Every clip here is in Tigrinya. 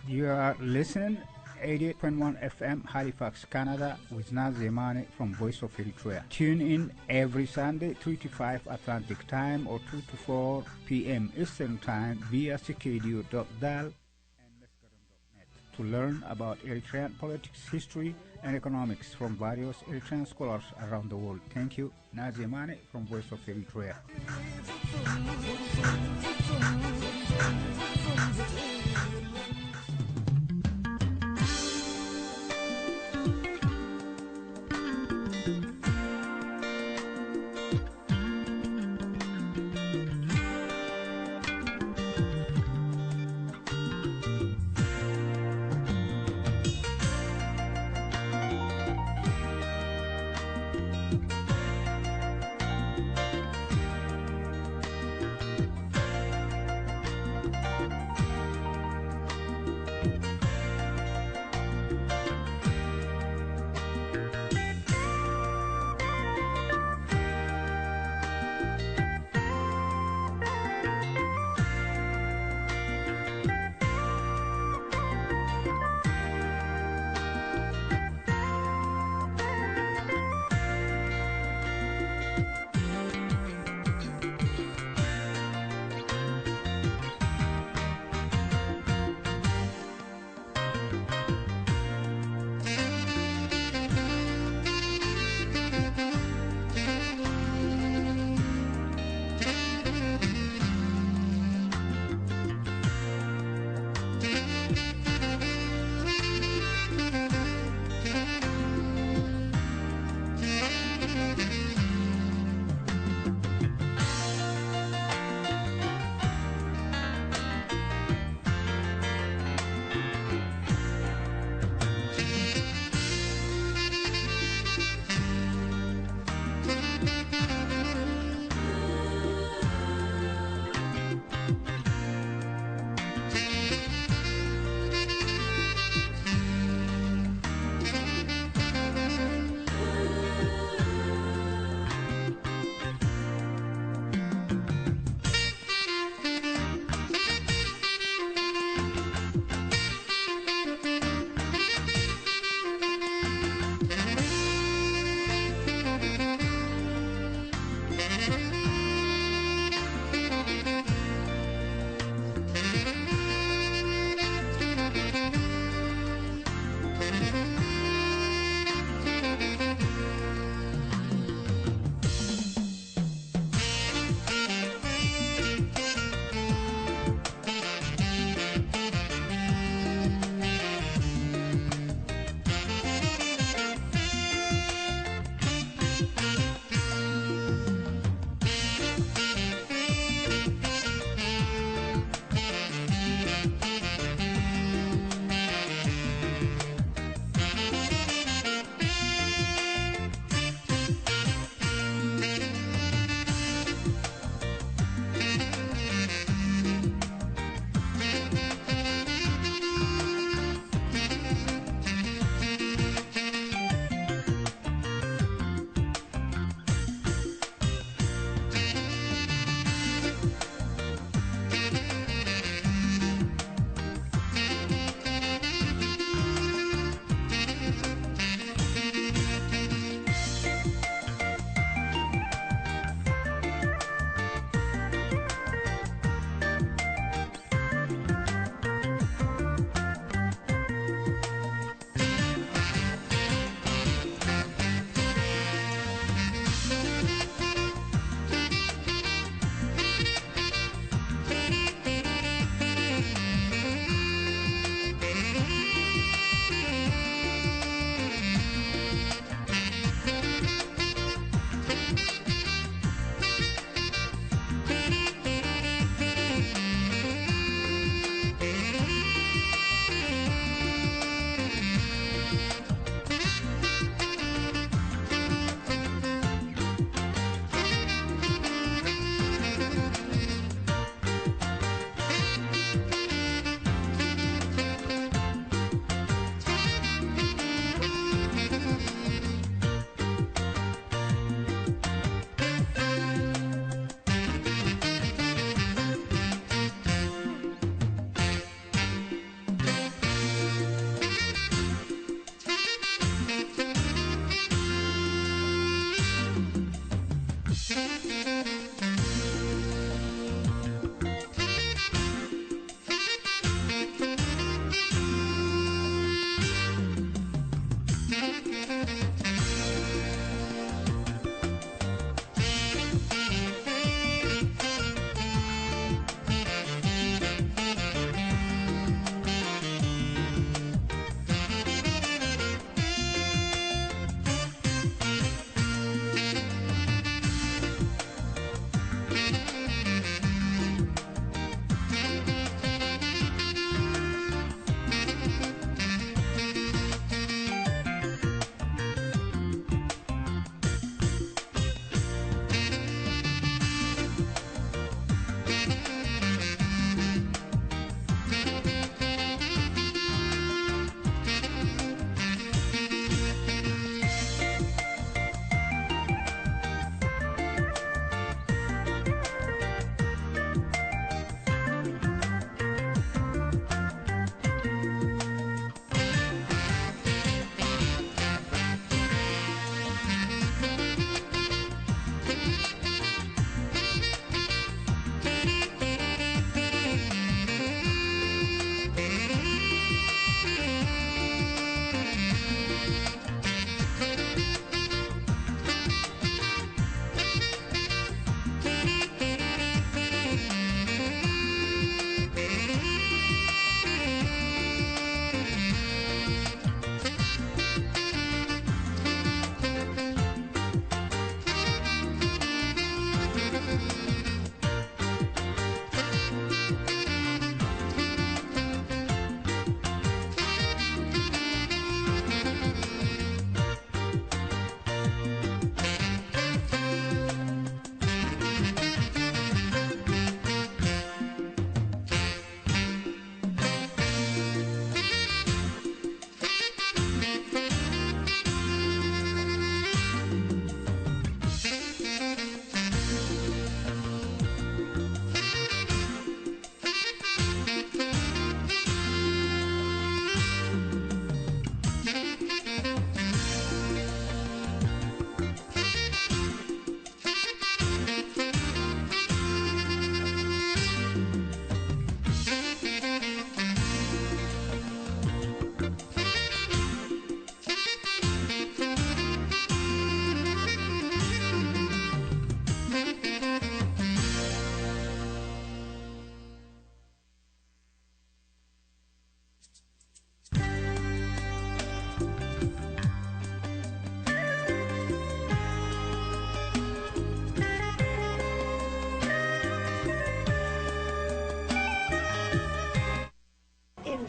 You are listening eighty-eight point one F M Halifax, Canada, with Nazemane from Voice of Eritrea. Tune in every Sunday, three to five Atlantic Time or two to four P M Eastern Time via C K D U dot dal and Meskaram dot net to learn about Eritrean politics, history, and economics from various Eritrean scholars around the world. Thank you. Nazemane from Voice of Eritrea.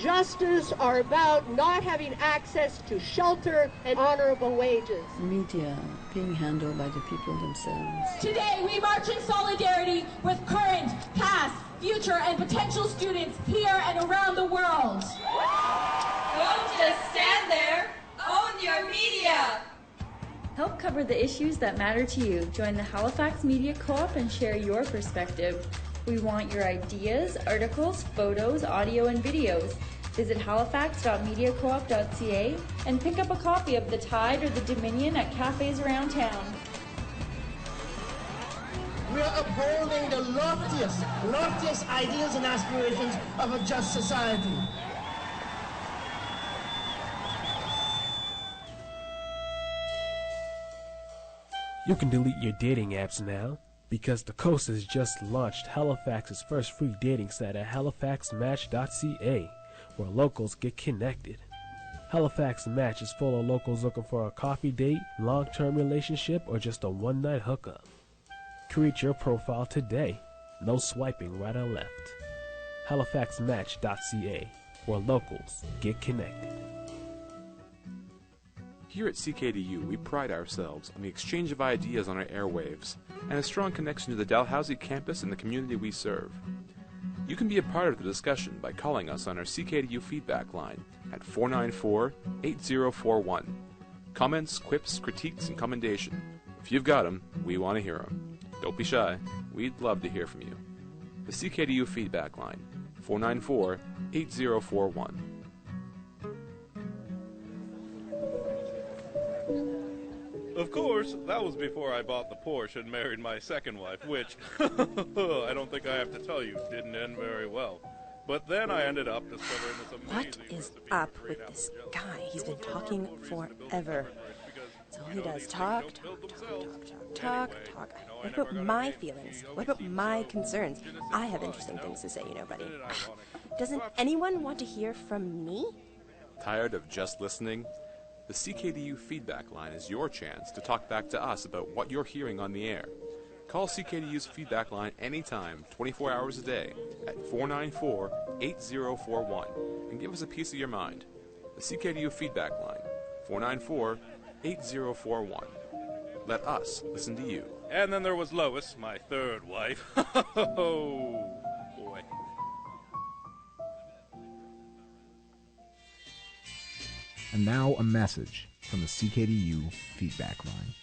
Justice are about not having access to shelter and honorable wages. Media being handled by the people themselves. Today, we march in solidarity with current, past, future, and potential students here and around the world. Don't just stand there, own your media. Help cover the issues that matter to you. Join the Halifax Media Co-op and share your perspective. We want your ideas, articles, photos, audio, and videos. Visit halifax.mediacoop.ca and pick up a copy of The Tide or The Dominion at cafes around town. We are upholding the loftiest, loftiest ideals and aspirations of a just society. You can delete your dating apps now because the coast has just launched Halifax's first free dating site at halifaxmatch.ca, where locals get connected. Halifax Match is full of locals looking for a coffee date, long term relationship, or just a one night hookup. Create your profile today. No swiping right or left. halifaxmatch.ca, where locals get connected. Here at C K D U, we pride ourselves on the exchange of ideas on our airwaves and a strong connection to the Dalhousie campus and the community we serve. You can be a part of the discussion by calling us on our C K D U feedback line at four nine four, eight zero four one. Comments, quips, critiques, and commendation. If you've got 'em, we want to hear 'em. Don't be shy. We'd love to hear from you. The C K D U feedback line, four nine four, eight zero four one. Of course, that was before I bought the Porsche and married my second wife, which I don't think I have to tell you didn't end very well. But then I ended up discovering this amazing What is up with this guy? He's been talking forever. So he does talk, talk, talk, talk, talk, talk, talk. What about my feelings? What about my concerns? I have interesting things to say, you know, buddy. Doesn't anyone want to hear from me? Tired of just listening? The C K D U feedback line is your chance to talk back to us about what you're hearing on the air. Call C K D U's feedback line anytime, twenty-four hours a day, at four nine four, eight zero four one, and give us a piece of your mind. The C K D U feedback line, four nine four, eight zero four one. Let us listen to you. And then there was Lois, my third wife. Oh, boy. And now a message from the C K D U feedback line.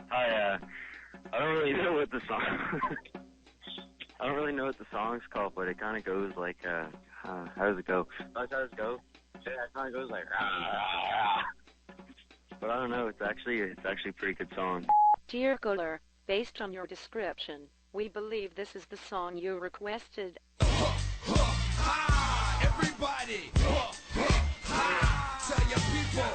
Hi, uh, I don't really know what the song. I don't really know what the song's called, but it kind of goes like, uh, uh, how does it go? How does it go? Yeah, it kind of goes like, rah, rah, rah. But I don't know. It's actually, it's actually a pretty good song. Dear caller, based on your description, we believe this is the song you requested. Everybody, tell your people.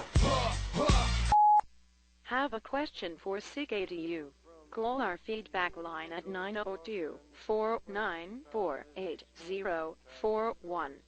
Have a question for C K D U? Call our feedback line at nine oh two, four nine four, eight zero four one.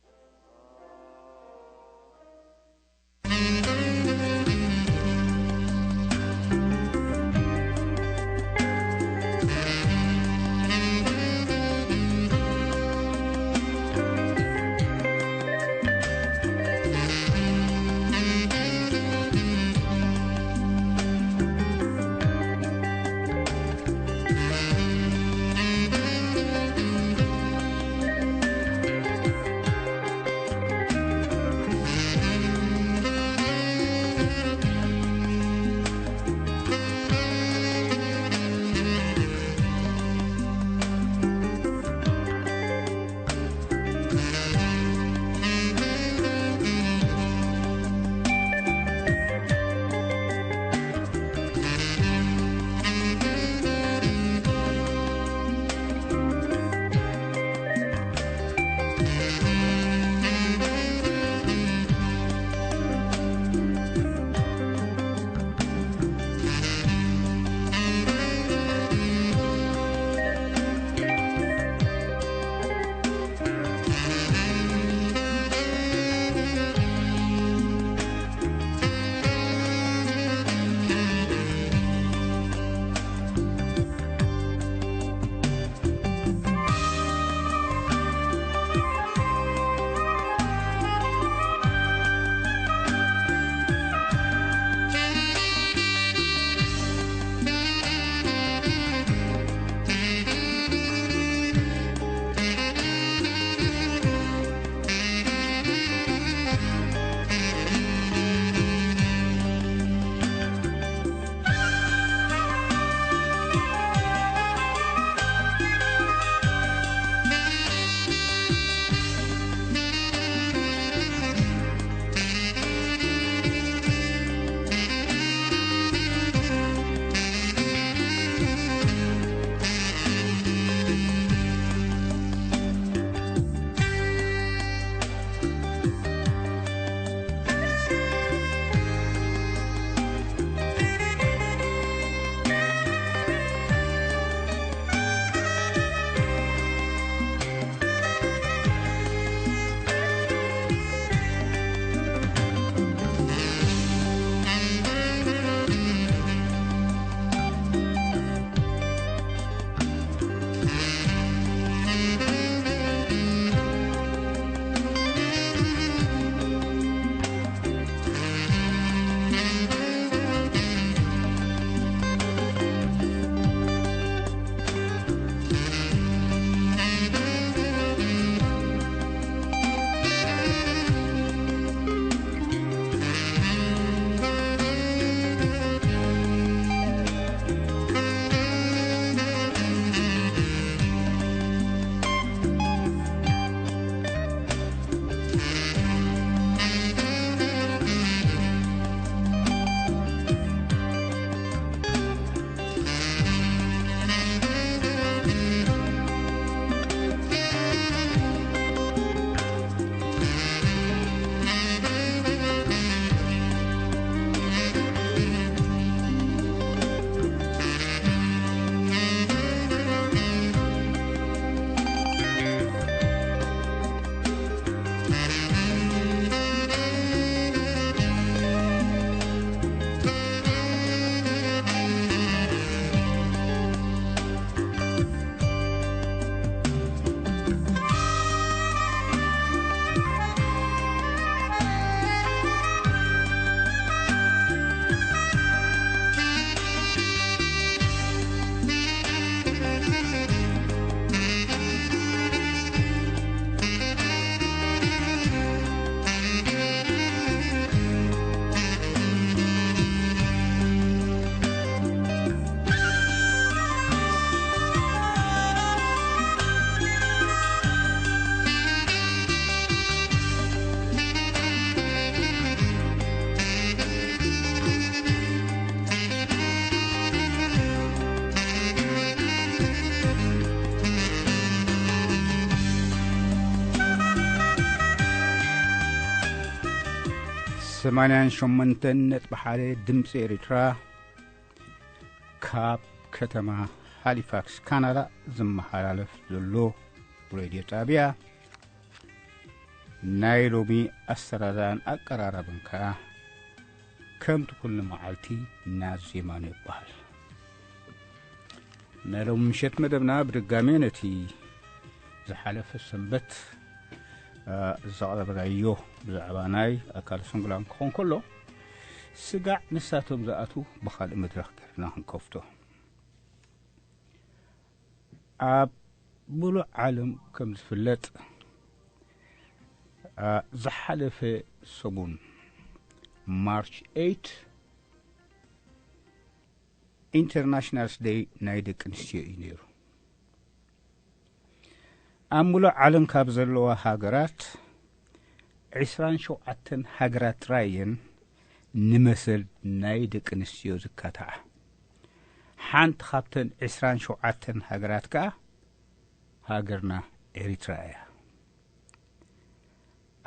ሰማንያን ሸሞንተን ነጥቢ ሓደ ድምፂ ኤርትራ ካብ ከተማ ሃሊፋክስ ካናዳ ዝመሓላለፍ ዘሎ ሬድዮ ጣብያ ናይ ሎሚ ኣሰራርኣን ኣቀራረብን ከኣ ከምቲ ኩሉ መዓልቲ ናዚ የማነ ይበሃል። ናይ ሎሚ ምሸት መደብና ብድጋሜ ነቲ ዝሓለፈ ሰንበት ዘቕረብናዮ ብዛዕባ ናይ ኣካል ስንኩላን ክኾን ከሎ ስጋዕ ንሳቶም ዝኣትዉ ብኻልእ መድረኽ ገርና ክንከፍቶ። ኣብ ሙሉእ ዓለም ከም ዝፍለጥ ዝሓለፈ ሰሙን ማርች ኤይት ኢንተርናሽናልስ ደይ ናይ ደቂ ኣንስትዮ እዩ ነይሩ። ኣብ ሙሉእ ዓለም ካብ ዘለዋ ሃገራት ዕስራን ሸውዓተን ሃገራት ጥራይ እየን ንመሰል ናይ ደቂ ኣንስትዮ ዝካትዓ። ሓንቲ ካብተን ዕስራን ሸውዓተን ሃገራት ከኣ ሃገርና ኤሪትራ እያ።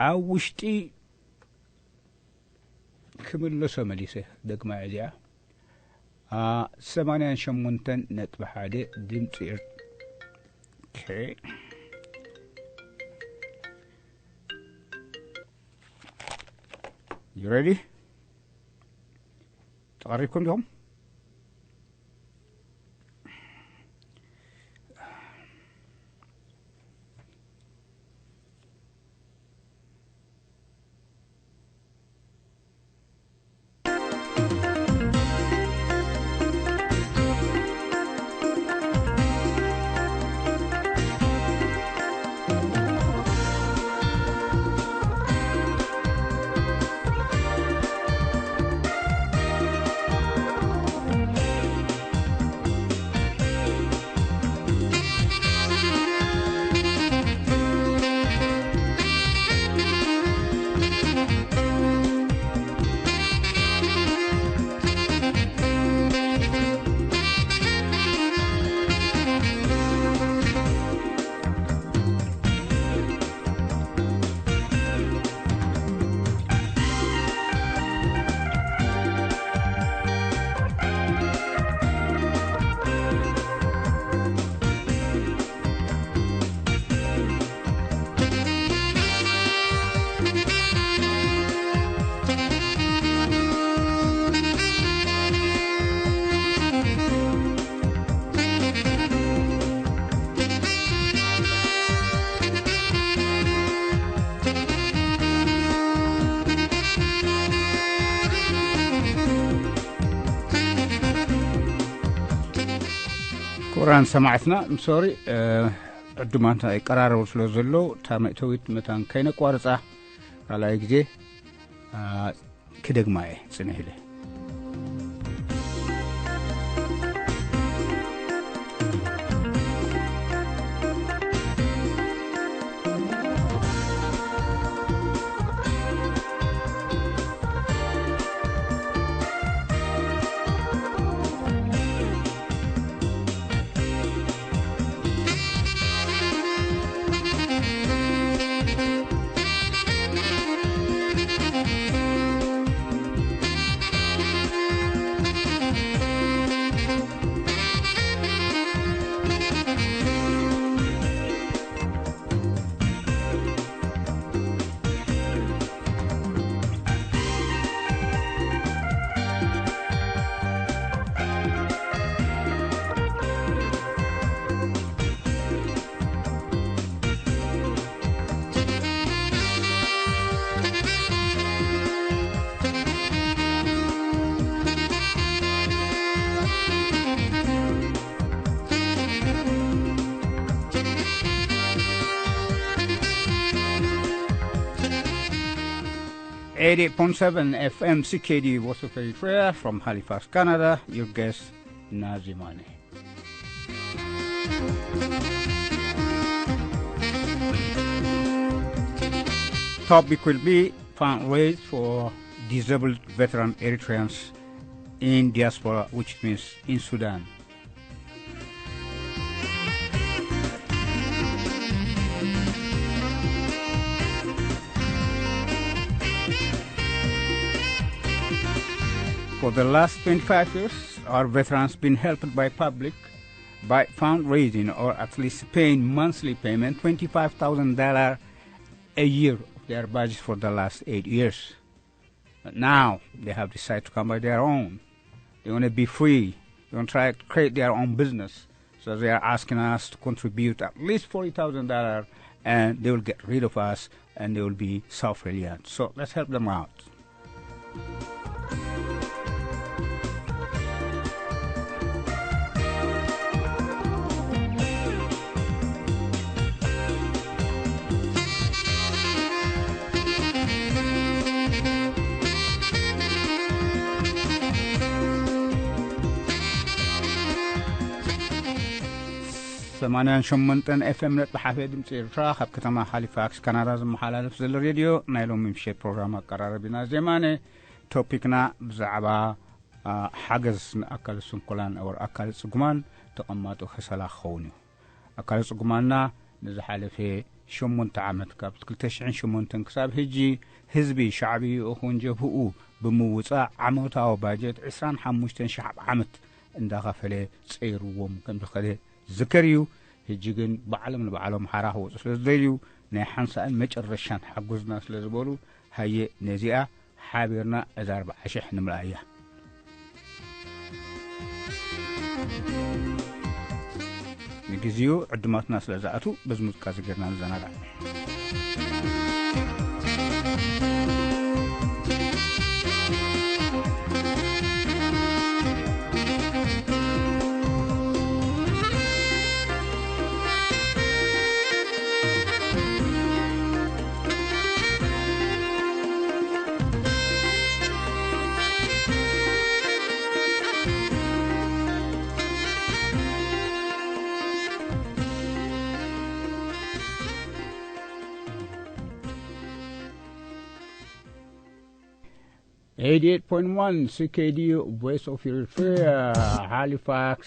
ኣብ ውሽጢ ክምለሶ መሊሰ ደግማ እዚኣ ሰማንያን ሸሞንተን ነጥቢ ሓደ ድምፂ ኤር- ኦኬ። You ready? ተቐሪብኩም ዲኹም? ክቡራን ሰማዕትና፣ I'm sorry፣ ዕዱማት ይቀራረቡ ስለ ዘለዉ፣ እታ መእተዊት መታን ከይነቋርጻ፣ ካልኣይ ግዜ ክደግማ እየ ጽንሕ ኢለ። Eighty-eight point seven F M C K D Voice of Eritrea from Halifax, Canada. Your guest, Nazimane. Topic will be fundraise for disabled veteran Eritreans in diaspora, which means in Sudan. For the last twenty-five years, our veterans been helped by public by fundraising or at least paying monthly payment twenty-five thousand dollars a year of their budget for the last eight years. But now they have decided to come by their own. They want to be free. They want to try to create their own business. So they are asking us to contribute at least forty thousand dollars, and they will get rid of us, and they will be self-reliant. So let's help them out. ሰማንያን ሸሞንተን ኤፍኤም ነጥቢ ሓደ ድምፂ ኤርትራ ካብ ከተማ ሃሊፋክስ ካናዳ ዝመሓላለፍ ዘሎ ሬድዮ። ናይ ሎሚ ምሸት ፕሮግራም ኣቀራረቢና ዜማነ። ቶፒክና ብዛዕባ ሓገዝ ንኣካል ስንኩላን ወር ኣካል ፅጉማን ተቐማጦ ከሰላ ክኸውን እዩ። ኣካል ጽጉማና ንዝሓለፈ ሸሞንተ ዓመት፣ ካብ ክልተ ሽሕን ሸሞንተን ክሳብ ሕጂ ህዝቢ ሻዕብይኡ ኹን ጀብህኡ ብምውጻእ ዓመታዊ ባጀት ዕስራን ሓሙሽተን ሺሕ ዓመት እንዳኸፈለ ጸይርዎም ከም ዝኸደ ዝከር እዩ። ሕጂ ግን ባዕሎም ንባዕሎም ሓራ ክወጹ ስለ ዝደልዩ ናይ ሓንሳእን መጨረሻን ሓጉዝና ስለ ዝበሉ ሃየ ነዚኣ ሓቢርና እዛ ኣርባዓ ሽሕ ንምልኣ እያ። ንግዜኡ ዕዱማትና ስለ ዝኣትዉ በዚ ሙዚቃ እዚ ጌርና ንዘናጋዕ። Eighty-eight point one C K D U Voice of Eritrea, Halifax,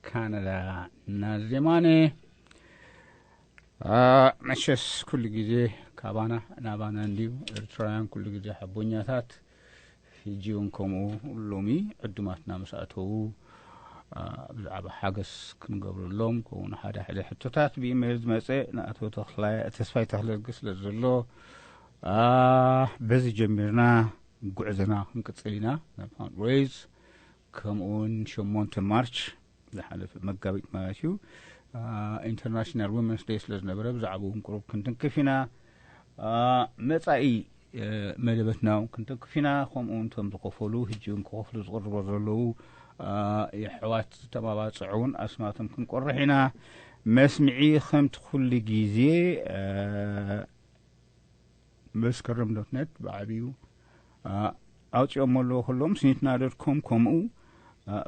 Canada. ናዜማነ መሸስ ኩሉ ግዜ ካባና ናባና እንድዩ። ኤርትራውያን ኩሉ ግዜ ሓቦኛታት። ሕጂ እውን ከምኡ ሎሚ ዕዱማትና ምስ ኣተዉ ብዛዕባ ሓገዝ ክንገብረሎም ከምኡ ሓደ ሓደ ሕቶታት ብኢሜይል ዝመፀ ንኣቶ ተስፋይ ተኽለጊዮርጊስ ስለ ዘሎ በዚ ጀሚርና ጉዕዞና ክንቅፅል ኢና። ናብ ፋንድሬዝ ከምኡ እውን ሸሞንተ ማርች ዝሓለፈ መጋቢት ማለት እዩ ኢንተርናሽናል ዊመንስ ዴይ ስለ ዝነበረ ብዛዕባኡ እውን ቁሩብ ክንትንክፍ ኢና። መፃኢ መደበትና እውን ክንተክፍ ኢና። ከምኡ እውን እቶም ዝኸፈሉ ሕጂ እውን ክኸፍሉ ዝቕርቦ ዘለዉ የሕዋት ዝተማባፅዑ እውን ኣስማቶም ክንቆርሕ ኢና። መስምዒ ከምቲ ኩሉ ግዜ መስከረም ዶት ነት ብዓብዩ ኣውፂኦም ኣለዎ ከለዎም ስኒትና ዶት ኮም ከምኡ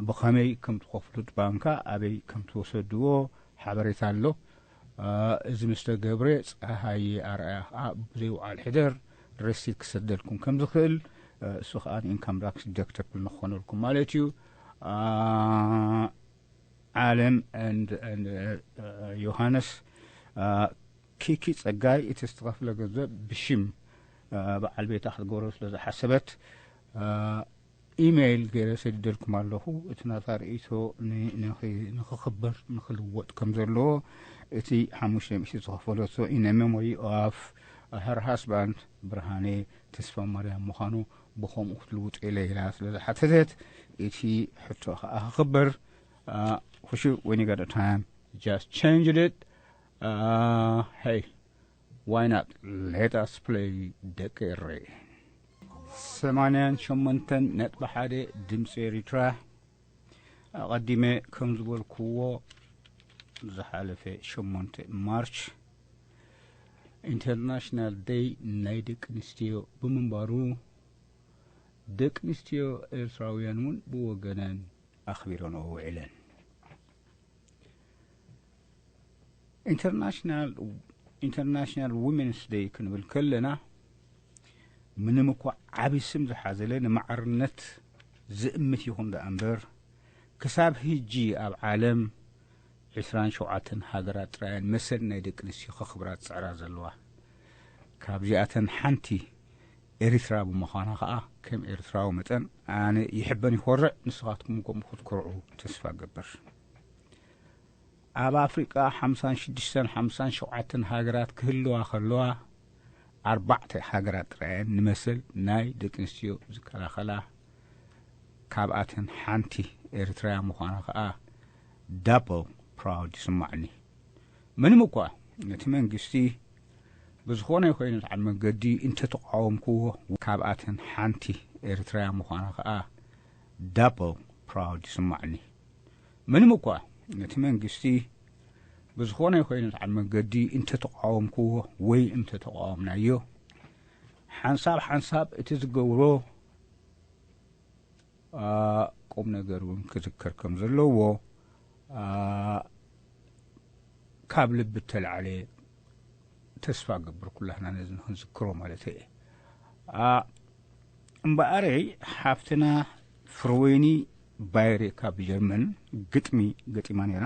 ብኸመይ ከም ትኸፍሉት ባንካ ኣበይ ከም ትወሰድዎ ሓበሬታ ኣሎ። እዚ ምስ ተገብረ ፀሃየ ኣርኣያ ከዓ ብዘይውዓል ሕደር ረሲት ክሰደልኩም ከም ዝኽእል እሱ ከዓ ኢንካም ታክስ ዲደክተብል ንክኾነልኩም ማለት እዩ። ዓለም ዮሃንስ ኪኪ ጸጋይ እቲ ዝተኸፍለ ገንዘብ ብሽም በዓል ቤታ ክትገብሮ ስለ ዝሓሰበት ኢሜይል ገይረ ሰዲደልኩም ኣለኹ። እቲ ናታ ርእይቶ ንኽኽበር ንኽልወጥ ከም ዘለዎ እቲ ሓሙሽተ ሚእቲ ዝኸፈለቶ ኢነ ሜሞሪ ኦፍ ሀር ሃስባንድ ብርሃኔ ተስፋ ማርያም ምዃኑ ብኸምኡ ክትልውጡ ኢለ ኢላ ስለ ዝሓተተት እቲ ሕቶ ከዓ ክኽበር ኩሹ ወኒጋደ ታይም just changed it. Hey, why not? Let us play ደቂ ኤሬ ሰማንያን ሸሞንተን ነጥቢ ሓደ ድምፂ ኤሪትራ። ኣቐዲመ ከም ዝበልክዎ ዝሓለፈ ሸሞንተ ማርች ኢንተርናሽናል ደይ ናይ ደቂ ኣንስትዮ ብምንባሩ ደቂ ኣንስትዮ ኤርትራውያን እውን ብወገነን ኣኽቢረንኦ ውዒለን። ኢንተርናሽናል ዊሜንስ ደይ ክንብል ከለና ምንም እኳ ዓብዪ ስም ዝሓዘለ ንማዕርነት ዝእምት ይኹን ደኣ እምበር ክሳብ ህጂ ኣብ ዓለም ዕስራን ሸውዓተን ሃገራት ጥራየን መሰል ናይ ደቂ ኣንስትዮ ከኽብራ ዝፅዕራ ዘለዋ። ካብዚኣተን ሓንቲ ኤርትራ ብምዃና ኸኣ ከም ኤርትራዊ መጠን ኣነ ይሕበን ይኾርዕ፣ ንስኻትኩም ከምኡ ክትኮርዑ ተስፋ እገብር። ኣብ ኣፍሪቃ ሓምሳን ሽዱሽተን ሓምሳን ሸውዓተን ሃገራት ክህልዋ ከለዋ ኣርባዕተ ሃገራት ጥራየን ንመሰል ናይ ደቂ ኣንስትዮ ዝከላኸላ፣ ካብኣተን ሓንቲ ኤርትራያ ምዃና ኸኣ ዳብል ፕራውድ ይስማዕኒ። ምንም እኳ ነቲ መንግስቲ ብዝኾነ ይኹን ዓብ መንገዲ እንተተቃወምክዎ፣ ካብኣተን ሓንቲ ኤርትራያ ምዃና ኸኣ ዳብል ፕራውድ ይስማዕኒ። ምንም እኳ ነቲ መንግስቲ ብዝኾነ ይኹን ዓብ መንገዲ እንተተቃወምክዎ ወይ እንተተቃወምናዮ፣ ሓንሳብ ሓንሳብ እቲ ዝገብሮ ቁም ነገር እውን ክዝከር ከም ዘለዎ ካብ ልቢ እተላዕለ ተስፋ እገብር፣ ኩላህና ነዚ ንክንዝክሮ ማለት እየ። እምበኣረይ ሓፍትና ፍርወይኒ ባይሬ ካብ ጀርመን ግጥሚ ገጢማ ነይራ።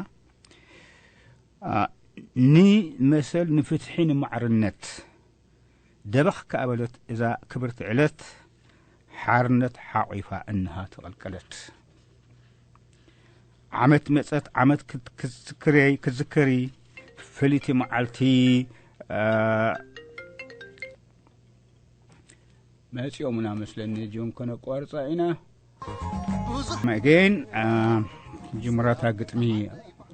ንመሰል ንፍትሒ ንማዕርነት ደበኽ ከኣ በለት እዛ ክብርቲ ዕለት፣ ሓርነት ሓቒፋ እንሃ ተቐልቀለት። ዓመት መጸት ዓመት ክትዝክረይ ክትዝከሪ ፍልይቲ መዓልቲ መጺኦምና መስለኒ። ጆን ከነቋርጻ ኢና። መጌን ጅምራታ ግጥሚ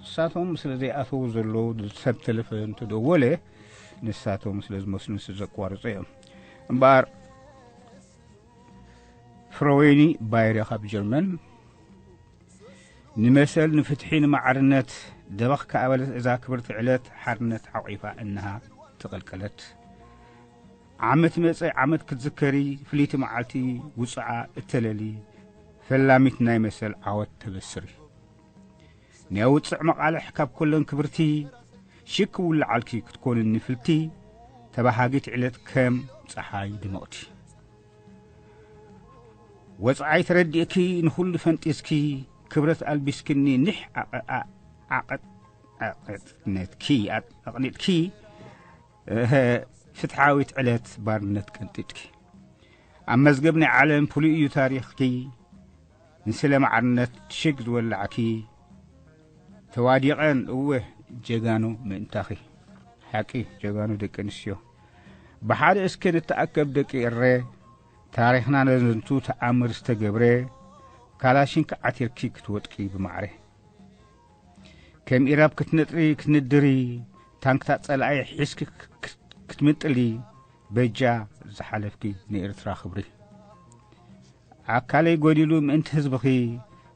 ንሳቶም ስለ ዘይኣተዉ ዘለዉ ሰብ ተለፈ እንተደወለ ንሳቶም ስለ ዝመስሉ ስለ ዘቋርጹ እዮም። እምበኣር ፍረወይኒ ባይረ ካብ ጀርመን ንመሰል ንፍትሒ ንማዕርነት ደበኽ ከኣበለት እዛ ክብርቲ ዕለት ሓርነት ሓቑፋ እንሃ ተቐልቀለት። ዓመት መጸ ዓመት ክትዝከሪ ፍልይቲ መዓልቲ ውጽዓ እተለሊ ፈላሚት ናይ መሰል ዓወት ተበስሪ። ናይ ውጽዕ መቓልሕ ካብ ኩለን ክብርቲ ሽክ ውልዓልኪ ክትኮንኒ ፍልቲ ተባሃጊት ዕለት ከም ጸሓይ ድምቕቲ። ወጽዓይ ተረዲእኪ ንኹሉ ፈንጢስኪ ክብረት ኣልቢስክኒ ኒሕ ኣቐ- ኣ- ዓቐ- ዓቐጥነትኪ ኣቕኒጥኪ ፍትሓዊት ዕለት ባርነት ቀንጢጥኪ ኣብ መዝገብ ናይ ዓለም ፍሉይ እዩ ታሪኽኪ። ንስለ ማዕርነት ሽግ ዝወላዕኪ ተዋዲቐን እወ ጀጋኑ ምእንታኺ። ሓቂ ጀጋኑ ደቂ ኣንስትዮ ብሓደ እስከ ንተኣከብ ደቂ ኤረ ታሪኽና ነዘንቱ ተኣምር ዝተገብረ ካላሽንኪ ዓቲርኪ ክትወጥቂ ብማዕረ ከም ኢራብ ክትነጥሪ ክትንድሪ ታንክታት ጸላኢ ሒዝኪ ክትምጥሊ በጃ ዝሓለፍኪ ንኤርትራ ክብሪ ኣካለይ ጎዲሉ ምእንቲ ህዝብኺ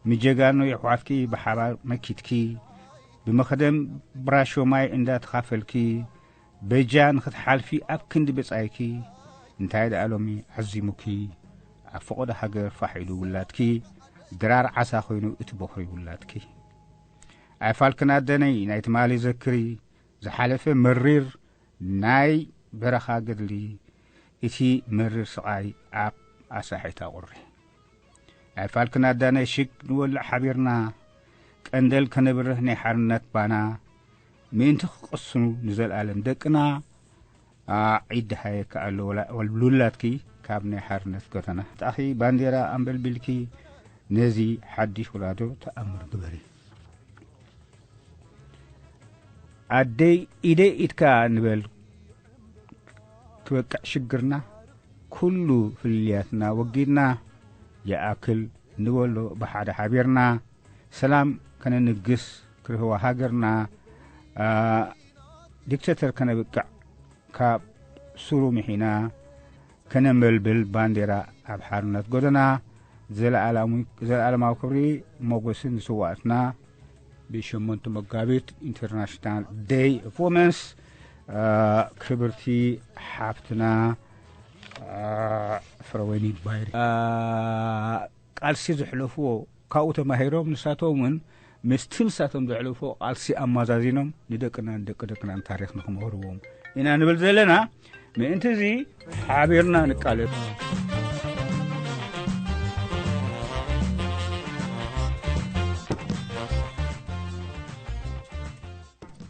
ምጀጋኑ የሕዋትኪ ብሓባር መኪትኪ ብመኽደም ብራሾ ማይ እንዳተኻፈልኪ በጃ ንኽትሓልፊ ኣብ ክንዲ ብጻይኪ እንታይ ደኣ ሎሚ ዓዚሙኪ ኣብ ፈቖዶ ሃገር ፋሕ ኢሉ ውላድኪ ድራር ዓሳ ኮይኑ እቲ ቦኽሪ ውላድኪ ኣይፋልክን ኣደነይ ናይ ትማሊ ዘክሪ ዝሓለፈ መሪር ናይ በረኻ ገድሊ እቲ መሪር ስቓይ ኣብ ኣሳሒታ ቁሪ ኣይፋልክን ኣዳናይ ሽግ ንወልዕ ሓቢርና ቀንደል ከነብርህ ናይ ሓርነት ባና ምእንቲ ክቕስኑ ንዘልኣለም ደቅና ዒድ ሃየካ ኣሎ ወላ- ወልውላድኪ ካብ ናይ ሓርነት ጎተና ጣኺ ባንዴራ ኣንበልቢልኪ ነዚ ሓድሽ ወላዶ ተኣምር ግበሪ ኣደይ ኢደይ ኢድካ ንበል ክበቅዕ ሽግርና ኩሉ ፍልልያትና ወጊድና ይኣክል ንበሎ ብሓደ ሓቢርና ሰላም ከነንግስ ክርህዋ ሃገርና ዲክተተር ከነብቅዕ ካብ ሱሩ ምሒና ከነንበልብል ባንዴራ ኣብ ሓርነት ጎደና ዘለኣለማዊ ክብሪ ሞጎስን ንስዋእትና ብሸሞንተ መጋቢት ኢንተርናሽናል ደይ ኦፍ ወመንስ ክብርቲ ሓፍትና ፍረወይኒ ባይሪ ቃልሲ ዘሕለፍዎ ካብኡ ተማሂሮም ንሳቶም እውን ምስቲ ንሳቶም ዘሕለፍዎ ቃልሲ ኣማዛዚኖም ንደቅናን ደቂ ደቅናን ታሪኽ ንክምህርዎም ኢና ንብል ዘለና። ምእንቲ እዚ ሓቢርና ንቃለስ።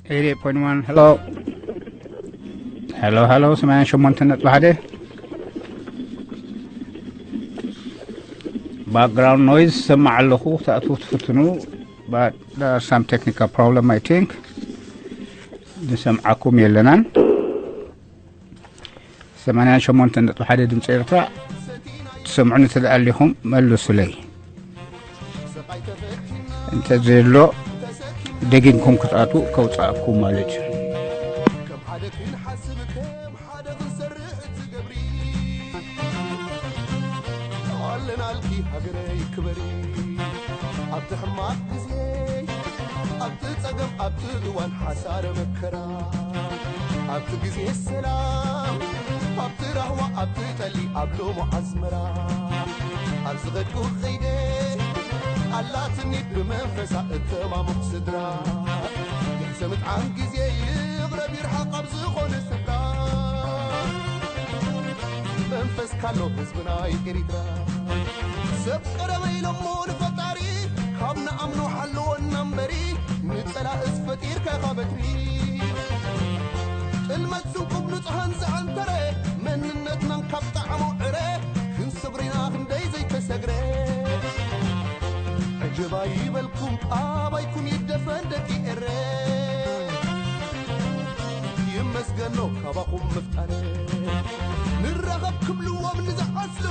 ኤይት ኤይት ፖይንት ዋን ሄሎ ሄሎ ሄሎ ሰማንያን ሸሞንተ ነጥቢ ሓደ Background noise ዝሰማዕ ኣለኹ ክትኣትዉ ትፍትኑ። But there are some technical problem, I think. ንሰምዓኩም የለናን። ሰማንያን ሸሞንተን ነጥቢ ሓደ ድምፂ ኤርትራ ትሰምዑኒ ተደኣሊኹም መልሱለይ። እንተዘየሎ ደጊምኩም ክትኣትዉ ከውፅኣኩም ማለት እዩ። ከም ሓደ ክንሓስብ ከም ሓደ ክንሰርሕ እትገብሪ ኣለናልኪ ሃገረይ ክበሪ። ኣብቲ ሕማቕ ግዜ ኣብቲ ጸገም ኣብቲ እዋን ሓሳረ መከራ ኣብቲ ግዜ ሰላም ኣብቲ ራህዋ ኣብቲ ጠሊ ኣብ ሎሞ ኣስመራ ኣብ ዝኸድኩ ኸይደ ኣላትኒ ብመንፈሳ እተማሙቕ ስድራ ይሕሰ ምጥዓም ግዜ ይቕረብ ይርሓቕ ኣብ ዝኾነ ስፍራ መንፈስ ካሎ ህዝብና ኤሪትራ ሰብ ቀረበ ኢሎሞ ንፈጣሪ ካብ ንኣምኖ ሓለወና እምበሪ ንጸላእስ ፈጢርካ ኢኻ በትሪ ጥልመት ስንቁብ ንጹሃን ዝዓንተረ መንነትናን ካብ ጣዕሙ ዕረ ክንስብሪና ክንደይ ዘይተሰግረ ዕጀባ ይበልኩም ኣባይኩም ይደፈን ደቂ ኤረ ይመስገኖ ካባኹም ምፍጣረ ንራኸብ ክብልዎም ንዝዓስሉ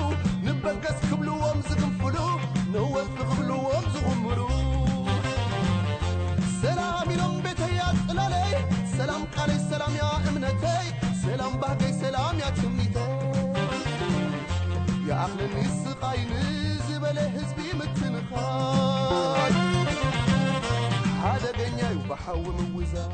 ንበገስ ክብልዎም ዝግንፍሉ ነወፍ ክብልዎም ዝኹምሩ ሰላም ኢሎም ቤተያ ጽላለይ ሰላም ቃለይ ሰላም ያ እምነተይ ሰላም ባህገይ ሰላም ያ ትምኒተይ ይኣኽለኒ ስቓይ ንዝበለ ህዝቢ ምትንኻይ ሓደገኛ እዩ ብሓዊ ምውዛይ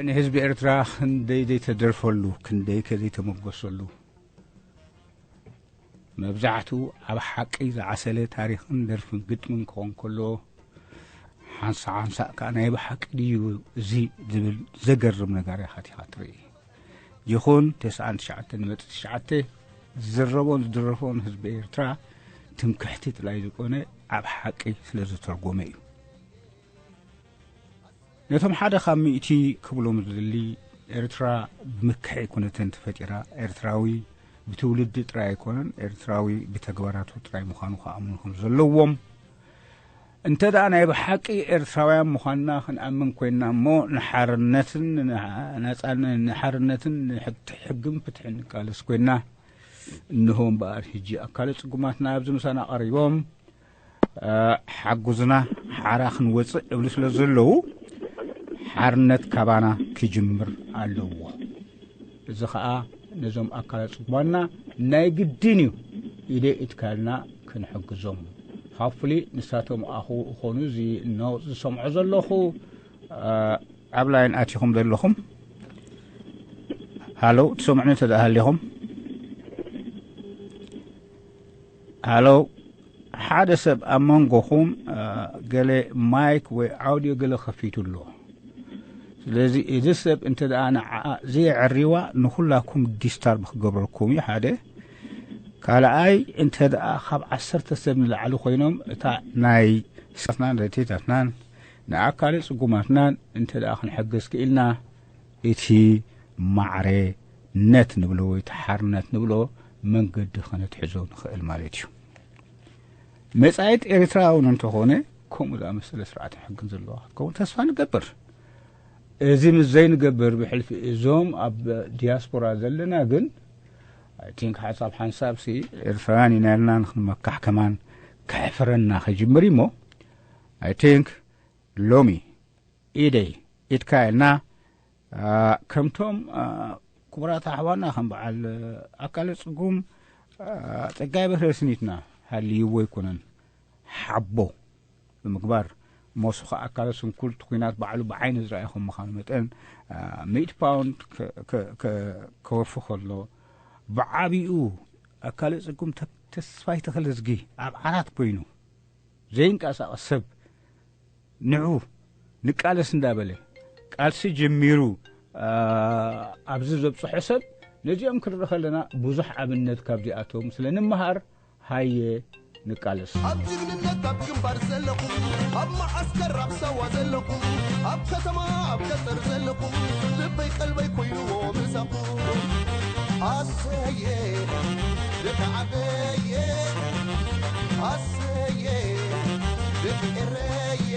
ንህዝቢ ኤርትራ ክንደይ ዘይተደርፈሉ ክንደይ ከ ዘይተመጎሰሉ መብዛሕትኡ ኣብ ሓቂ ዝዓሰለ ታሪኽን ደርፍን ግጥምን ክኾን ከሎ ሓንሳ ሓንሳእ ከኣ ናይ ብሓቂ ድዩ እዚ ዝብል ዘገርም ነገር ኢኻ ትርኢ ይኹን ተስዓን ትሽዓተ ንመጽ ትሽዓተ ዝዝረቦን ዝድረፎን ህዝቢ ኤርትራ ትምክሕቲ ጥላይ ዝኾነ ኣብ ሓቂ ስለ ዝተርጎመ እዩ ነቶም ሓደ ካብ ሚእቲ ክብሎም ዝደሊ ኤርትራ ብምክሐ ኣይኮነትን ተፈጢራ ኤርትራዊ ብትውልዲ ጥራይ ኣይኮነን ኤርትራዊ ብተግባራቱ ጥራይ ምዃኑ ክኣምኑ ከም ዘለዎም እንተ ደኣ ናይ ብሓቂ ኤርትራውያን ምዃንና ክንኣምን ኮይንና እሞ ንሓርነትን ንሓርነትን ንሕግን ፍትሕን ንቃለስ ኮይንና እንሆ እምበኣር ሕጂ ኣካለ ጽጉማትና ኣብዚ ምሳና ቀሪቦም ሓጉዝና ሓራ ክንወፅእ እብሉ ስለ ዘለዉ ሓርነት ካባና ክጅምር ኣለዎ። እዚ ኸዓ ነዞም ኣካለ ጽጉማትና ናይ ግድን እዩ ኢደ ኢትካልና ክንሕግዞም። ሃፉሊ ንሳቶም ኣኹ እኾኑ እዚ እናወፅ ዝሰምዖ ዘለኹ ኣብ ላይን ኣቲኹም ዘለኹም ሃሎ ትሰምዑኒ ተደኣ ሃሊኹም ሃሎ ሓደ ሰብ ኣብ መንጎኹም ገለ ማይክ ወይ ኣውድዮ ገለ ከፊቱ ኣሎ ስለዚ እዚ ሰብ እንተ ደኣ ንዓኣ ዘየዕሪዋ ንኹላኩም ዲስታርብ ክገብረኩም እዩ ሓደ ካልኣይ እንተ ደኣ ካብ ዓሰርተ ሰብ ንላዕሊ ኮይኖም እታ ናይ ስታፍናን ረቴታትናን ንኣካለ ጽጉማትናን እንተ ደኣ ክንሕግዝ ክኢልና እቲ ማዕረ ነት ንብሎ ወይ ተሓርነት ንብሎ መንገዲ ከነትሕዞ ንኽእል ማለት እዩ። መጻኢት ኤርትራ እውን እንተኾነ ከምኡ ዝኣመሰለ ስርዓትን ሕግን ዘለዋ ክትከውን ተስፋ ንገብር። እዚ ምስ ዘይንገብር ብሕልፊ እዞም ኣብ ዲያስፖራ ዘለና ግን I think ሓሳብ ሓንሳብ ሲ ኤርትራውያን ኢና ኢልና ንክንመካሕ ከማን ከሕፍረና ክጅምር እሞ I think ሎሚ ኢደይ ኢድካ ኢልና ከምቶም ክቡራት ኣሕዋና ከም በዓል ኣካለ ፅጉም ፀጋይ በትረ ስኒትና ሃልይዎ ኣይኮነን ሓቦ ብምግባር ሞሱ ከዓ ኣካለ ስንኩል እቲ ኩናት ባዕሉ ብዓይኒ ዝረኣየ ከም ምዃኑ መጠን ሚእቲ ፓውንድ ከወፊ ከሎ ብዓብኡ ኣካለ ፅጉም ተስፋይ ተኽለዝጊ ኣብ ዓራት ኮይኑ ዘይንቀሳቐስ ሰብ ንዑ ንቃለስ እንዳበለ ቃልሲ ጀሚሩ ኣብዚ ዘብፅሖ ሰብ ነዚኦም ክንርኢ ከለና ብዙሕ ኣብነት ካብዚኣቶም ስለ ንምሃር ሃየ ንቃለስ። ኣብ ጅግንነት ኣብ ግንባር ዘለኹም፣ ኣብ መዓስከር ኣብ ሳዋ ዘለኹም፣ ኣብ ከተማ ኣብ ገጠር ዘለኹም፣ ልበይ ቀልበይ ኮይንዎ ምሳኹም። ኣሰየ ደቂ ዓደየ፣ ኣሰየ ደቂ ኤረየ፣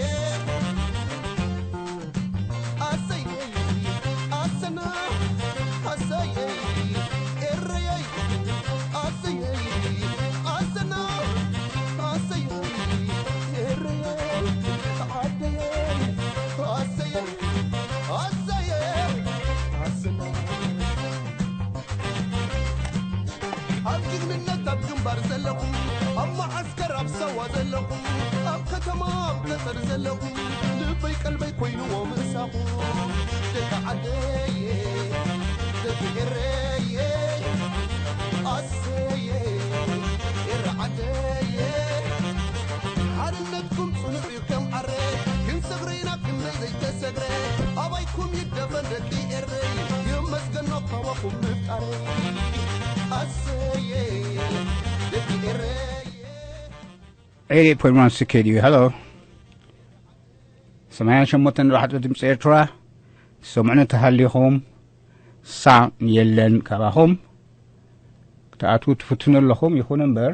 ኣሰየ ኣሰና፣ ኣሰየ ኤረየ፣ ኣሰየ ኣሰና፣ ኣሰየ ኤረየ፣ ዓደየ፣ ኣሰየ ኣሰየ ኣሰና። ኣብ ጅግንነት ኣብ ግንባር ዘለኹም፣ ኣብ መዓስከር ኣብ ሳዋ ዘለኹም፣ ኣብ ከተማ ኣብ ገጠር ዘለኹም፣ ልበይ ቀልበይ ኮይንዎ ምሳኹም። ደቂ ዓደየ፣ ደቂ ኤረየ፣ ኣሰየ ኤረ ዓደየ፣ ሓርነትኩም ጽኑዕ እዩ ከም ዓረ፣ ግን ሰግረይና ክንደይ ዘይተሰግረ፣ ኣባይኩም ይደፈን ደቂ ኤረይ፣ ይመስገን ካባኹም ምፍጣረይ። ኣሰየ ደቂ ኤረይ። ኤይት ኤይት ፖይንት ዋን C K D U፣ hello። ሰማንያን ሸሞንተን ነጥቢ ሓደ ድምፂ ኤርትራ። ሰምዑኒ ተሃሊኹም ሳም የለን ካባኹም ክትኣትዉ ትፍትኑ ኣለኹም። ይኹን እምበር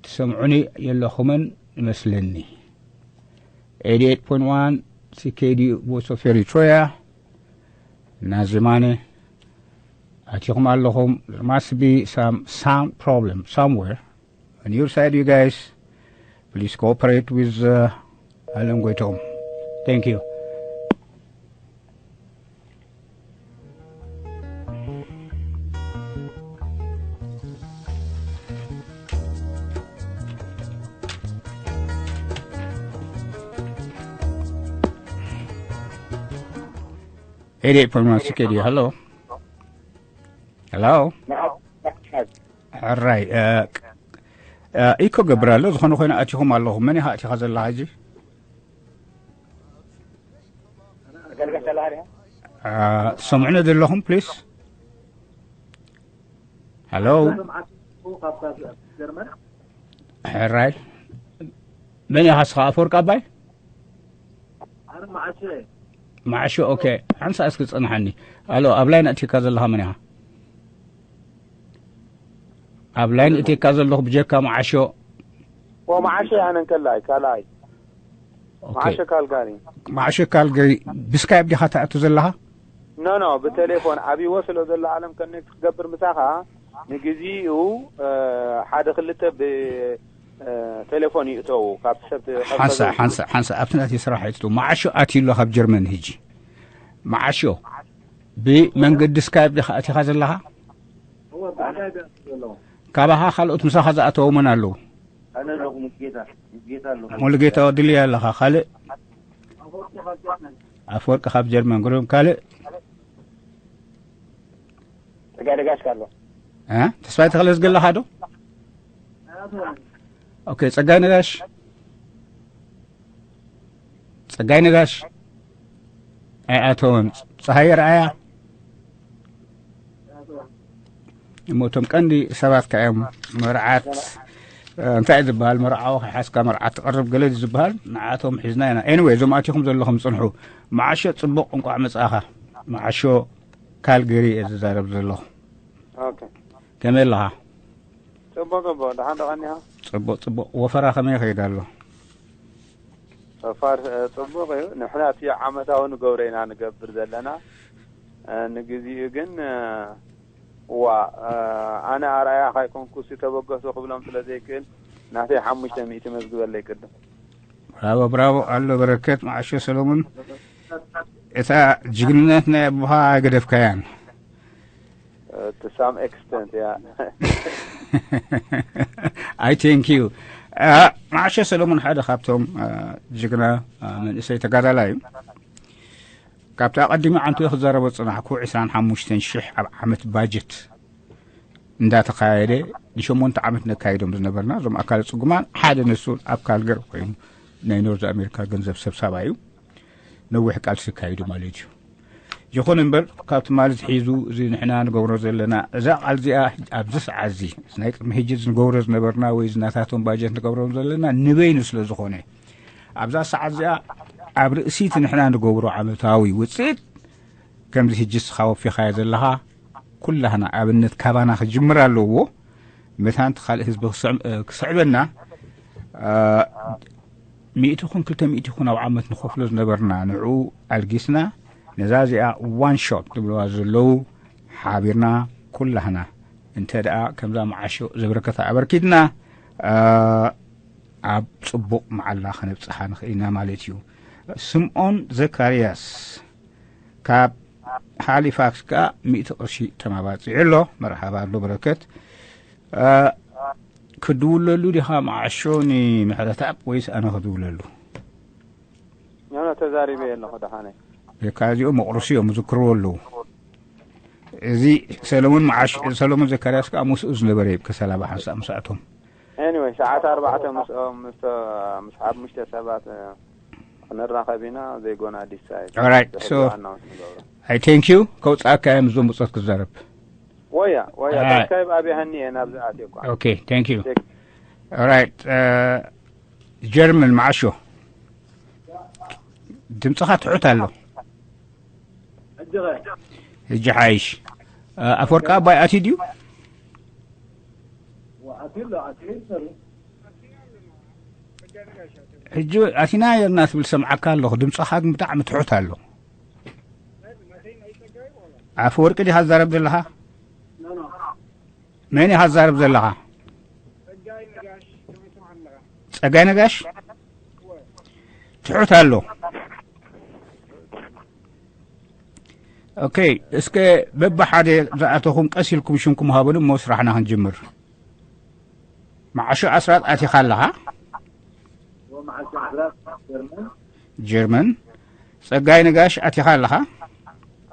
ትሰምዑኒ የለኹምን ይመስለኒ። ኤይት ኤይት ፖይንት ዋን C K D U Voice of Eritrea፣ ናዚማነ ኣቲኹም ኣለኹም። There must be some sound problem somewhere on your side, you guys. Please cooperate with uh, Alan Goitom. Thank you. Eighty-eight point one C K D U, hello. Hello. ሕራይ ኢኮ ገብር ኣሎ። ዝኾነ ኮይኑ ኣቲኹም ኣለኹም። መን ኢኻ ኣቲኻ ዘለኻ ሕጂ? ትሰምዑኒ ዘለኹም ፕሊስ? ሃሎ። ሕራይ መን ኢኻ እስኻ? ኣፈወርቂ ኣባይ? መዓሾ። ኦኬ፣ ሓንሳ እስኪ ጽንሓኒ። ኣሎ ኣብ ላይን ኣቲካ ዘለኻ መን ኢኻ? ኣብ ላይን እቲካ ዘለኹ ብጀካ መዓሾ። ወ መዓሾ ያነን ከላይ ካልኣይ ኦኬ። መዓሾ ካልጋሪ። መዓሾ ካልገሪ። ብስካይፕ ዲኻ ትኣቱ ዘለኻ? ኖ ኖ ብቴሌፎን ኣብይዎ ስለ ዘሎ ዓለም ከኔክት ክገብር ምሳኻ ንግዚኡ እ፣ ሓደ ክልተ ብ እ፣ ቴሌፎን ይእተው ካብ ሰብ ተ- ካብ ሓንሳ ሰብ ሓንሳ ሓንሳ ኣብቲ ናተይ ስራሕ ኣይትእትው። መዓሾ ኣትዩ ኣሎ ካብ ጀርመን። ሕጂ መዓሾ ብመንገዲ ስካይፕ ዲኻ ኣቲኻ ዘለኻ? ካባኻ ካልኦት ምሳኻ ዝኣተዉ መን ኣለዉ? ሙሉጌታ ድልያ ኣለኻ። ካልእ ኣፈወርቂ ካብ ጀርመን። ግሩም። ካልእ ጸጋይ ነጋሽ ካሎ እ? ተስፋይ ተኽለ ዝገለኻ ዶ? ኦኬ፣ ጸጋይ ነጋሽ፣ ጸጋይ ነጋሽ ኣይኣተወን። ጸሃየ ረኣያ እሞ እቶም ቀንዲ ሰባት ከ እዮም መርዓት፣ እ፣ እንታይ እዩ ዝበሃል? መርዓዊ ከይሓዝካ መርዓት ትቐርብ ገለ እዩ ዝበሃል። ንዓቶም ሒዝና ኢና። ኤኒወይ፣ እዞም ኣቲኹም ዘለኹም ጽንሑ። መዓሾ ጽቡቕ፣ እንቋዕ መጻእኻ። መዓሾ ካልገሪ እየ ዝዛረብ ዘለኹ። ኦኬ ከመይ ኣለኻ? ጽቡቅ ጽቡቅ ደሓን ደቐኒኻ ጽቡቕ ጽቡቕ። ወፈራ ከመይ ይኸይድ ኣሎ? ሶፋር ጽቡቅ እዩ። ንሕና እቲ ዓመታዊ ንገብሮ ኢና ንገብር ዘለና። እ፣ ንግዚኡ ግን እ፣ ዋ እ፣ ኣነ ኣርኣያ ካይኮንኩ ሲ ተበገሶ ክብሎም ስለ ዘይክእል ናተይ ሓሙሽተ ሚእቲ መዝግበለይ ቅድም። ብራቮ ብራቮ። ኣሎ በረከት፣ መዓሾ ሰለሙን፣ እታ ጅግንነት ናይ ኣቦኻ ኣይገደፍካያን። እ፣ to some extent ያ ኣይ ቴንክ ዩ። መዓሾ ሰለሙን ሓደ ካብቶም እ፣ ጅግና እ፣ መንእሰይ ተጋዳላይ እዩ። ካብቲ ኣቐዲሚ ዓንቱ ክዛረቦ ዝጸናሕኩ ዕስራን ሓሙሽተን ሽሕ ኣብ ዓመት ባጀት እንዳተኻየደ ንሸሞንተ ዓመት ነካይዶም ዝነበርና እዞም ኣካለ ጽጉማን ሓደ ንሱ ኣብ ካልገር ኮይኑ ናይ ኖርዝ ኣሜሪካ ገንዘብ ሰብሳባ እዩ። ነዊሕ ቃልሲ ኣካይዱ ማለት እዩ። ይኹን እምበር ካብ ትማሊ ትሒዙ እዚ ንሕና ንገብሮ ዘለና እዛ ቃል እዚኣ ኣብዚ ሰዓት እዚ ናይ ቅድሚ ሕጂ ንገብሮ ዝነበርና ወይ ናታቶም ባጀት ንገብሮም ዘለና ንበይኑ ስለ ዝኾነ ኣብዛ ሰዓት እዚኣ ኣብ ርእሲቲ ንሕና ንገብሮ ዓመታዊ ውፅኢት ከምዚ ሕጂ ስኻ ወፊኻዮ ዘለኻ ኩላህና ኣብነት ካባና ክጅምር ኣለዎ። መታን ካልእ ህዝቢ ክስዕበና ሚእቲ ይኹን ክልተ ሚእቲ ይኹን ኣብ ዓመት ንኸፍሎ ዝነበርና ንዕኡ ኣልጊስና ነዛ እዚኣ ዋን ሾት ዝብልዋ ዘለዉ ሓቢርና ኩላህና እንተ ደኣ ከምዛ መዓሾ ዘበረከታ ኣበርኪትና ኣብ ጽቡቕ መዓላ ከነብጽሓ ንኽእል ኢና ማለት እዩ። ስምኦን ዘካርያስ ካብ ሃሊፋክስ ከኣ ሚእቲ ቅርሺ ተማባጺዑ ኣሎ። መርሓባ ኣሎ በረከት። ክድውለሉ ዲኻ መዓሾ ንምሕረተኣብ ወይስ ኣነ ክድውለሉ? ኖ ተዛሪበ ኣለኹ ደሓነ። እካ እዚኦም መቑርሲ እዮም ዝዝክርዎ ኣለዉ። እዚ ሰለሙን መዓሽ ሰለሙን ዘካርያስ ከዓ ምስኡ ዝነበረ እዩ ከሰላ ብሓንሳእ ምስኣቶም። ኤኒወይ ሰዓት ኣርባዕተ ምስኦም ምስ ምስ ሓሙሽተ ሰባት ክንራኸብ ኢና። ዘይጎና ዲሳይድ Alright, so- ኣናውንስ ንገብሮ። I thank you። ከውፅኣካ እዮም እዞም ብፆት ክዛረብ። ወያ ወያ Alright. ተካይብ ኣብያ ሃኒ እየ ናብዚ ኣትየ እኳ። Okay, thank you. Alright. ጀርመን መዓሾ ድምፅኻ ትሑት ኣሎ። ሕጂ ሓይሽ ኣፈወርቂ ኣባይ ኣትዩ ድዩ? ሕጂ ኣቲና የርና ትብል ሰምዓካ ኣለኹ። ድምፅኻ ግን ብጣዕሚ ትሑት ኣሎ። ኣፈወርቂ ዲኻ ትዛረብ ዘለኻ? መን ኢኻ ትዛረብ ዘለኻ? ጸጋይ ነጋሽ ትሑት ኣሎ። ኦኬ፣ እስከ በብሓደ ዝኣተኹም ቀስ ኢልኩም ሽምኩም ሃቡኒ እሞ ስራሕና ክንጅምር። መዓሾ ኣስራት ኣቲኻ ኣለኻ? ጀርመን። ጸጋይ ነጋሽ ኣቲኻ ኣለኻ?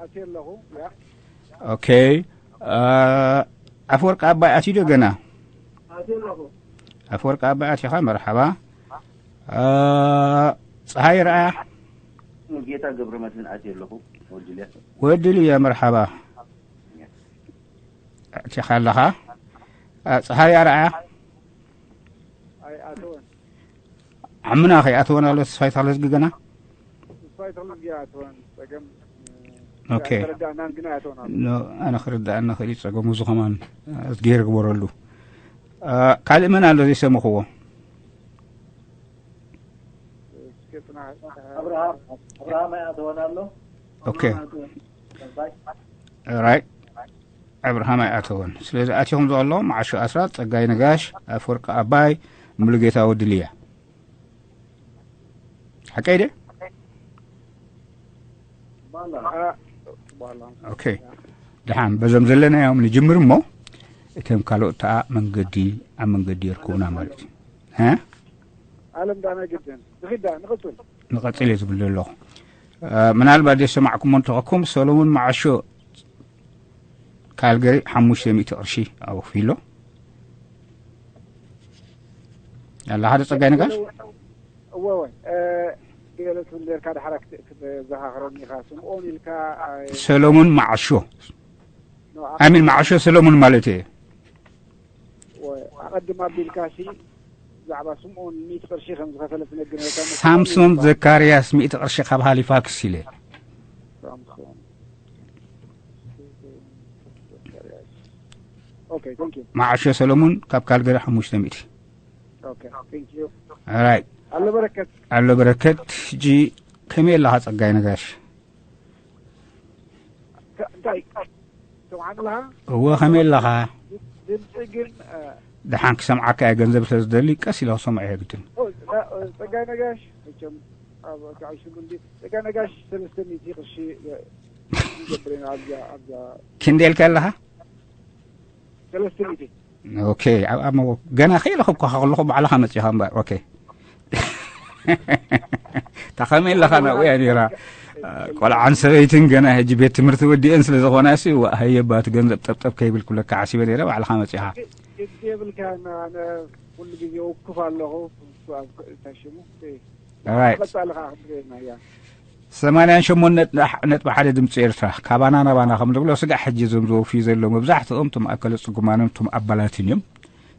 ኣትየ ኣለኹ። ያ ኦኬ። ኣፈወርቂ ኣባይ ኣትዩ ዶ ገና? ኣፈወርቂ ኣባይ ኣቲኻ? መርሓባ። ጸሃይ ረኣያ? ጌታ ገብረመድህን ኣትየ ኣለኹ። ወድልያ ወድልያ መርሓባ። ኣቲኻ ኣለኻ? ጸሃይ ኣርኣያ? ኣይኣተወን። ዓምና ከይኣተወን ኣሎ ተስፋይ ተኽለዝጊ ገና? ተስፋይ ተኽለዝጊ ኣይኣተወን። ጸገም ኦኬ። ተረዳእናን ግን ኣይኣተወን ኣሎ። ኖ፣ ኣነ ክርዳእ ንኽእል እዩ ጸገሙ ዝኾማን እዝጌር ግበረሉ። ካልእ መን ኣሎ ዘይሰምኽዎ? እስከ ጽናሕ። ኣብርሃም ኣብርሃም ኣይኣተወን ኣሎ። ኦኬ። ተስፋይ ራይት ኣብርሃም ኣይኣተወን። ስለዚ ኣቲኹም ዘሎ መዓሾ ኣስራት፣ ጸጋይ ነጋሽ፣ ኣፈወርቂ ኣባይ፣ ሙሉጌታ ወድልያ። ሓቀይ ደ? ባላ ባላ ኦኬ። ደሓን በዞም ዘለናዮም ንጅምር እሞ እቶም ካልኦት ተኣ መንገዲ ኣብ መንገዲ የርክቡና ማለት እዩ። እ? ዓለም ዳና ግድን ንኺዳ ንቕጽል። ንቐጽል እየ ዝብል ዘለኹ። ምናልባት ዘይሰማዕኩሞ እንተኾንኩም ሰሎሙን መዓሾ ካልገሪ ሓሙሽተ ሚእቲ ቅርሺ ኣወፊሎ። ኣላ ሓደ ጸጋይ ነጋሽ? እወ እወ። ገለ ትብል ኔርካ ድሓራ ክት- ክትዘኻኽረኒ ኢኻ። ስምኦን ኢልካ ኣይ- ሰሎሙን መዓሾ ኖ፣ ኣሚን መዓሾ ሰሎሙን ማለት እየ። ወ- ኣቐድም ኣቢልካ ሲ ብዛዕባ ስምኦን ሚእቲ ቅርሺ ከም ዝኸፈለ ትነግር ኔርካ። ሳምሶን ዘካርያስ ሚእቲ ቅርሺ ካብ ሃሊፋክስ ኢለ። ሳምሶን። ኦኬ፣ thank you። መዓሾ ሰሎሙን ካብ ካልገሪ ሓሙሽተ ሚእቲ። ኦኬ፣ thank you። ራይት ኣሎ በረከት። ኣሎ በረከት። ሕጂ ከመይ ኣለኻ ጸጋይ ነጋሽ? ከ- እንታይ ሰምዓኒ ኣለኻ? እወ ከመይ ኣለኻ? ድምፂ ግን እ፣ ደሓን ክሰምዓካ እየ፣ ገንዘብ ስለ ዝደሊ ቀስ ኢለ ክሰምዖ እየ ግድን። ኦ፣ ጸ- ጸጋይ ነጋሽ መቸም ኣብ ኣካል ሽጉንዲ ጸጋይ ነጋሽ ሰለስተ ሚእቲ ቅርሺ እ፣ ይገብር ኢና ኣብዛ ኣብዛ ክንደይ ኢልካ ኣለኻ? ሰለስተ ሚእቲ ኦኬ ኣብ ኣብ መጎ ገና ከይረኸብኩኻ ከለኹ ባዕልኻ መጺኻ እምበር። ኦኬ እታ ከመይ ኣለኻ ናብኡ እያ ነይራ። ቆልዓን ሰበይትን ገና ሕጂ ቤት ትምህርቲ ወዲአን ስለ ዝኾና ሲ ዋእ ሃየባ እቲ ገንዘብ ጠብጠብ ከይብል ኩለካ ሓሲበ ነይረ ባዕልኻ መጺኻ። ግዲ የብልካ። ኣነ ኩሉ ግዜ ውኩፍ ኣለኹ። ኣብ ታሽሙ ራይት ቀጻሊ ከዓ ክትርእየና እያ። ሰማንያን ሸሞንተ ነጥቢ ሓደ ድምፂ ኤርትራ ካባና ናባና ከም ዝብሎ ስጋዕ ሕጂ እዞም ዝወፍዩ ዘለዉ መብዛሕትኦም እቶም ኣካለ ፅጉማንን እቶም ኣባላትን እዮም።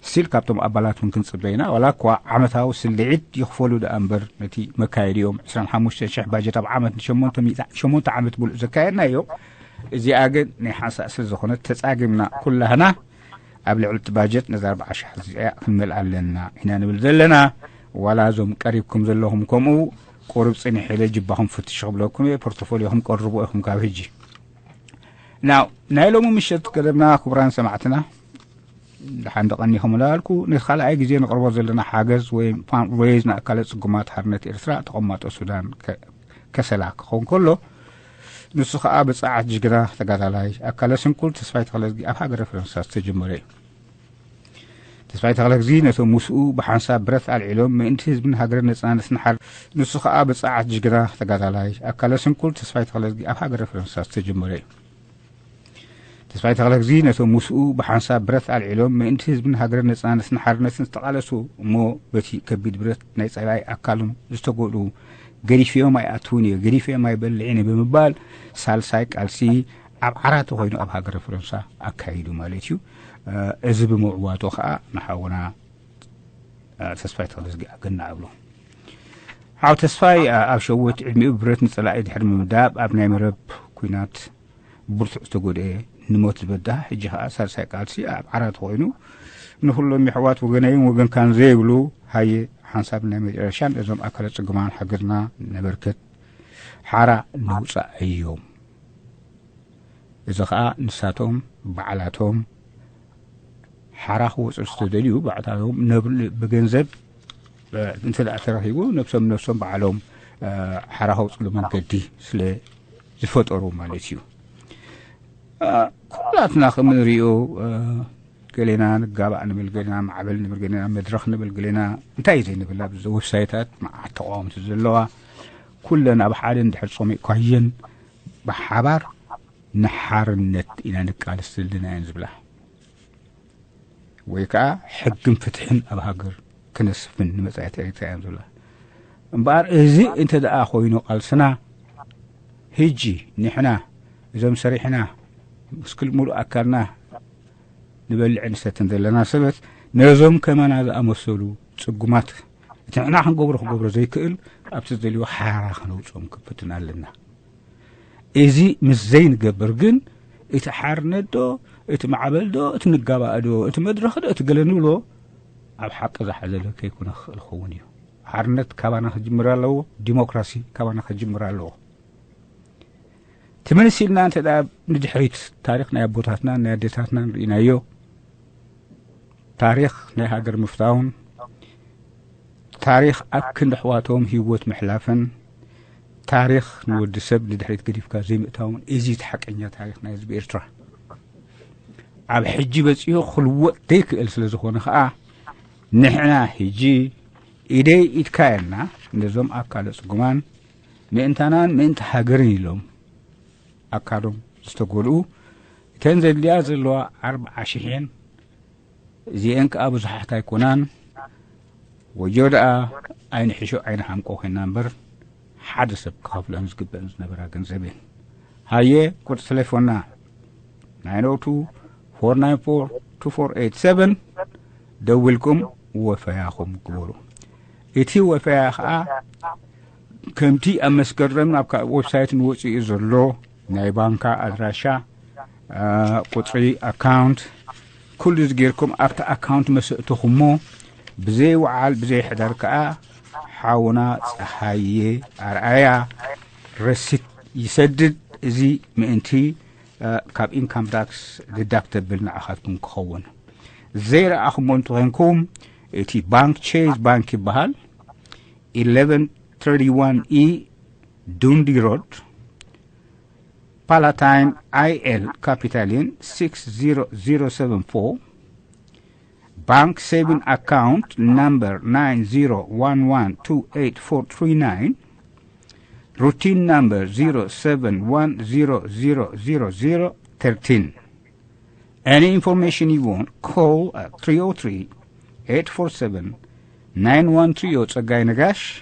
ስቲል ካብቶም ኣባላት እውን ክንፅበ ኢና። ዋላ እኳ ዓመታዊ ስልዒት ይኽፈሉ ደኣ እምበር ነቲ መካየዲኦም ዕስራን ሓሙሽተን ሽሕ ባጀት ኣብ ዓመት ንሸሞንተ ሚእቲ ሸሞንተ ዓመት ብሉእ ዘካየድናዮ፣ እዚኣ ግን ናይ ሓንሳእ ስለ ዝኾነት ተፃጊምና ኩላህና ኣብ ልዕሊ እቲ ባጀት ነዛ ኣርብዓ ሽሕ እዚኣ ክንመልኣ ኣለና ኢና ንብል ዘለና። ዋላ እዞም ቀሪብኩም ዘለኹም ከምኡ ቁሩብ ፅንሕ ኢለ ጅባኹም ፍትሽ ክብለኩም እየ። ፖርቶፎሊዮኹም ቀርቡ ኢኹም ካብ ሕጂ። ናው ናይ ሎሚ ምሸት ገደብና ክቡራን ሰማዕትና፣ ደሓን ደቐኒኹም እንዳበልኩ ነቲ ካልኣይ ግዜ ንቕርቦ ዘለና ሓገዝ ወይ ፋንድሬዝ ንኣካለ ጽጉማት ሓርነት ኤርትራ ተቐማጦ ሱዳን ከ- ከሰላ ክኸውን ከሎ፣ ንሱ ኸኣ ብጻዓት ጅግና ተጋዳላይ ኣካለ ስንኩል ተስፋይ ተኽለዝጊ ኣብ ሃገረ ፈረንሳ ዝተጀመረ እዩ። ተስፋይ ተኽለዝጊ ነቶም ምስኡ ብሓንሳብ ብረት ኣልዒሎም ምእንቲ ህዝብን ሃገርን ነጻነትን ሓር ንሱ ኸኣ ብጻዓት ጅግና ተጋዳላይ ኣካለ ስንኩል ተስፋይ ተኽለዝጊ ኣብ ሃገረ ፈረንሳ ዝተጀመረ እዩ። ተስፋይ ተኽለዝጊ ነቶም ምስኡ ብሓንሳብ ብረት ኣልዒሎም ምእንቲ ህዝብን ሃገርን ነጻነትን ሓርነትን ዝተቓለሱ እሞ በቲ ከቢድ ብረት ናይ ጸላኢ ኣካሎም ዝተጎድኡ ገዲፈዮም ኣይኣትውን እየ፣ ገዲፈዮም ኣይበልዕን እየ ብምባል ሳልሳይ ቃልሲ ኣብ ዓራት ኮይኑ ኣብ ሃገረ ፈረንሳ ኣካይዱ ማለት እዩ። እዚ ብምዕዋቱ ኸኣ ንሓውና ተስፋይ ተኽለዝጊ ኣገና እብሎ። ሓው ተስፋይ ኣብ ሸወት ዕድሚኡ ብብረት ንጸላኢ ድሕሪ ምምዳብ ኣብ ናይ መረብ ኲናት ብርቱዕ ዝተጎድኤ ንሞት ዝበዳህ፣ ሕጂ ኸኣ ሳልሳይ ቃልሲ ኣብ ዓራት ኮይኑ ንኹሎም የሕዋት ወገነይን ወገንካን ዘይብሉ ሃየ ሓንሳብ ናይ መጨረሻን እዞም ኣካለ ጽጉማን ሓገዝና ነበርክት ሓራ ነውጻእ እዮም። እዚ ኸኣ ንሳቶም ባዕላቶም ሓራ ክወፁ ዝተደልዩ ባዕላቶም ነብሉ ብገንዘብ እንተ ደኣ ተረኺቡ ነብሶም ነብሶም ባዕሎም ሓራ ከውፅሉ መንገዲ ስለ ዝፈጠሩ ማለት እዩ። ኩላትና ከም ንሪኦ ገሌና ንጋባእ ንብል፣ ገሌና ማዕበል ንብል፣ ገሌና መድረኽ ንብል፣ ገሌና እንታይ ዘይንብል ኣብዚ ዌብሳይታት መዓት ተቃወምቲ ዘለዋ ኩለን ኣብ ሓደ እንድሕር ጸሚእኳየን ብሓባር ንሓርነት ኢና ንቃለስ ዘለና እየን ዝብላ። ወይ ከዓ ሕግን ፍትሕን ኣብ ሃገር ክነስፍን ንመጻኢት ኤርትራ እዮም ዝብላ። እምበኣር እዚ እንተ ደኣ ኮይኑ ቃልስና፣ ህጂ ንሕና እዞም ሰሪሕና ምስ ክል ሙሉእ ኣካልና ንበልዕን ንሰትን ዘለና ሰባት ነዞም ከማና ዝኣመሰሉ ጽጉማት እቲ ንሕና ክንገብሮ ክገብሮ ዘይክእል ኣብቲ ዝደልዮ ሓራ ክነውፅኦም ክፍትን ኣለና። እዚ ምስ ዘይንገብር ግን እቲ ሓርነት ዶ እቲ ማዕበል ዶ እቲ ንጋባእ ዶ እቲ መድረኽ ዶ እቲ ገለ ንብሎ ኣብ ሓቂ ዝሓዘለ ከይኮነ ክኽእል ክኸውን እዩ። ሓርነት ካባና ክጅምር ኣለዎ። ዲሞክራሲ ካባና ክጅምር ኣለዎ። ትምልስ ኢልና እንተ ደኣ ንድሕሪት ታሪኽ ናይ ኣቦታትናን ናይ ኣዴታትናን ርኢናዮ፣ ታሪኽ ናይ ሃገር ምፍታውን ታሪኽ ኣብ ክንዲ ኣሕዋቶም ህይወት ምሕላፍን ታሪኽ ንወዲ ሰብ ንድሕሪት ገዲፍካ ዘይምእታውን እዚ እቲ ሓቀኛ ታሪኽ ናይ ህዝቢ ኤርትራ። ኣብ ሕጂ በጺሑ ክልወጥ ዘይክእል ስለ ዝኾነ ኸኣ ንሕና ሕጂ ኢደይ ኢድካ ኢልና ነዞም ኣካለ ጽጉማን ምእንታናን ምእንቲ ሃገርን ኢሎም ኣካሎም ዝተጎድኡ እተን ዘድልያ ዘለዋ ኣርብዓ ሽሕ እየን። እዚኤን ከኣ ብዙሓት ኣይኮናን። ወዮ ደኣ ኣይንሕሾ ኣይንሓምቆ ኮይና እምበር ሓደ ሰብ ክኸፍለን ዝግበእን ዝነበራ ገንዘብ እየን። ሃየ ቁጽሪ ቴሌፎንና ናይን ኦ ቱ ፎር ናይን ፎር ቱ ፎር ኤይት ሰቨን ደዊልኩም ወፈያኹም ግበሩ። እቲ ወፈያ ኸኣ ከምቲ ኣብ መስከረም ኣብ ካ- ዌብሳይት ንወፅኡ ዘሎ ናይ ባንካ ኣድራሻ፣ ቁፅሪ ኣካውንት፣ ኩሉ እዚ ጌርኩም ኣብቲ ኣካውንት መሰእትኹሞ ብዘይ ወዓል ብዘይ ሕዳር ከኣ ሓውና ፀሃየ ኣርኣያ ረሲት ይሰድድ። እዚ ምእንቲ ካብ ኢንካም ታክስ ዲዳክተብል ንዓኻትኩም ክኸውን። ዘይረኣኹሞ እንተኾይንኩም እቲ ባንክ ቼዝ ባንክ ይበሃል። eleven thirty-one E Dundee Road, Palatine I L, Capital Inn, six zero zero seven four. Bank saving account number nine zero one one two eight four three nine. Routine number zero seven one zero zero zero zero thirteen. Any information you want, call at three oh three, eight four seven, nine one three oh Tsaggai Nagash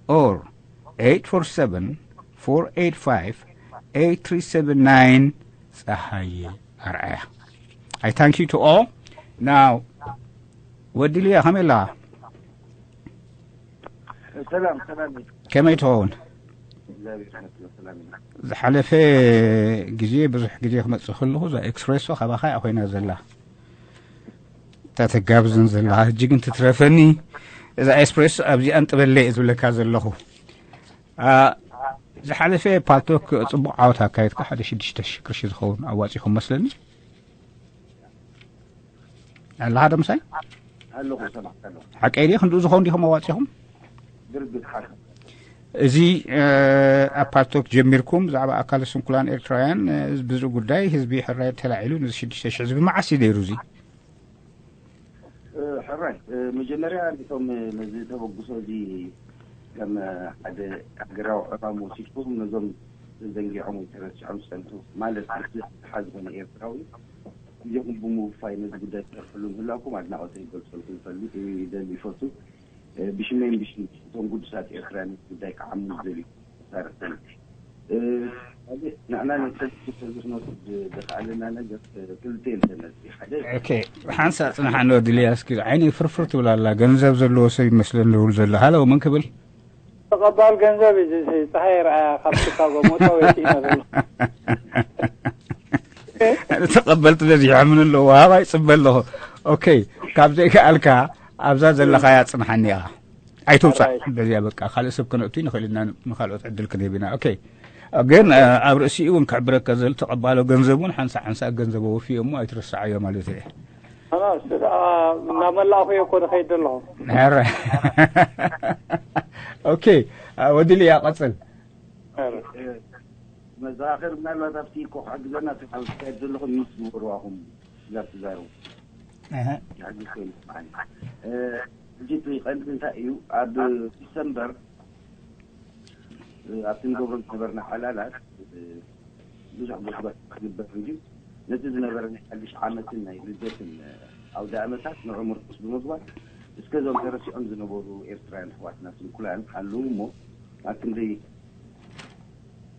or eight four seven, four eight five eight three seven nine. ጸሃየ ኣርኣያ። I thank you to all. Now ወዲ ልያ ከመይ ኣለኻ? ሰላም ሰላም። ከመይ ትኸውን? እግዚኣብሔር ይመስገን ሰላም ኢና። ዝሓለፈ ግዜ ብዙሕ ግዜ ክመጽእ ከለኹ እዛ ኤክስፕሬሶ ካባኻ እያ ኮይና ዘላ፣ እታ ተጋብዝን ዘለኻ። ሕጂ ግን ትትረፈኒ እዛ ኤክስፕሬሶ ኣብዚኣ እንጥበለ እየ ዝብለካ ዘለኹ። ዝሓለፈ ፓልቶክ ጽቡቕ ዓወት ኣካየድካ፣ ሓደ ሽዱሽተ ሽሕ ቅርሺ ዝኸውን ኣዋጺኹም መስለኒ። ኣለኻ ዶ ምሳይ? ኣለኹ ሰማዕ ኣለኹ። ሓቀይ ድዩ? ክንድኡ ዝኸውን ዲኹም ኣዋጺኹም? ብርግጽ ሓቂ። እዚ ኣብ ፓልቶክ ጀሚርኩም ብዛዕባ ኣካለ ስንኩላን ኤርትራውያን፣ ብዚ ጉዳይ ህዝቢ ሕራይ ተላዒሉ ነዚ ሽዱሽተ ሽሕ ህዝቢ መዓስ እዩ ነይሩ እዚ? ሕራይ። መጀመርያ ነቶም ነዚ ተበግሶ እዚ ከም ሓደ ሃገራዊ ዕማም ወሲድኩም ነዞም ተዘንጊዖም ወይ ተረሲዖም ዝጸንሑ ማለት ምስዚ ሓ ዝኾነ ኤርትራዊ ግዜኹም ብምውፋይ ነዚ ጉዳይ ትሰርሕሉ ምህላውኩም ኣድናቖተይ ክገልጸልኩም ይፈልጥ ይደሊ ይፈቱ። ብሽመይን ብሽም እቶም ግዱሳት ኤርትራውያን ነዚ ጉዳይ ክዓሙ ዝደልዩ መሳርሕትን ንዕና ነተግስሰሉ ክነወስድ ዘኽኣለና ነገር ክልተ እንተነሲ ሓደ ኦኬ፣ ሓንሳ ጽንሓ እንዶ ድልያ እስኪ ዓይነይ ፍርፍር ትብል ኣላ። ገንዘብ ዘለዎ ሰብ ይመስለኒ ዝብል ዘሎ። ሃሎ፣ መን ክብል? ተቐባል ገንዘብ እዩ እዚ። ፀሓይ ርኣያ ካብ ቺካጎ ሞታ ወይ ኪና ዘሎ። ተቐበልቲ በዚሖም ኣለዉ። ሃባይ ጽበ ኣለኹ። ኦኬ፣ ካብ ዘይከኣልካ ኣብዛ ዘለኻያ ጽንሓኒ ኢኻ። ኣይትውጻእ። በዚያ በቃ ካልእ ሰብ ከነእቱ ንኽእል ኢና፣ ንኻልኦት ዕድል ክንህብ ኢና። ኦኬ፣ ግን ኣብ ርእሲኡ እውን ክሕብረካ ዘል ተቐባሎ ገንዘብ እውን ሓንሳ ሓንሳ ገንዘብ ወፍዮ እሞ ኣይትረስዓዮ ማለት እየ። እናመላእኹ እየ እኮ ዝኸይድ ዘለኹ። ኧረ ኦኬ፣ ወዲ ልያ ቀጽል። መዘኻኸር ምናልባት ኣብቲ እኮ ክሕግዘና እቲ ካብ ዝካየድ ዘለኹም ምስ ዝበርዋኹም ስጋብ ትዛረቡ ኣሃ። ይሕግዝ ኮይኑ ይስምዓኒ። ሕጂ እቲ ቀንዲ እንታይ እዩ፣ ኣብ ዲሰምበር ኣብቲ ንገብሮ ዝነበርና ሓላላት ብዙሕ ጎስጓስ ክግበር እንድዩ። ነቲ ዝነበረ ናይ ሓድሽ ዓመትን ናይ ልደትን ኣውደ ኣመታት ንዑ ምርኩስ ብምግባር እስከ እዞም ተረሲዖም ዝነበሩ ኤርትራውያን ኣሕዋትና ስንኩላን ኣለዉ እሞ ኣብ ክንደይ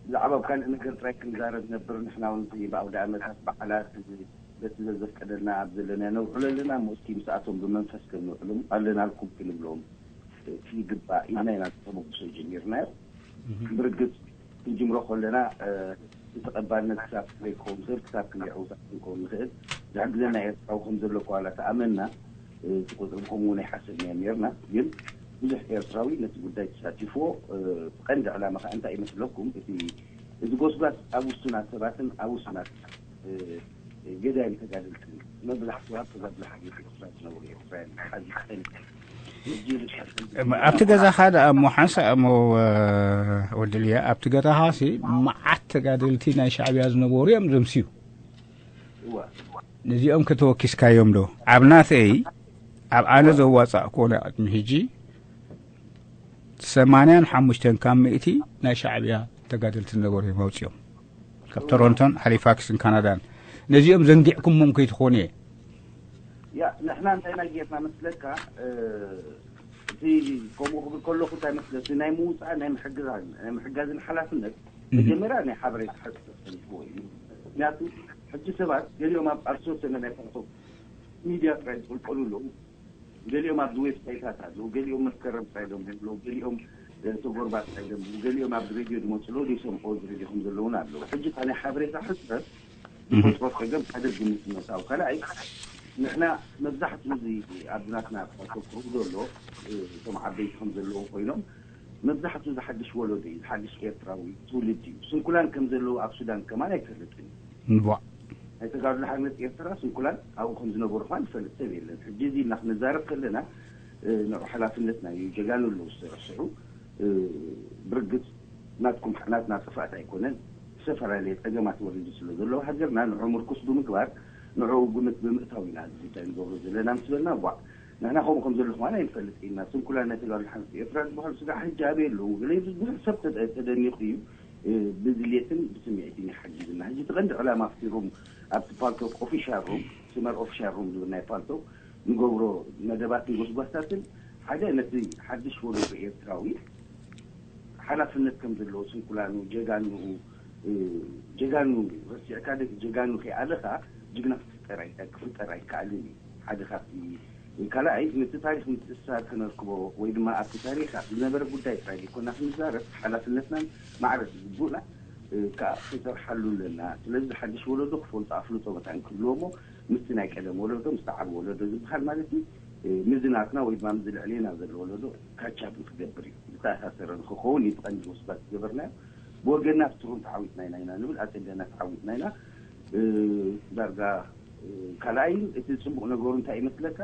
ብዛዕባ ኣብ ካልእ ነገር ጥራይ ክንዛረብ ነብር። ንሕና እውን ብኣውደ ኣመታት በዓላት በቲ ዘዘፍቀደልና ኣብ ዘለና ነውዕሎ ኣለና እሞ እስኪ ምስኣቶም ብመንፈስ ከንውዕሎም ኣለናልኩም ክንብሎም ይግባእ ኢልና ኢና ተበግሶ ጀሚርናዮ። ብርግጽ ክንጅምሮ ከለና እቲ ተቐባልነት ክሳብ ክንደይ ክኸውን ዝኽእል ክሳብ ክንደይ ዕውታት ክንከውን ንኽእል ዝሕግዘና ኤርትራዊ ከም ዘሎ እኳ ዋላ ተኣመንና እቲ ቁፅሪ ከምኡ እውን ኣይሓሰብናዮ ነርና። ግን ብዙሕ ኤርትራዊ ነቲ ጉዳይ ተሳቲፍዎ። ቀንዲ ዕላማ ከዓ እንታይ ይመስለኩም? እቲ እዚ ጎስጓስ ኣብ ውሱናት ሰባትን ኣብ ውሱናት ገዳይም ተጋደልትን መብዛሕትኡ ኣብ ተጋድሎ ሓርነት ኤርትራ ዝነበሩ ኤርትራውያን ሓዚ ክጠን ኣብቲ ገዛኻ ደኣ እሞ ሓንሳእ እሞ ወድልያ ኣብቲ ገዛኻ ሲ መዓት ተጋደልቲ ናይ ሻዕብያ ዝነበሩ እዮም ዘምስዩ። ነዚኦም ከተወኪስካዮም ዶ? ኣብ ናተይ ኣብ ኣነ ዘዋጻእክዎ ናይ ቅድሚ ሕጂ ሰማንያን ሓሙሽተን ካብ ሚእቲ ናይ ሻዕብያ ተጋደልቲ ዝነበሩ እዮም ኣውጺኦም። ካብ ቶሮንቶን ሃሊፋክስን ካናዳን። ነዚኦም ዘንጊዕኩሞም ከይትኾኑ እየ። ያ ንሕና እንታይ ናይ ጌርና መስለካ እቲ ከምኡ ክብል ከለኹ እንታይ መስለ እቲ ናይ ምውፃእ ናይ ምሕግዛን ናይ ምሕጋዝን ሓላፍነት መጀመርያ ናይ ሓበሬታ ሕፅረት ተሪፍዎ እዩ። ምክንያቱ ሕጂ ሰባት ገሊኦም ኣብ ኣብ ዝተወሰነ ናይ ፓልቶክ ሚድያ ጥራይ ዝቕልቀሉ ኣለዉ። ገሊኦም ኣብዚ ዌብሳይታት ኣለዉ፣ ገሊኦም መስከረም ጥራይ ደንቡ ኣለዉ፣ ገሊኦም ተጎርባ ጥራይ ደንቡ፣ ገሊኦም ኣብዚ ሬድዮ ዝመፁ ኣለዉ ዘይሰምዕዎ እዚ ሬድዮ ከም ዘለዉን ኣለዉ። ሕጂ እታ ናይ ሓበሬታ ሕፅረት ዝፈጥሮ ፀገም ሓደ ግምት መታው ካልኣይ ንሕና መብዛሕትኡ እዚ ኣብዚ ናትና ፓልቶክ ክህቡ ዘሎ እቶም ዓበይቲ ከም ዘለዉ ኮይኖም መብዛሕትኡ ዝሓድሽ ወለዶ እዩ ዝሓድሽ ኤርትራዊ ትውልድ እዩ። ስንኩላን ከም ዘለዉ ኣብ ሱዳን ከማን ኣይፈልጥን እዩ። እዋ ናይ ተጋድሎ ሓርነት ኤርትራ ስንኩላን ኣብኡ ከም ዝነበሩ ከማን ዝፈልጥ ሰብ የለን። ሕጂ እዚ ኢልና ክንዛረብ ከለና ንዑ ሓላፍነትና እዩ። ጀጋኑ ኣለዉ ዝተረስዑ ብርግጽ ናትኩም ናትና ጥፍኣት ኣይኮነን። ዝተፈላለየ ጸገማት ወሪዱ ስለ ዘሎ ሃገርና ንዑ ምርኩስ ብምግባር ንዑ ግምት ብምእታው ኢና እዚ ጉዳይ ንገብሮ ዘለና ምስ በልና ቧዕ ንሕና ከምኡ ከም ዘለኹም ኣነ ኣይንፈልጥ ኢና። ስንኩላን ናይ ተጋሩ ሓንቲ ኤርትራ ዝበሃሉ ስጋዕ ሕጂ ኣበይ ኣለዉ? ገለ ብዙሕ ሰብ ተደ- ተደኒቑ እዩ። ብድልየትን ብስምዒትን ይሓግዝና። ሕጂ እቲ ቀንዲ ዕላማ ኣብቲ ሩም ኣብቲ ፓልቶክ ኦፊሻል ሩም ስመር ኦፊሻል ሩም ዝብል ናይ ፓልቶክ ንገብሮ መደባትን ጎስጓስታትን ሓደ ነቲ ሓድሽ ወለዶ ኤርትራዊ ሓላፍነት ከም ዘለዎ ስንኩላኑ፣ ጀጋኑ፣ እ፣ ጀጋኑ ረሲዕካ ደ-፣ ጀጋኑ ከይኣለኻ ጅግና ክፍጠር ኣይ-፣ ክፍጠር ኣይከኣልን እዩ። ሓደ ካብቲ፣ ካልኣይ፣ ነቲ ታሪኽ ምትእስሳር ክነርክቦ ወይ ድማ ኣብቲ ታሪኽ ኣብ ዝነበረ ጉዳይ ጥራይ ዘይኮና ክንዛረብ፣ ሓላፍነትናን ማዕረ ዝግቡእና፣ እ፣ ከኣ ክንሰርሓሉ ኣለና። ስለዚ ሓድሽ ወለዶ ክፈልጦ ኣፍልጦ መታን ክህልዎ እሞ፣ ምስቲ ናይ ቀደም ወለዶ፣ ምስቲ ዓቢ ወለዶ ዝበሃል ማለት እዩ፣ እ፣ ምስዚ ናትና ወይ ድማ ምስዚ ልዕሌና ዘሎ ወለዶ ካቻፕ ንክገብር እዩ። ዝተኣሳሰረ ንክኸውን እዩ ብቐንዲ ወስባት ዝገበርናዮ። ብወገንና ኣብ ትሩም ተዓዊትና ኢና ኢና ንብል፣ ኣጸቢቕና ተዓዊትና ኢና። እ፣ ዳርጋ፣ እ፣ ካልኣይን እቲ ጽቡቕ ነገሩ እንታይ ይመስለካ?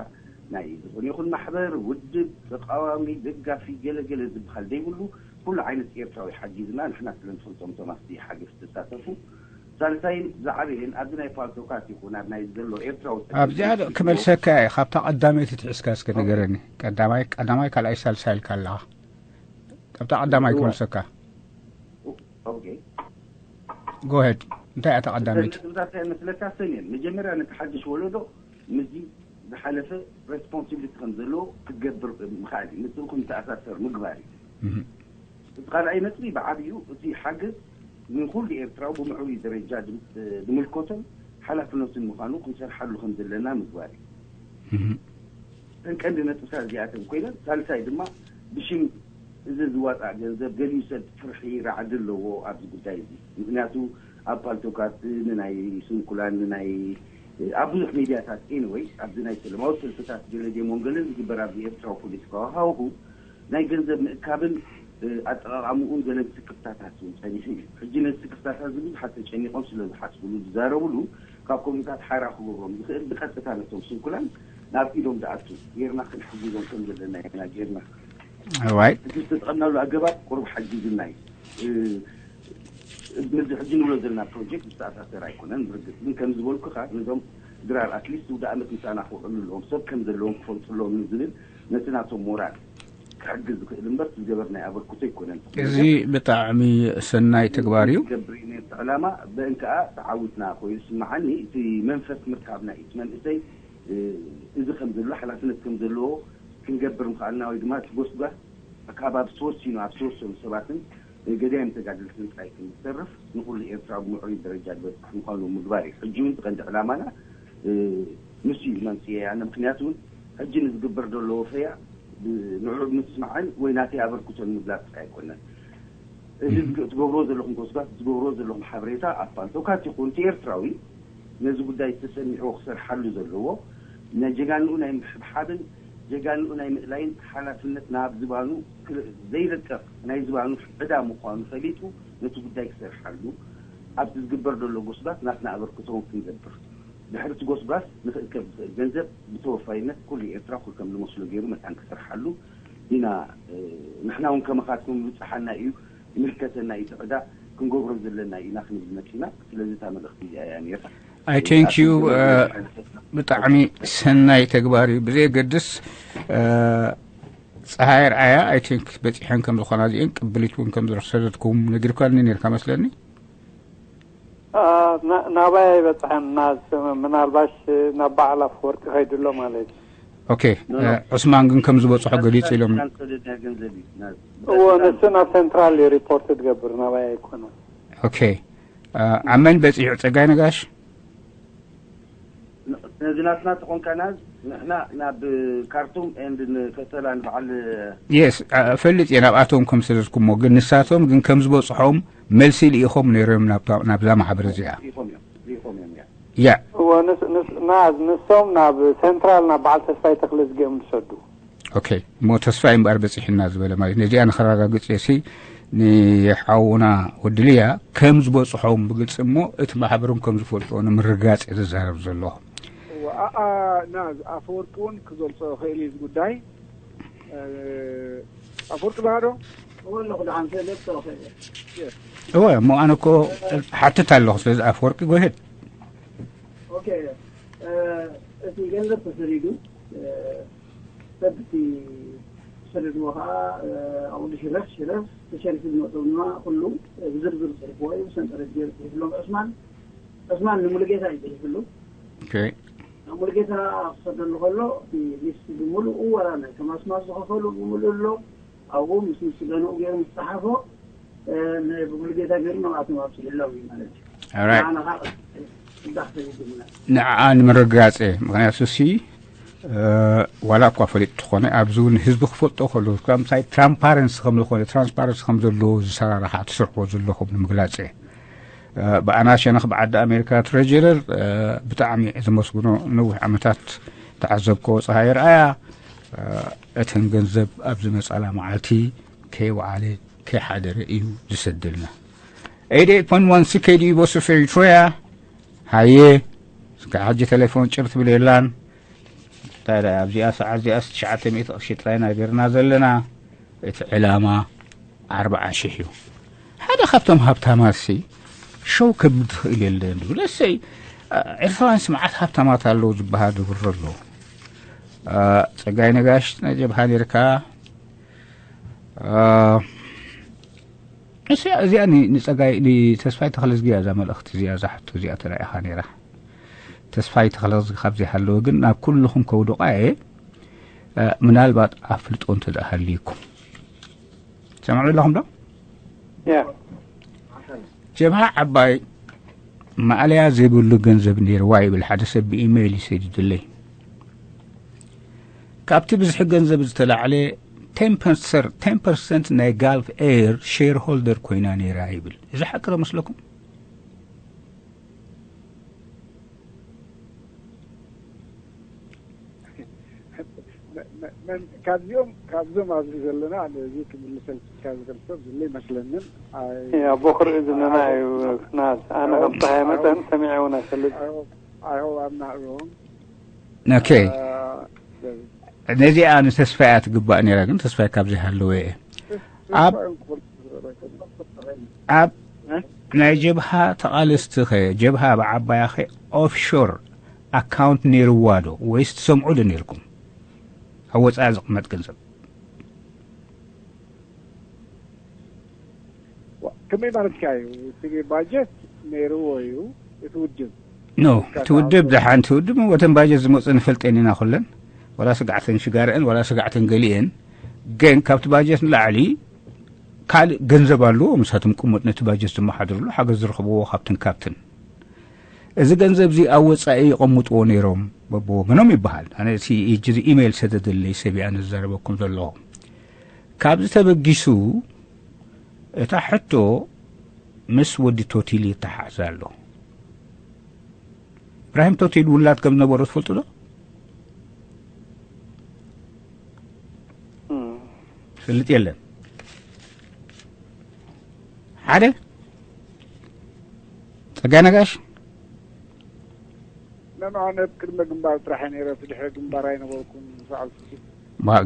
ናይ ዝኾነ ይኹን ማሕበር፣ ውድብ፣ ተቃዋሚ፣ ደጋፊ፣ ገለ ገለ ዝበሃል ዘይብሉ፣ ኩሉ ዓይነት ኤርትራዊ ሓጊዝና፣ ንሕና ስለ ንፈልጦም እቶም ኣብቲ ሓገዝ ዝተሳተፉ። ሳልሳይን ዝዓበየን ኣብዚ ናይ ፓልቶካት ይኹን ኣብ ናይ ዘሎ ኤርትራዊ ኣብዚኣ ዶ ክመልሰካ እየ። ካብታ ቀዳመይቲ ትሒዝካ እስከ ንገረኒ። ቀዳማይ፣ ቀዳማይ፣ ካልኣይ፣ ሳልሳይ ኢልካ ኣለኻ። ካብታ ቀዳማይ እዋ። ክመልሰካ። ኦኬ። ጎሄድ። እንታይ እያ እታ ቀዳመይቲ? ነጥብታት እንታይ መስለካ ሰሜን? መጀመርያ ነቲ ሓድሽ ወለዶ ምስዚ ዝሓለፈ ሬስፖንሲቢሊቲ ከም ዘለዎ ክትገብር ምኽኣል እዩ። ምስኡ ከም ተኣሳሰር ምግባር እዩ። እህ። እቲ ካልኣይ ነጥቢ ብዓብዩ እቲ ሓገዝ ንኹሉ ኤርትራዊ ብምዕሩይ ደረጃ ዝም-፣ ዝምልከቶን ሓላፍነቱን ምዃኑ ክንሰርሓሉ ከም ዘለና ምግባር እዩ። እህ። እተን ቀንዲ ነጥብታት እዚኣተን ኮይነን፣ ሳልሳይ ድማ ብሽም እዚ ዝዋፃእ ገንዘብ ገሊኡ ሰብ ፍርሒ ራዕዲ ኣለዎ ኣብዚ ጉዳይ እዚ። ምኽንያቱ ኣብ ፓልቶካት ንናይ ስንኩላን፣ ንናይ፣ ኣብ ብዙሕ ሚድያታት፣ ኤኒወይ፣ ኣብዚ ናይ ሰለማዊ ሰልፍታት ገለ ዴሞን ገለን ዝግበር ኣብዚ ኤርትራዊ ፖለቲካዊ ሃዋሁ ናይ ገንዘብ ምእካብን፣ እ፣ ኣጠቓቓምኡን ገለን ስክፍታታት እውን ጸኒሑ እዩ። ሕጂ ነዚ ስክፍታታት እዚ ብዙሓት ተጨኒቖም ስለ ዝሓስብሉ፣ ዝዛረብሉ፣ ካብ ከምኡታት ሓራ ክገብሮም ዝኽእል ብቐጥታ ነቶም ስንኩላን ናብ ኢዶም ዝኣቱ ጌርና ክንሕግዞም ከም ዘለና ኢና ጌርና። እዋይ። እቲ ዝተጠቐምናሉ ኣገባብ ቁሩብ ሓጊዝና እዩ። እ፣ ነዚ ሕጂ ንብሎ ዘለና ፕሮጀክት ዝተኣሳሰር ኣይኮነን። ብርግጽ ግን ከም ዝበልኩኻ ነዞም ድራር ኣትሊስት ውደ ኣመት ምሳና ክውዕሉ ኣለዎም። ሰብ ከም ዘለዎም ክፈልጡ ኣለዎም ንዝብል ነቲ ናቶም ሞራል ክሕግዝ ዝኽእል እምበር ዝገበርናይ ኣበርክቶ ኣይኮነን። እዚ ብጣዕሚ ሰናይ ተግባር እዩ። ዝገብር እዩ ነቲ ዕላማ ብእን ከኣ ተዓዊትና ኮይኑ ይስምዓኒ። እቲ መንፈስ ምርካብና እዩ። እቲ መንእሰይ፣ እ፣ እዚ ከም ዘሎ ሓላፍነት ከም ዘለዎ ክንገብር ምኽኣልና ወይ ድማ እቲ ጎስጓስ ካብ ኣብ ዝተወሲኑ ኣብ ዝተወሰኑ ሰባትን ገዳይም ተጋደልትን ጥራይ ክንተርፍ ንኹሉ ኤርትራዊ ብምዕሩይ ደረጃ ዝበጽሕ ምዃኑ ምግባር እዩ። ሕጂ እውን እቲ ቀንዲ ዕላማና፣ እ፣ ንሱ እዩ መንስኤ ያነ። ምኽንያቱ እውን ሕጂ ንዝግበር ዘሎ ወፈያ ብ-፣ ንዕኡ ምስማዕን ወይ ናተይ ኣበርክቶ ንምግላጽ ጥራይ ኣይኮነን። እዚ እህ። ዝግ-፣ ትገብርዎ ዘለኹም ጎስጓስ፣ ትገብርዎ ዘለኹም ሓበሬታ ኣብ ፓልቶካት ይኹን እቲ ኤርትራዊ ነዚ ጉዳይ ተሰሚዕዎ ክሰርሓሉ ዘለዎ፣ ናይ ጀጋንኡ ናይ ምሕብሓብን ጀጋንኡ ናይ ምእላይን ሓላፍነት ናብ ዝባኑ ክል-፣ ዘይለቅቕ ናይ ዝባኑ ዕዳ ምዃኑ ፈሊጡ ነቲ ጉዳይ ክሰርሓሉ ኣብቲ ዝግበር ዘሎ ጎስጓስ ናትና ኣበርክቶ እውን ክንገብር፣ ድሕሪ እቲ ጎስጓስ ንኽእከብ ዝኽእል ገንዘብ ብተወፋይነት ኩሉ ኤርትራ ኩል ከም ዝመስሎ ገይሩ መታን ክሰርሓሉ ኢና። እ፣ ንሕና እውን ከማኻትኩም ይብጽሓና እዩ፣ ይምልከተና እዩ፣ እቲ ዕዳ ክንገብሮ ዘለና ኢና ክንብል መጺና። ስለዚ እታ መልእኽቲ እዚኣ እያ ነይራ። I thank you፣ እ፣ ብጣዕሚ ሰናይ ተግባር እዩ። ብዘየገድስ፣ እ፣ ፀሃይ ርኣያ፣ I think፣ በፂሐን ከም ዝኾና እዚአን ቅብሊት እውን ከም ዝወሰደትኩም ነጊርካኒ ነይርካ መስለኒ። አ፣ ና-፣ ናባይ ኣይበፅሐን። እና ስ-፣ ምናልባሽ ናብ በዓል ኣፈወርቂ ከይዱ ኣሎ ማለት እዩ። ኦኬ፣ ኖ፣ ኖ። እ፣ ዑስማን ግን ከም ዝበፅሖ ገሊጹ ኢሎም። ትራንስፈር ገንዘብ እዩ። ና-፣ እዎ፣ ንሱ ናብ ሴንትራል እዩ ሪፖርት ትገብር፣ ናባይ ኣይኮነን። ኦኬ፣ እ፣ ኣብ መን በፂሑ? ፀጋይ ነጋሽ? ን-፣ ነዚ ናትና ተኾንካ ናዝ፣ ንሕና ናብ ካርቱም ኤንድ ንከሰላ ንበዓል የስ፣ እ፣ ፈልጥ እየ ናብኣቶም ከም ሰደድኩሞ፣ ግን ንሳቶም ግን ከም ዝበፅሖም መልሲ ልኢኾም ነይሮም ናብታ-፣ ናብዛ ማሕበር እዚኣ። ልኢኾም እዮም፣ ልኢኾም እዮም፣ ያ። ያ። እዎ፣ ንስ-፣ ንስ-፣ ናዝ፣ ንሶም ናብ ሴንትራል ናብ በዓል ተስፋይ ተኽለ ዝገም ዝሰዱ። ኦኬ፣ እሞ ተስፋይ እምበኣር በጺሕና ዝበለ ማለት ነዚኣ ንኸረጋግጽ እየ ሲ ንሓውና ወድልያ ከም ዝበጽሖም ብግልጺ እሞ እቲ ማሕበሮም ከም ዝፈልጥዎ ንምርጋጽ እየ ዝዛረብ ዘለኹ። እወ፣ ኣ-፣ ኣ-፣ ናዝ ኣፈወርቂ እውን ክገልጾ ይኽእል እዩ እዚ ጉዳይ። እ፣ ኣፈወርቂ ባህዶ? እወ፣ ኣለኹ፣ ደሓን ሰለስተ ይኽእል እየ። እወ፣ እሞ ኣነ እኮ ሓትት ኣለኹ፣ ስለዚ ኣፈወርቂ፣ ጎሄድ። ኦኬ፣ እ፣ እቲ ገንዘብ ተሰዲዱ፣ እ፣ ሰብ እቲ ዝሰደድዎ ኸዓ፣ እ፣ ኣብኡ ሽረፍ፣ ሽረፍ፣ ስፔሻሊስት ዝመፅኡ ድማ ኩሉ፣ እ፣ ብዝርዝር ፅሒፍዎ እዩ፣ ብሰንጠረዥ ገይሩ ፅሒፍሎም ዑስማን። ዑስማን ንሙሉጌታ እዩ ፅሒፍሉ። ኦኬ። ናብ ሙሉጌታ ክሰደሉ ከሎ፣ እቲ ሊስት ብምሉኡ፣ ዋላ ናይ ከማስማስ ዝኸፈሉ ብምሉኡ ኣሎ። ኣብኡ ምስ ምስጋንኡ ገይሩ ምስ ፀሓፎ፣ ብሙሉጌታ ገይሩ ናብኣቶም ኣብፅሕሎም እዩ ማለት እዩ። ንዓኣ ንምርግጋፅ እየ። ምክንያቱ ሲ ዋላ እኳ ፈሊጥ ትኾነ ኣብዚ እውን ህዝቢ ክፈልጦ ከሎ ምሳይ ትራንፓረንሲ ከም ዝኾነ ትራንስፓረንሲ ከም ዘለዎ ዝሰራርሓ ትሰርሕዎ ዘለኹም ንምግላፅ እየ። ብኣና ሸነኽ ብዓዲ ኣሜሪካ ትሬጀረር ብጣዕሚ ዘመስግኖ ነዊሕ ዓመታት ተዓዘብኮ ፀሃይ ርኣያ እተን ገንዘብ ኣብ ዝመፃላ መዓልቲ ከይወዓለ ከይሓደረ እዩ ዝሰደልና። ኤይት ኤይት ፖይንት ዋን ሲ ኬ ዲ ዩ ቮይስ ኦፍ ኤሪትሪያ። ሃየ እስከ ሕጂ ቴሌፎን ጭር ትብል የላን። እንታይ ደኣ ኣብዚኣ ሰዓት እዚኣስ ትሽዓተ ሚእቲ ቅርሺ ጥራይ ኢና ገርና ዘለና። እቲ ዕላማ ኣርብዓ ሽሕ እዩ። ሓደ ካብቶም ሃብታማት ሲ ሸው ከብል ትኽእል የለን ድብል እሰይ። ኤርትራውያን ስምዓት ሃብታማት ኣለዉ ዝበሃል ዝውረ ኣሎ። ጸጋይ ነጋሽ ናይ ጀብሃ ነርካ። እዚኣ ንጸጋይ ንተስፋይ ተኽለዝጊ እያ እዛ መልእኽቲ እዚኣ እዛ ሕቶ እዚኣ ተላኢኻ ነይራ። ተስፋይ ተኽለዝጊ ካብ ዘይሃለወ ግን ናብ ኩልኹም ከውድቓ እየ። ምናልባት ኣፍልጦ እንተ ደኣ ሃልዩኩም ሰምዑ ኣለኹም ዶ? ጀብሃ ዓባይ ማእለያ ዘይብሉ ገንዘብ ነይርዋ ይብል ሓደ ሰብ ብኢሜይል ይሰዲዱለይ። ካብቲ ብዝሒ ገንዘብ ዝተላዕለ ቴን ፐርሰንት ናይ ጋልፍ ኤር ሼርሆልደር ኮይና ነይራ ይብል። እዚ ሓቂ ዶ መስለኩም? ካብዚኦም ካብዞም ኣብዚ ዘለና ነዚ ክምልሰልካ ዝኽእል ሰብ ዝለ ይመስለንን። ኣቦ ክርኢ ዝለና እዩ። ክናት ኣነ ከም ፀሃይ መጠን ሰሚዐ እውን ኣይፈልጥ። I hope I'm not wrong. Okay. ነዚኣ ንተስፋይ እያ ትግባእ ነይራ ግን ተስፋይ ካብ ዘይሃለወ እየ ኣብ ኣብ ናይ ጀብሃ ተቓለስቲ ኸ ጀብሃ ብዓባያ ኸ ኦፍሾር ኣካውንት ነይርዋ ዶ ወይስ ትሰምዑ ዶ ነይርኩም ኣብ ወፃኢ ዝቕመጥ ገንዘብ ከመይ ማለትካ እዩ? እቲ ባጀት ነይርዎ እዩ እቲ ውድብ ኖ እቲ ውድብ ደሓንቲ ውድብ ወተን ባጀት ዝመፁ ንፈልጠን ኢና ኩለን ዋላ ስጋዕተን ሽጋርአን ዋላ ስጋዕተን ገሊአን ግን ካብቲ ባጀት ንላዕሊ ካልእ ገንዘብ ኣለዎ ምሳቶም ቅሙጥ ነቲ ባጀት ዝመሓድርሉ ሓገዝ ዝረኽብዎ ካብትን ካብትን እዚ ገንዘብ እዚ ኣብ ወፃኢ ይቐምጥዎ ነይሮም በብወገኖም ይበሃል ኣነ እዚ ኢሜይል ሰደደለይ ሰብ እያ ንዛረበኩም ዘለኹ ካብዚ ተበጊሱ እታ ሕቶ ምስ ወዲ ቶቲል ይተሓዝ ኣሎ። ኢብራሂም ቶቲል ውላድ ከም ዝነበሮ ትፈልጡ ዶ? ፈልጥ የለን። ሓደ ጸጋይ ነጋሽ ነማነ ቅድመ ግንባር ጥራሕ ነይረ እቲ ድሕረ ግንባር ኣይነበርኩን ሰዓብቲ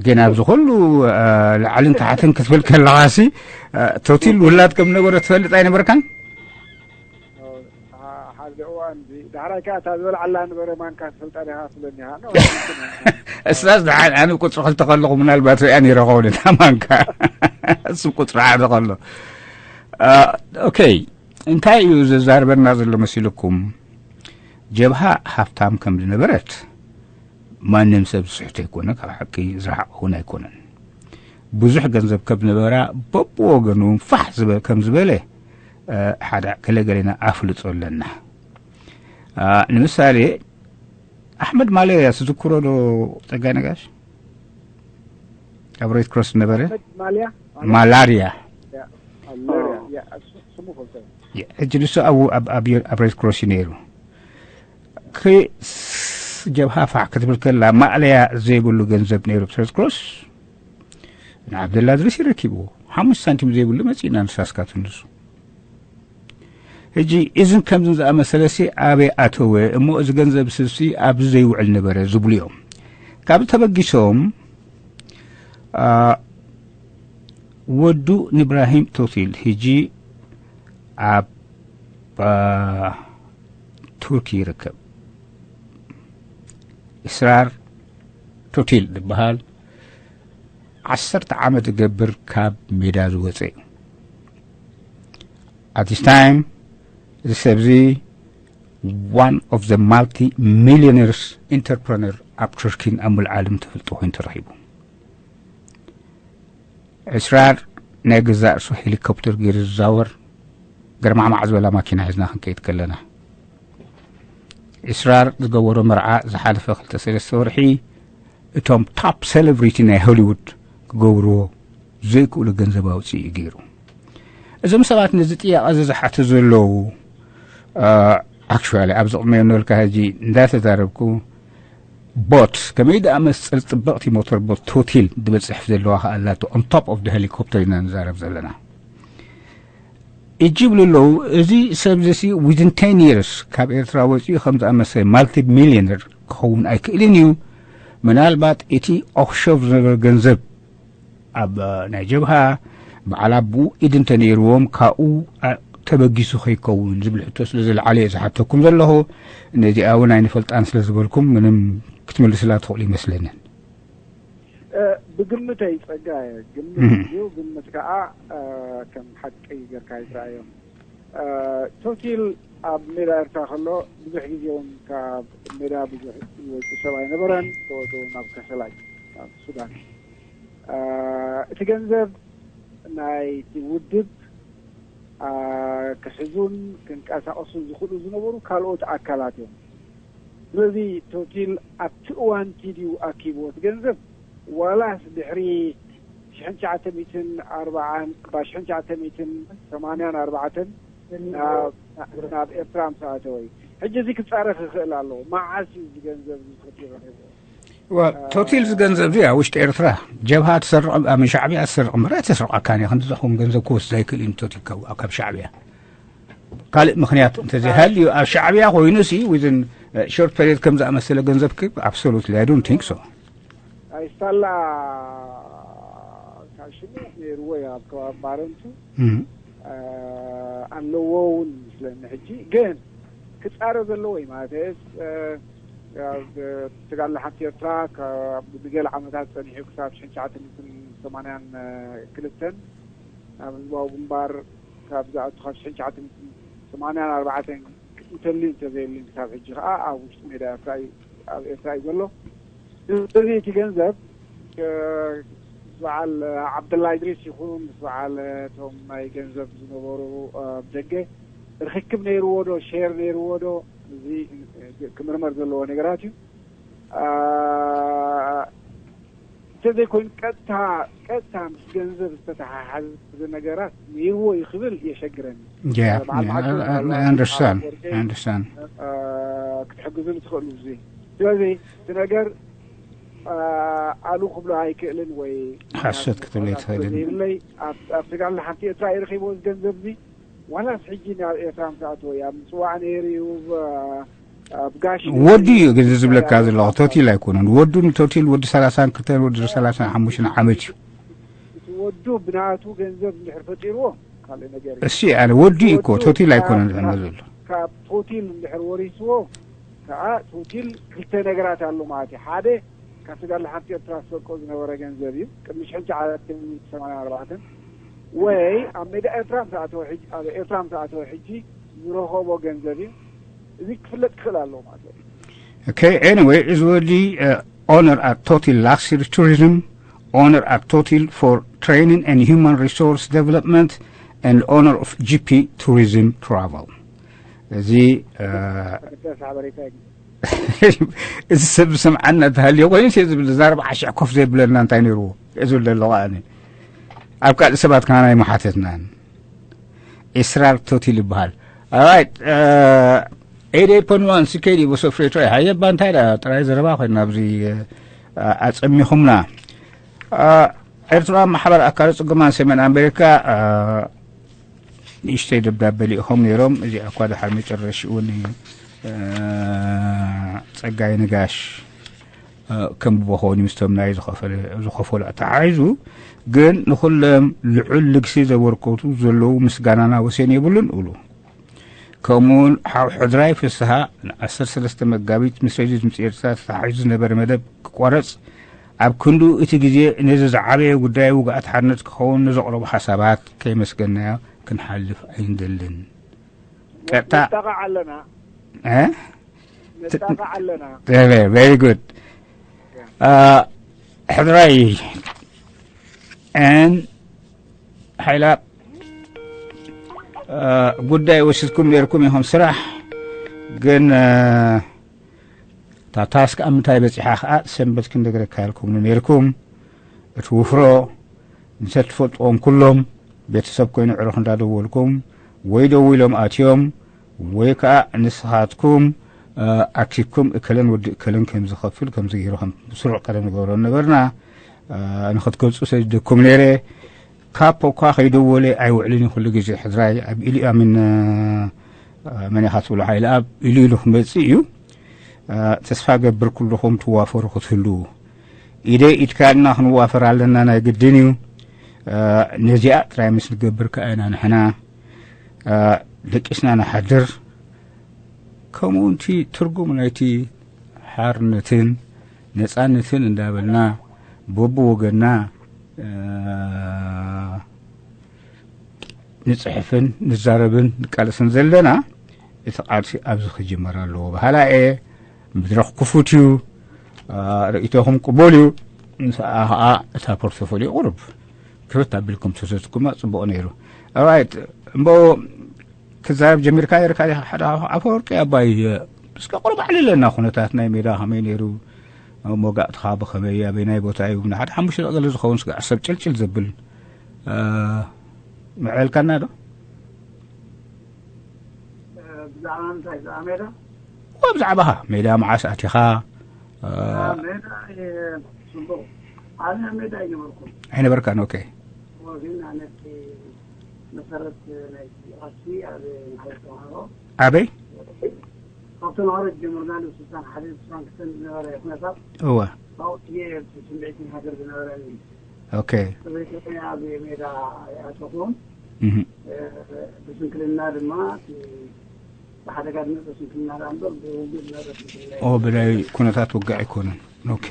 ግን ኣብዚ ኩሉ ላዕልን ታሕትን ክትብል ከለኻሲ ቶቲል ውላድ ከም ነበረ ትፈልጥ ኣይነበርካን? ሓደ እዋን ዳሕራይ ከዓ እታ ዝበልዓላ ነበረ ማንካ ትፈልጣ ዲኻ ትብለኒ ኢኻ። እሳስ ደሓን ኣነ ቁፅሪ ክልተ ከለኹ ምናልባት ሪኣ ነይረ ኸውን እታ ማንካ እሱ ቁፅሪ ሓደ ከሎ ኦኬ እንታይ እዩ ዘዛርበና ዘሎ መሲልኩም? ጀብሃ ሃብታም ከም ዝነበረት ማንም ሰብ ዝስሕቶ ኣይኮነ፣ ካብ ሓቂ ዝረሓቐ እውን ኣይኮነን። ብዙሕ ገንዘብ ከም ዝነበራ በብወገኑ ፋሕ ዝበ- ከም ዝበለ እ፣ ሓደ ገለገሌና ኣፍልጦ ኣለና። እ፣ ንምሳሌ ኣሕመድ ማለርያ ትዝክሮ ዶ ጸጋይ ነጋሽ? ኣብ ሬድ ክሮስ ነበረ። ማልያ ማላርያ ኣለርያ ያ እሱ ስሙ ፈልጠ ሕጂ ንሱ ኣብ ኣብ ኣብ ኣብ ሬድ ክሮስ እዩ ነይሩ። ክስ ጀብሃ ፋሕ ክትብል ከላ ማእለያ ዘይብሉ ገንዘብ ነይሩ ሬድ ክሮስ ንዓብደላ ድሪስ ይረኪብዎ ሓሙሽተ ሳንቲም ዘይብሉ መጺእና ንሳስካት ንሱ ሕጂ እዝን ከምዝን ዝኣመሰለሲ ኣበይ ኣተወ እሞ እዚ ገንዘብ ስሲ ኣብዚ ዘይውዕል ነበረ ዝብሉ እዮም ካብ ተበጊሶም ወዱ ንብራሂም ቶቲል ሕጂ ኣብ ቱርኪ ይርከብ። እስራር ቶቲል ዝበሃል ዓሰርተ ዓመት ዝገብር ካብ ሜዳ ዝወፀ እዩ። At this time እዚ ሰብዚ one of the multi millionaires entrepreneur ኣብ ቱርኪን ኣብ ሙሉእ ዓለም ተፈልጦ ኮይኑ ተረኺቡ። እስራር ናይ ገዛእ ርእሱ ሄሊኮፕተር ገይሩ ዝዛወር ገርማዕማዕ ዝበላ ማኪና ሒዝና ክንከይድ ከለና፣ ኢስራር ዝገበሮ መርዓ ዝሓለፈ ክልተ ሰለስተ ወርሒ እቶም ታፕ ሴሌብሪቲ ናይ ሆሊውድ ክገብርዎ ዘይክእሉ ገንዘብ ኣውፅኡ እዩ ገይሩ። እዞም ሰባት ነዚ ጥያቐ እዚ ዝሓቱ ዘለዉ፣ ኣክቹዋሊ ኣብዚ ቅድመ ንበልካ ሕጂ እንዳተዛረብኩ፣ ቦት ከመይ ደኣ መስፀል ፅብቕቲ ሞተር ቦት ቶቲል ዝበፅሕ ዘለዋ ከኣ ኣላቶ። ኦን ቶፕ ኦፍ ሄሊኮፕተር ኢና ንዛረብ ዘለና። እጅ ይብሉ ኣለዉ። እዚ ሰብ እዚ ሲ ዊዝን ቴን ይርስ ካብ ኤርትራ ወፂኡ ከም ዝኣመሰ ማልቲ ሚሊዮነር ክኸውን ኣይክእልን እዩ። ምናልባት እቲ ኦክሾር ዝነበረ ገንዘብ ኣብ ናይ ጀብሃ በዓል ኣቦኡ ኢድ እንተነይርዎም ካብኡ ተበጊሱ ከይከውን ዝብል ሕቶ ስለ ዝለዓለ እየ ዝሓተኩም ዘለኹ። ነዚኣ እውን ኣይንፈልጣን ስለ ዝበልኩም ምንም ክትምልስላ ትኽእሉ ይመስለንን። ብግምተይ ጸጋ ግምት እዩ። ግምት ከዓ ከም ሓቂ ጌርካ ይትረኣዮም። ቶቲል ኣብ ሜዳ ኤርትራ ከሎ ብዙሕ ግዜ እውን ካብ ሜዳ ብዙሕ ዝወፅእ ሰብ ኣይነበረን። ተወፅኡ ናብ ከሰላይ ናብ ሱዳን። እቲ ገንዘብ ናይቲ ውድብ ክሕዙን ክንቀሳቀሱን ዝኽእሉ ዝነበሩ ካልኦት ኣካላት እዮም። ስለዚ ቶቲል ኣብቲ እዋንቲ ድዩ ኣኪብዎ እቲ ገንዘብ ዋላስ ድሕሪ ሽሕን ትሽዓተ ሚእትን ኣርባዓን ባ ሽሕን ትሽዓተ ሚእትን ሰማንያን ኣርባዕተን ናብ ኤርትራ ምስ ኣተወ እዩ። ሕጂ እዚ ክጻረፍ ይኽእል ኣለዎ። መዓስ እዩ እዚ ገንዘብ እዚ ተፈጢሩ ነይሩ? ቶቲል እዚ ገንዘብ እዚ ኣብ ውሽጢ ኤርትራ ጀብሃ ትሰርቕ ኣመ ሻዕብያ ትሰርቕ እምበር ኣይተስርቐካን እያ። ከምዚ ዝኸውን ገንዘብ ክወስድ ኣይክእል እዩ ቶቲል ካብ ሻዕብያ። ካልእ ምኽንያት እንተዘይሃልዩ ኣብ ሻዕብያ ኮይኑ ሲ ዊዝን ሾርት ፔሪድ ከም ዝኣመሰለ ገንዘብ ክብ ኣብሶሉትሊ ኣይ ዶንት ቲንክ ሶ። ኣይስታላ ካብ ሽሙ ነይርዎ እዩ ኣብ ከባቢ ባረንቱ ኣለዎ እውን ይመስለኒ። ሕጂ ግን ክፃረ ዘለዎ እዩ ማለት ተጋድሎ ሓንቲ ኤርትራ ብገለ ዓመታት ፀኒሑ ክሳብ ሽሕን ትሽዓተ ሚእትን ሰማንያን ክልተን ናብ ህዝባዊ ግንባር ካብ ዝኣቱ ካብ ሽሕን ትሽዓተ ሚእትን ሰማንያን ኣርባዕተን እንተልዩ እንተዘየልዩ ክሳብ ሕጂ ከዓ ኣብ ውሽጢ ሜዳ ኤርትራ እዩ ኣብ ኤርትራ እዩ ዘሎ። ስለዚ እቲ ገንዘብ በዓል ዓብደላ ኢድሪስ ይኹን ምስ በዓል እቶም ናይ ገንዘብ ዝነበሩ ደገ ርክክብ ነይርዎ ዶ ሼር ነይርዎ ዶ እዚ ክምርመር ዘለዎ ነገራት እዩ። እንተዘይኮይኑ ቀጥታ ቀጥታ ምስ ገንዘብ ዝተተሓሓዘ ነገራት ነይርዎ እዩ ክብል የሸግረኒ። ኣንደርስታን ክትሕግዙ ትኽእሉ እዚ። ስለዚ እቲ ነገር ኣሉ ክብሎ ኣይክእልን ወይ ሓሶት ክትብሎ ትኽእልን። ዘይብለይ ኣብ ትግራይ ሓንቲ ኤርትራ ይረኪብዎ እዚ ገንዘብ እዚ ዋላስ ሕጂ ናብ ኤርትራ ምስ ኣተወ ኣብ ምፅዋዕ ነይሩ እዩ። ኣብ ጋሽ ወዱ እዩ ግን ዝብለካ ዘለኹ ቶቲል ኣይኮነን። ወዱ ንቶቲል ወዲ ሰላሳን ክልተን ወዲ ሰላሳን ሓሙሽተን ዓመት እዩ። እቲ ወዱ ብናቱ ገንዘብ እንድሕር ፈጢርዎ ካልእ ነገር እዩ። እሺ ኣነ ወዱ እዩ እኮ ቶቲል ኣይኮነን ዝሕመ ዘሎ። ካብ ቶቲል እንድሕር ወሪስዎ ከዓ ቶቲል ክልተ ነገራት ኣሎ ማለት እዩ። ሓደ ካብ ትግራይ ሓንቲ ኤርትራ ዝሰርቆ ዝነበረ ገንዘብ እዩ ቅድሚ ሽሕን ትሽዓተ ሚእትን ሰማንያን ኣርባዕተን ወይ ኣብ ሜዳ ኤርትራ ምስ ኣተወ ሕጂ ኣብ ኤርትራ ምስ ኣተወ ሕጂ ዝረኸቦ ገንዘብ እዩ። እዚ ክፍለጥ ክኽእል ኣለዎ ማለት እዩ። Okay, anyway, is worthy uh, honor at Totil Luxury Tourism, honor at Totil for training and human resource development, and honor of G P Tourism Travel. እዚ ሓበሬታ እዚ ሰብ ዝሰምዓና እንተሃልዮ ኮይኑ ሲ ዝብል እዛ ኣርባዓ ሽሕ ኮፍ ዘይብለና እንታይ ነይርዎ ዝብል ዘሎ ከኣኒ ኣብ ካልእ ሰባት ከና ኣይመሓተትናን። ኢስራር ቶቲል ይበሃል። Alright, eight eight point one C K D በሶ ፍሬቶ ሃየ ባንታይ ጥራይ ዘረባ ኮይና ኣብዚ ኣጸሚኹምና። ኤርትራ ማሕበር ኣካል ጽጉማን ሰሜን ኣሜሪካ ንእሽተይ ደብዳበ ልኢኾም ነይሮም። እዚኣ እኳ ድሓር መጨረሽኡ ንጸጋይ ነጋሽ ከም ብቦኾኒ ምስቶም ናይ ዝኸፈሉ ኣተሓሒዙ ግን ንኹሎም ልዑል ልግሲ ዘበርከቱ ዘለዉ ምስጋናና ወሰን የብሉን እብሉ። ከምኡውን ሓው ሕድራይ ፍስሃ ን ዓሰርተ ሰለስተ መጋቢት ምስ ሬድዮ ድምፂ ኤርትራ ተተሓሒዙ ዝነበረ መደብ ክቋረፅ ኣብ ክንድኡ እቲ ግዜ ነዚ ዝዓበየ ጉዳይ ውግኣት ሓርነት ክኸውን ንዘቕረቡ ሓሳባት ከየመስገንናዮ ክንሓልፍ ኣይንደልን። ቀጥታ ነጣቕዕ ኣለና እ? ነጣቕዕ ኣለና። Very good. ሕድራይ and ሓይላ ጉዳይ ወሲድኩም ነርኩም ኢኹም ስራሕ ግን ታታስ ከኣ ምንታይ በጺሓ ከኣ ሰንበት ክንደግረካ ኢልኩም ነርኩም እቲ ውፍሮ ንሰብ ትፈልጥዎም ኩሎም ቤተሰብ ኮይኑ ዕሩኽ እንዳደወልኩም ወይ ደዊሎም ኣትዮም ወይ ከኣ ንስኻትኩም ኣኪብኩም እከለን ወዲ እከለን ከም ዝኸፍል ከም ዝገይሩ ከም ስሩዕ ቀደም ንገብሮ ነበርና ንኽትገልጹ ሰዲደኩም ነይረ ካፖ እኳ ከይደወለ ኣይውዕልን እዩ ኩሉ ግዜ ሕድራይ ኣብ ኢሉ ኣሚን መን ኢኻ ትብሎ ሓይለ ኣብ ኢሉ ኢሉ ክመጽእ እዩ ተስፋ ገብር ኩልኹም ትዋፈሩ ክትህልዉ ኢደይ ኢድካ ኢልና ክንዋፈር ኣለና ናይ ግድን እዩ ነዚኣ ጥራይ ምስ ንገብር ከኣ ኢና ንሕና ደቂስና ንሓድር ከምኡ እቲ ትርጉም ናይቲ ሓርነትን ነፃነትን እንዳበልና በብወገንና ንፅሕፍን ንዛረብን ንቃለስን ዘለና እቲ ቃልሲ ኣብዚ ክጅመር ኣለዎ በሃላ እየ መድረኽ ክፉት እዩ ርእይቶኹም ቅቡል እዩ ንስኣ ከዓ እታ ፖርቶፎሊዮ ቁሩብ ክፍት ኣቢልኩም ተዘትኩማ ፅቡቕ ነይሩ ራይት እምበኡ ክዛረብ ጀሚርካ ነርካ ዲኻ ሓደ ኣፈወርቂ ኣባይ እስከ ቁሩብ ኣዕልለና ኩነታት ናይ ሜዳ ከመይ ነይሩ መጋእትኻ ብኸመይ ኣበይ ናይ ቦታ እዩ ንሓደ ሓሙሽተ ገለ ዝኸውን ስጋዕ ሰብ ጭልጭል ዘብል ምዕበልካና ዶ ብዛዕባ እንታይ ብዛዕባ ሜዳ ብዛዕባኻ ሜዳ መዓስ ኣቲኻ ሜዳ ጽቡቕ ኣነ ሜዳ ኣይነበርኩም ኣይነበርካን ኦኬ ግን ኣነቲ መሰረት ናይ ኣሲ ኣብ ማሕበር ተምሃሮ ኣበይ ካብ ተምሃሮ ጀምርና ንስልጣን ሓደ ስልጣን ክሰን ዝነበረ ኩነታት እወ ካብኡ ስምዒት ሃገር ዝነበረኒ ኦኬ ሰበይተይ ኣብ ሜዳ ኣይኣተኹን ብስንክልና ድማ ብሓደጋ ዝመፀ ስንክልና ዳ እምበር ብውግእ ዝመፀ ስንክልና ኦ ብናይ ኩነታት ውግእ ኣይኮነን ኦኬ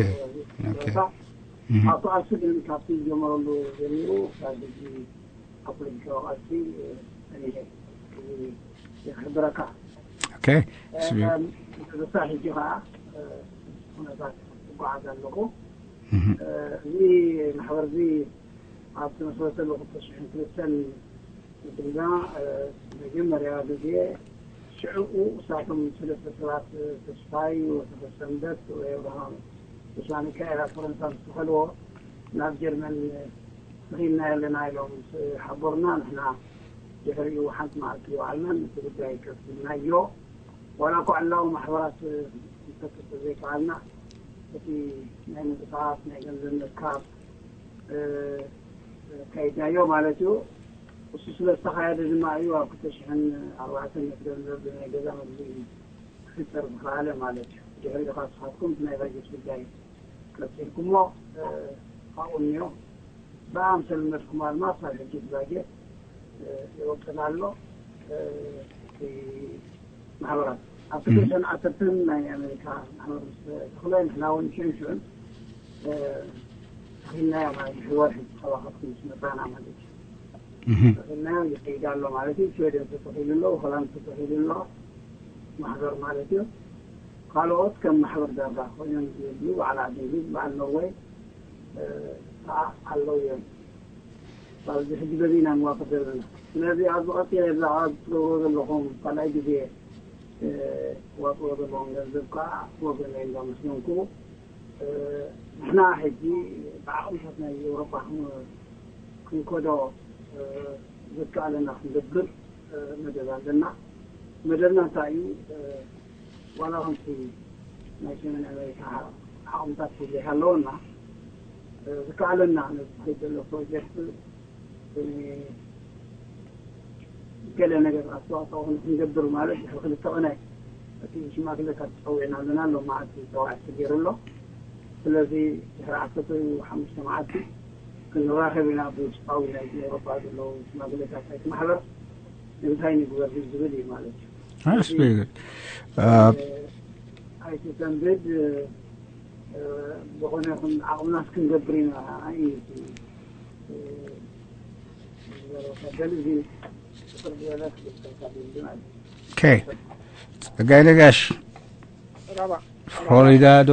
ኦኬ ኣብቲ ቃልሲ ግን ካብቲ ዝጀመረሉ ጀሚሩ ካብ ሕጂ ኣብ ፖለቲካዊ ቃልሲ ጸኒሐ እዚ የክሕብረካ ኦኬ ስቢ ብሳ ሕጂ ከዓ ኩነታት እጓዓዝ ኣለኹ እዚ ማሕበር እዚ ኣብ ተመስረተሉ ክልተ ሽሕን ክልተን ድማ መጀመርያ ግዜ ሽዕኡ እሳቶም ሰለስተ ሰባት ተስፋይ ወተፈሰንበት ወይ ኣብርሃም ተስፋ ሚካኤል ኣብ ፈረንሳ ምስ ተኸልዎ ናብ ጀርመን ተኺልና ኣለና ኢሎም ምስ ሓበሩና ንሕና ድሕሪኡ ሓንቲ መዓልቲ ይውዓልና ነቲ ጉዳይ ከፍትልናዮ ዋላ እኳ ዕላዊ ማሕበራት ክንፈጥር ዘይከኣልና እቲ ናይ ምንቅስቃስ ናይ ገንዘብ ምርካብ ኣካይድናዮ ማለት እዩ። እሱ ስለ ዝተኻየደ ድማ እዩ ኣብ ክልተ ሽሕን ኣርባዕተን እቲ ገንዘብ ናይ ገዛ መግዝኢ ክፍጠር ዝኸኣለ ማለት እዩ። ድሕሪኡ ከዓ ንስኻትኩም እቲ ናይ ባጀት ጉዳይ ቀፂልኩሞ ካብኡ እኒኦ ብኣምሰል መድኩማ ድማ ክሳብ ሕጂ እቲ ባጀት ይቕፅል ኣሎ። እቲ ማሕበራት ኣብ ክልተ ሽሕን ዓሰርተን ናይ ኣሜሪካ ማሕበር ምስ ተኽለ ንሕና እውን ሽዑን ሽዑን ተኺልናዮ ማለት እዩ። ወርሒ ተኸባኸብቲ ምስ መፃና ማለት እዩ። ተኺልናዮ ይኸይድ ኣሎ ማለት እዩ። ሽወደን ተተኺሉ ኣሎ፣ ሆላንድ ተተኺሉ ኣሎ ማሕበር ማለት እዩ። ካልኦት ከም ማሕበር ዳርጋ ኮይኖም ዝብሉ በዓል ዓዲ እንግሊዝ፣ በዓል ኖርወይ ከዓ ኣለዉ እዮም። ኣብዚ ሕጂ በዚ ኢና ንዋፈር ዘለና። ስለዚ ኣብዚ ቀፂለ ብዛዕባ ትገብሮ ዘለኹም ካልኣይ ግዜ ዋፅዎ ዘለኹም ገንዘብ ከዓ ወገነይ እንዳመስገንኩ ንሕና ሕጂ ብዓቕምታት ናይ ኤውሮጳ ክንከዶ ዝከኣለና ክንገብር መደብ ኣለና። መደብና እንታይ እዩ? ዋላ ከምቲ ናይ ሰሜን ኣሜሪካ ዓቕምታት ዘይሃለወና ዝከኣለና ነዚ ዝኸይድ ዘሎ ፕሮጀክት ገለ ነገር ኣስተዋፅኦ ክንገብር ማለት ድሕሪ ክልተ ቅነ እቲ ሽማግለታት ፀዊዕና ኣለና ሎመዓልቲ ፀዋዒት ተገይሩ ኣሎ። ስለዚ ድሕሪ ዓሰርተ ሓሙሽተ መዓልቲ ክንራኸብ ኢና ብውሽጣዊ ናይ ኤውሮጳ ዘለዉ ሽማግለታት ናይቲ ማሕበር እንታይ ንግበር ዝብል እዩ ማለት እዩ። That's very good. ኣይትሰንብድ ዝኾነ ይኹን ዓቕምናስ ክንገብር ኢና እዩ እቲ ዘረባ። በል እዚ ቁፅር ዝበለ ክልተልካ ብልዲ ማለት እዩ። Okay. ጸጋይ ነጋሽ ራባ ፍሎሪዳ ዶ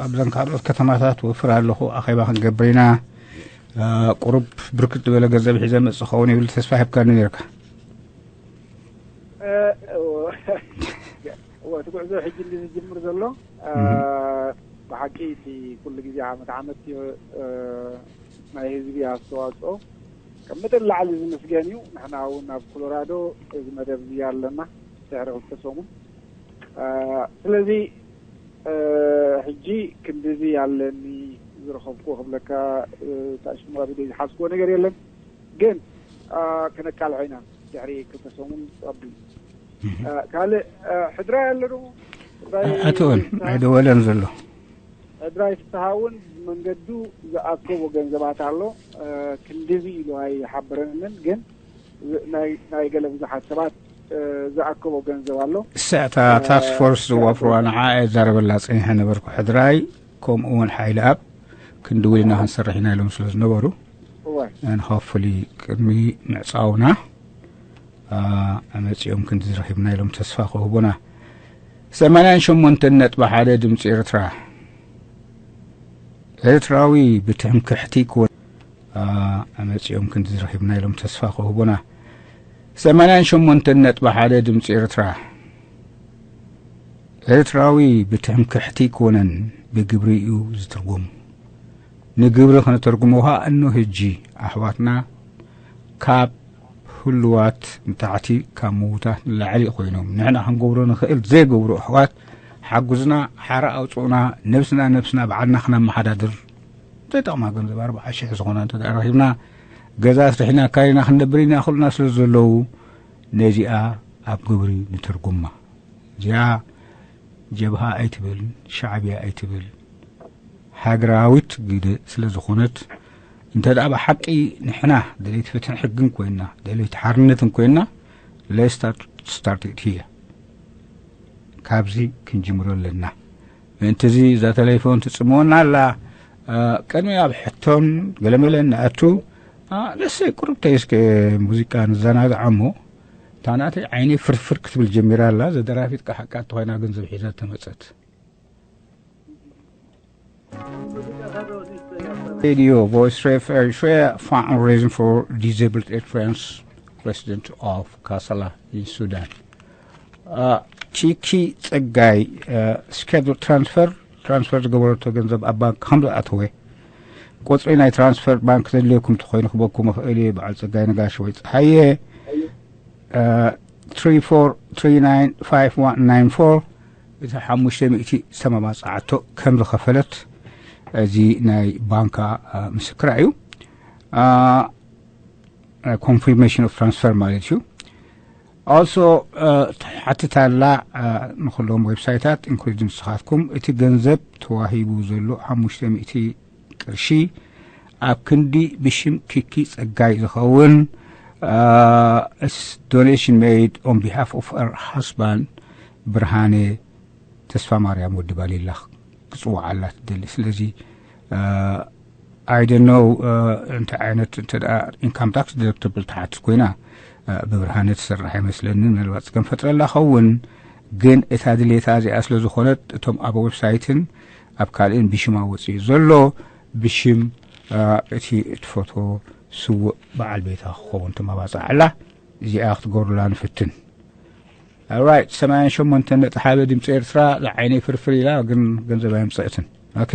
ኣብዘን ካልኦት ከተማታት ወፍር ኣለኹ ኣኼባ ክንገብር ኢና ቁሩብ ብርክት ዝበለ ገንዘብ ሒዘ መጽእ ኸውን ይብል ተስፋ ሂብካኒ ነርካ። እወ፣ እቲ ጉዕዞ ሕጂ እንዲ ዝጅምር ዘሎ ብሓቂ እቲ ኩሉ ግዜ ዓመት ዓመት ናይ ህዝቢ ኣስተዋፅኦ ካብ መጠን ላዕሊ ዝምስገን እዩ። ንሕና እውን ኣብ ኮሎራዶ እዚ መደብ እዚ ኣለና ድሕሪ ክልተ ሰሙን። ስለዚ ሕጂ ክንድዚ ኣለኒ ዝረኸብኩ ክብለካ ታሽሙ ኣብ ኢደይ ዝሓዝክዎ ነገር የለን። ግን ከነቃልዖ ኢና ድሕሪ ክልተ ሰሙን ጸቢ። ካልእ ሕድራይ ኣሎ ዶ? ኣይትወን ኣይደወለን ዘሎ። ሕድራይ ፍትሃ እውን ብመንገዱ ዝኣከቦ ገንዘባት ኣሎ። ክንድዚ ኢሉ ኣይሓበረንን፣ ግን ናይ ገለ ብዙሓት ሰባት ዝኣከቦ ገንዘብ ኣሎ። እሳ እታ ታስክ ፎርስ ዝዋፍርዋ ንዓ እዛረበላ ጸኒሐ ነበርኩ። ሕድራይ ከምኡ እውን ሓይሊ ኣብ ክንድውል ኢና ክንሰርሕ ኢና ኢሎም ስለ ዝነበሩ፣ and hopefully ቅድሚ ምዕጻውና መጺኦም ክንዲ ዝረኺብና ኢሎም ተስፋ ክህቡና። ሰማንያን ሸሞንተን ነጥቢ ሓደ ድምፂ ኤርትራ። ኤርትራዊ ብትምክሕቲ ክወ መጺኦም ክንዲ ዝረኺብና ኢሎም ተስፋ ክህቡና። ሰማንያን ሸሞንተን ነጥቢ ሓደ ድምፂ ኤርትራ። ኤርትራዊ ብትምክሕቲ ክወነን ብግብሪ እዩ ዝትርጉም። ንግብሪ ክነተርጉሞ ኸኣ እኖ ህጂ ኣሕዋትና ካብ ህሉዋት ንታሕቲ ካብ ምዉታት ንላዕሊ ኮይኖም ንሕና ክንገብሮ ንኽእል ዘይገብሩ ኣሕዋት ሓጉዝና፣ ሓራ ኣውፅኡና፣ ነብስና ነብስና ባዕልና ክነመሓዳድር ዘይጠቕማ ገንዘብ ኣርብዓ ሽሕ ዝኾና እንተ ደኣ ረኺብና ገዛ ኣስሪሕና ኣካሪና ክንነብር ኢና ክብሉና ስለ ዘለዉ ነዚኣ ኣብ ግብሪ ንተርጉማ። እዚኣ ጀብሃ ኣይትብል፣ ሻዕብያ ኣይትብል፣ ሃገራዊት ግደ ስለ ዝኾነት፣ እንተ ደኣ ብሓቂ ንሕና ደለይቲ ፍትሕን ሕግን ኮይንና፣ ደለይቲ ሓርነትን ኮይንና፣ let's start, start it here። ካብዚ ክንጅምሮ ኣለና። ምእንቲ እዚ እዛ ተሌፎን ትጽምወና ኣላ። ቅድሚ ኣብ ሕቶን ገለመለን ንኣቱ፣ ደሰይ ቁሩብ ተይስከ ሙዚቃ ንዘናግዓ እሞ፣ እታ ናተይ ዓይነይ ፍርፍር ክትብል ጀሚራ ኣላ። እዛ ደራፊት ከዓ ሓቃ እንተኾይና ገንዘብ ሒዛ ተመጸት። Radio Voice Reference Fundraising for Disabled Eritreans, President of Kasala in Sudan. ቲኪ ጸጋይ፣ schedule transfer፣ ትራንስፈር ዝገበረቶ ገንዘብ ኣብ ባንክ ከም ዝኣተወ፣ ቁጽሪ ናይ ትራንስፈር ባንክ ዘድልየኩም እንተኾይኑ ክበኩም እኽእል እየ። በዓል ጸጋይ ነጋሽ ወይ ጸሃየ፣ ትሪ ፎር ትሪ ናይን ፋይቭ ዋን ናይን ፎር፣ እቲ ሓሙሽተ ሚእቲ ዝተመባጽዓቶ ከም ዝኸፈለት እዚ ናይ ባንካ ምስክራ እዩ። ኮንፊርሜሽን ኦፍ ትራንስፈር ማለት እዩ። Also ትሓትት ኣላ ንኩሎም ዌብሳይታት ኢንክሉድ ንስኻትኩም። እቲ ገንዘብ ተዋሂቡ ዘሎ ሓሙሽተ ሚእቲ ቅርሺ ኣብ ክንዲ ብሽም ኪኪ ጸጋይ ዝኸውን donation made on behalf of her husband ብርሃነ ተስፋ ማርያም ወዲ ባሊላ ክጽውዓላ ትደሊ። ስለዚ I don't know እንታይ ዓይነት እንተ ደኣ ኢንካም ታክስ ዲደክተብል ትሓትት ኮይና ብብርሃነ ትሰርሕ ኣይመስለንን። ምናልባት ጸገም ፈጥረላ ኸውን፣ ግን እታ ድሌታ እዚኣ ስለ ዝኾነት እቶም ኣብ ዌብሳይትን ኣብ ካልእን ብሽማ ወጺኡ ዘሎ ብሽም እቲ እትፈትዎ ስዉእ በዓል ቤታ ክኸውን ትመባጻዕ ኣላ። እዚኣ ክትገብሩላ ንፍትን። Alright፣ ሰማንያን ሸሞንተን ነጥቢ ሓደ ድምፂ ኤርትራ ዝዓይነይ ፍርፍር ኢላ ግን ገንዘብ ኣየምፀእትን። ኦኬ፣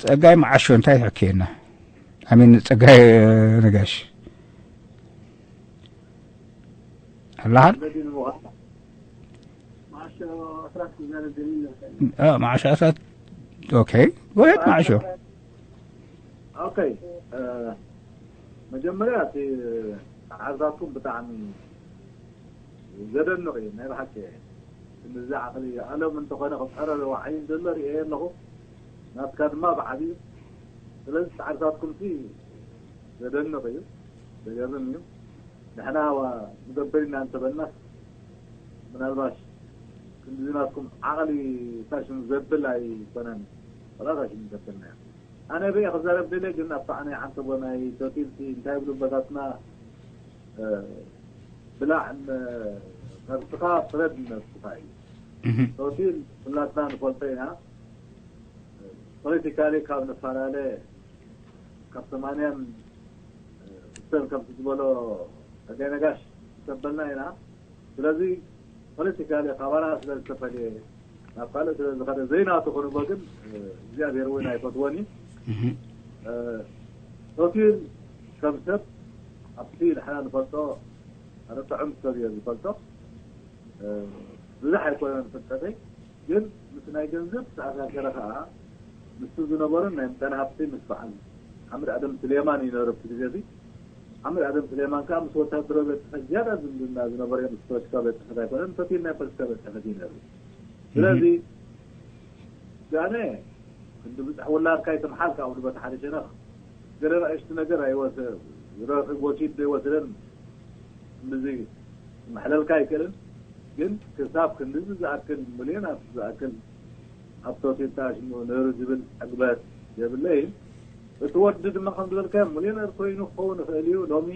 ጸጋይ መዓሾ እንታይ ትሕክየና? ኣሚን ጸጋይ ነጋሽ ኣለሃን? መዓሾ ኣስራት። ኦኬ፣ ጎየት መዓሾ። ኦኬ፣ መጀመርያ እቲ ዓርዛኩም ብጣዕሚ ዘደንቕ እዩ ናይ ብሓቂ። ክንድዚ ዓቕሊ ኣለም እንተኾነ ክፀረ ዝወዓይ ዘሎ ርእየ ኣለኹ። ናትካ ድማ ብዓብዩ። ስለዚ ፃዕርታትኩም ሲ ዘደንቕ እዩ፣ ዘገርም እዩ። ንሕና ዋ ንገብር ኢና እንተበልናስ ምናልባሽ ክንድዚ ናትኩም ዓቕሊ ታሽም ዘብል ኣይኮነን። ወላ ታሽም ዘብልና እዩ። ኣነ ብየ ክዛረብ ደለ ግን ኣብታ ናይ ዓንተቦ ናይ ቶቲልቲ እንታይ ይብሉ በታትና ብላዕ ነብስኻ ፍረድ ነብስኻ እዩ። ቶቲል ኩላትና ንፈልጦ ኢና። ፖለቲካሊ ካብ ንፈላለ ካብ ሰማንያን ክልተን ከምቲ ዝበሎ ጸጋይ ነጋሽ ተበልና ኢና። ስለዚ ፖለቲካሊ ካባና ስለ ዝተፈልየ ናብ ካልእ ስለ ዝኸደ ዘይናቱ ክንቦ ግን እግዚኣብሔር እውን ኣይፈትወን እዩ። ሆቴል ከም ሰብ ኣብቲ ንሕና ንፈልጦ ኣነ ጥዑም ሰብ እየ ዝፈልጦ። ብዙሕ ኣይኮነን ፍልጠተይ፣ ግን ምስ ናይ ገንዘብ ዝተኣሳሰረ ከዓ ምስቲ ዝነበሩ ናይ ምጣነ ሃብቲ ምስ በዓል ሓምድ ኣደም ስሌማን እዩ ነሩ ኣብቲ ግዜ እዚ። ሓምድ ኣደም ስሌማን ከዓ ምስ ወታደራዊ ቤት ፅሕፈት ዝያዳ ዝምድና ዝነበረ ምስ ፖለቲካዊ ቤት ፅሕፈት ኣይኮነን፣ ምስ ሆቴል ናይ ፖለቲካዊ ቤት ፅሕፈት እዩ ነሩ። ስለዚ ጃነ ክንዲ ብፅሕ ውላድካ ይትምሓል ካብ ንበት ሓደ ሸነኽ ገለ ንእሽቲ ነገር ኣይወሰ ረኺብ ወሲድ ዘይወሰደን ክንድዚ መሕለልካ ኣይክእልን። ግን ክሳብ ክንድዚ ዝኣክል ሚልዮናት ዝኣክል ኣብ ቶቲል ተኣሽሙ ነሩ ዝብል ዕግበት የብለይን። እቲ ወዲ ድማ ከም ዝበልካዮ ሚልዮነር ኮይኑ ክኸውን ይኽእል እዩ። ሎሚ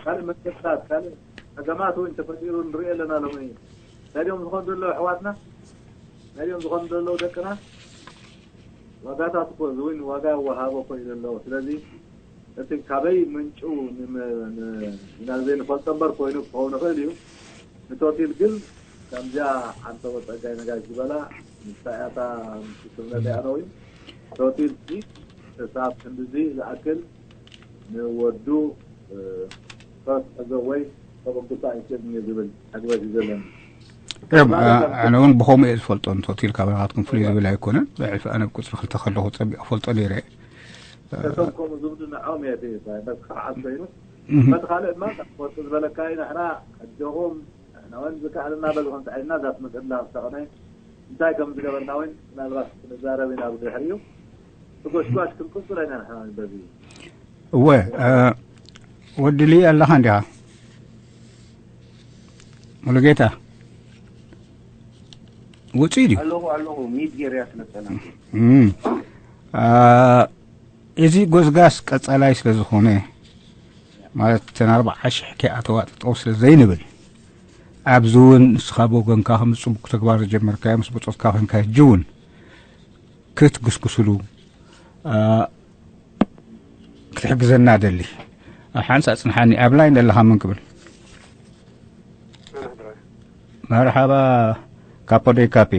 ካልእ መገድታት ካልእ ጸገማት እውን ተፈጢሩ ንርኢ ኣለና። ሎሚ እንታይ ድዮም ዝኾኑ ዘለዉ ኣሕዋትና፣ እንታይ ድዮም ዝኾኑ ዘለዉ ደቅና። ዋጋታት እኮ እዚ እውን ዋጋ ወሃቦ እኮ እዩ ዘለዎ። ስለዚ እቲ ካበይ ምንጩ ናብ ዘይንፈልጦ እምበር ኮይኑ ክኸውን ይኽእል እዩ። ንቶቲል ግን ከምዚኣ ዓንተቦ ጸጋይ ነጋሽ ዝበላ ንሳ እያታ ምስክርነት እያ ነው። ቶቲል ሲ ክሳብ ክንድዚ ዝኣክል ንወዱ ፈስ ሕዞ ወይ ተበግሶ ኣይክእልን እዩ ዝብል ኣግባብ እዩ ዘለኒ። እዮም። ኣነ እውን ብኸምኡ እየ ዝፈልጦ። ንቶቲል ካብ ናትኩም ፍሉይ ዝብል ኣይኮነን። ብሕልፊ ኣነ ብቁፅሪ ክልተ ከለኹ ፀቢቐ ፈልጦ ነይረ። ነቶም ከምኡ ዝብሉ ንዖም እየ እቲ በዚ ክፍዓት ኮይኑ። በቲ ካልእ ድማ ወርቂ ዝበለካ እዩ። ንሕና ሕጆኹም ንሕና እውን ዝከኣለና በዚ ክንስዕልና እዛ ትመፅእ ኣላ ክሳቕነ እንታይ ከም ዝገበርና እውን ምናልባት ክንዛረብ ኢና ብድሕሪኡ። ብጎሽጓሽ ክንቅፅሎ ኢና ንሕና እውን በዚ። እወ፣ እ፣ ወዲ ልኢ ኣለኻ እንዲኻ? ሙሉጌታ፣ ውፅኢ ድዩ? ኣለኹ፣ ኣለኹ፣ ሚድ ጌርያ ስለ ዝጸናሕኩ። እም። አ፣ እዚ ጎዝጋስ ቀጻላይ ስለ ዝኾነ፣ ማለት እተን ኣርብዓ ሽሕ ከይኣተዋ ጠጠው ስለ ዘይንብል፣ ኣብዚ እውን ንስኻ ብወገንካ ከም ጽቡቕ ተግባር ዝጀመርካዮ ምስ ብጾትካ ኮንካ ሕጂ እውን ክትግስግስሉ፣ አ፣ ክትሕግዘና ደሊ። ኣብ ሓንሳ ጽንሓኒ፣ ኣብ ላይን ዘለኻ መን ክብል? መርሓባ ካፖ ደይ ካፒ።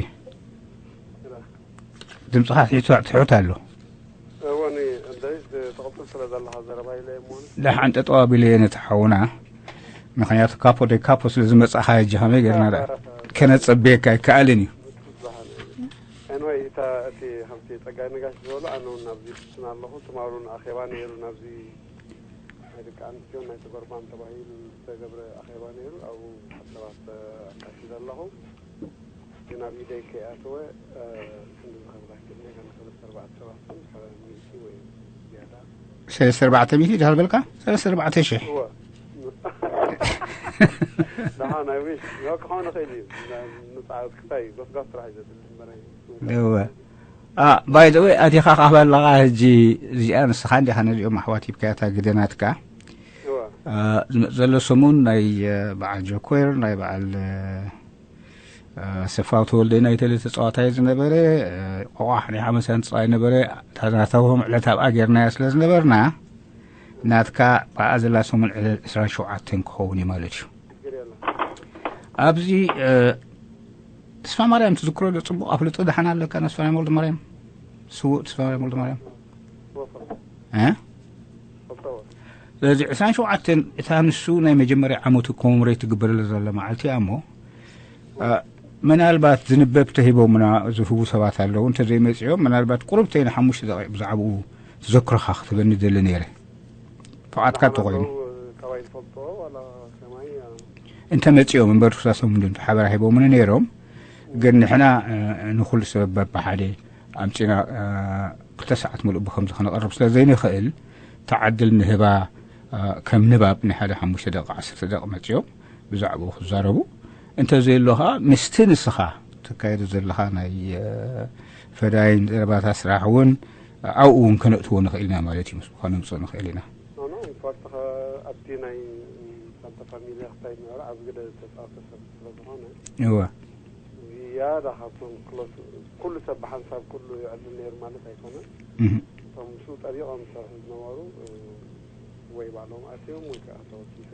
ድምፅኻ ትሑት፣ ትሑት ኣሎ። እወ፣ ኒ-፣ እንደይ ትቕፅል ስለ ዘለኻ ዘረባ ኢለ እሞ። ደሓን ጠጠው ኣቢለ እየ ነቲ ሓውና። ምኽንያቱ ካፖ ደይ ካፖ ስለ ዝመጻኻ፣ ሕጂ ከመይ ጌርና ደኣ ከነጸብየካ ኣይከኣልን እዩ። ኤንወይ፣ እታ፣ እቲ ከምቲ ጸጋይ ነጋሽ ዝበሎ፣ ኣነ እውን ናብዚ ይፍትን ኣለኹ። ትማሉ ኣኼባ ነይሩ፣ ናብዚ ናይ ደቂ ኣንስትዮን ናይ ተጎርባን ተባሂሉ ዝተገብረ ኣኼባ ነይሩ። ኣብኡ ብዙሓት ሰባት ኣካፊለ ኣለኹ። ግን ኣብ ኢደይ ከይኣተወ፣ እ፣ ክንዲ ዝኸፍል ኣይክእልን እየ። ገና ሰለስተ ኣርባዕተ ሰባት ግን ድሕሪ ሚእቲ ወይ ዝያዳ። ሰለስተ ኣርባዕተ ሚእቲ ድሕሪ በልካ? ሰለስተ ኣርባዕተ ሽሕ። እወ። ደሓን፣ I wish። ያው ክኸውን ይኽእል እዩ። ን-፣ ንጻ-፣ ክሳይ ጎስጓስ ጥራሕ እዩ ዘድሊ እምበር። እወ። አ፣ by the way፣ ኣቲኻ ካባላኻ ሕጂ እዚኣ ንስኻ እንዲኻ ነዚኦም ኣሕዋት ሂብካያ እታ ግደ ናትካ። እወ። አ፣ ዝመጽእ ዘሎ ሰሙን ናይ፣ እ፣ በዓል ጆኮር፣ ናይ በዓል፣ እ፣ እ፣ ሰፋው ተወልደ ናይ ቴሌ ተጻዋታይ ዝነበረ፣ እ፣ ቆቋሕ ናይ ሓመሳን ተጻዋታይ ነበረ። እታ ናታዎም ዕለት ኣብኣ ጌርናያ ስለ ዝነበርና፣ ናትካ ብኣ ዘላ ሰሙን ዕለት ዕስራን ሸውዓተን ክኸውን እዩ ማለት እዩ። ችግር የለን። ኣብዚ፣ እ፣ ተስፋ ማርያም ትዝክሮ ዶ? ጽቡቕ ኣፍልጦ ደሓን ኣለካ? ተስፋ ማርያም ወልደ ማርያም፣ ስዉእ ተስፋ ማርያም ወልደ ማርያም። እ? ስለዚ ዕስራን ሸውዓተን እታ ንሱ ናይ መጀመርያ ዓመቱ ኮመሞሬት ትግበረሉ ዘላ መዓልቲ እያ እሞ፣ እ፣ ምናልባት ዝንበብ ተሂቦምና ዝህቡ ሰባት ኣለዉ። እንተዘይመጺኦም ምናልባት ቁሩብ ተይ ንሓሙሽተ ደቂቕ ብዛዕባኡ ትዘክሮኻ ክትበኒ ደሊ ነይረ። ፍቓድካ እንተኾይኑ። ኣለዉ፣ ካባይ ዝፈልጦ ዋላ ከማይ፣ እ፣ እንተ መጺኦም እምበር፣ ክሳብ ሰሙን ሓበራ ሂቦምኒ ነይሮም። ግን ንሕና፣ እ፣ ንኹሉ ሰብ በብሓደ ኣምጺና፣ እ፣ ክልተ ሰዓት ምሉእ ብኸምዚ ከነቕርብ ስለ ዘይንኽእል፣ ተዓድል ንህባ፣ እ፣ ከም ንባብ ናይ ሓደ ሓሙሽተ ደቂቕ፣ ዓሰርተ ደቂቕ መጺኦም ብዛዕባኡ ክዛረቡ። እንተ ዘየሎ ኸኣ ምስቲ ንስኻ ተካይዶ ዘለኻ ናይ፣ እ፣ ፈዳይን ዘረባታት ስራሕ እውን ኣብኡ እውን ከነእትዎ ንኽእል ኢና ማለት እዩ። ምስ ከነምጽኦ ንኽእል ኢና። ኖ፣ ኖ፣ ኢንፋክት፣ ኸ-፣ ኣብቲ ናይ ሳንታ ፋሚልያ ክሳይ ነበረ፣ ኣብዚ ግደ ዝተጻወተ ሰብ ስለ ዝኾነ፣ እወ። ዝያዳ ካብቶም ክሎስ፣ ኩሉ ሰብ ብሓንሳብ ኩሉ ይዕልል ነይሩ ማለት ኣይኮነን። እህ። ምስኡ ጠቢቖም ዝሰርሑ ዝነበሩ ወይ ባዕሎም ኣትዮም ወይ ከዓ ተወኪሰ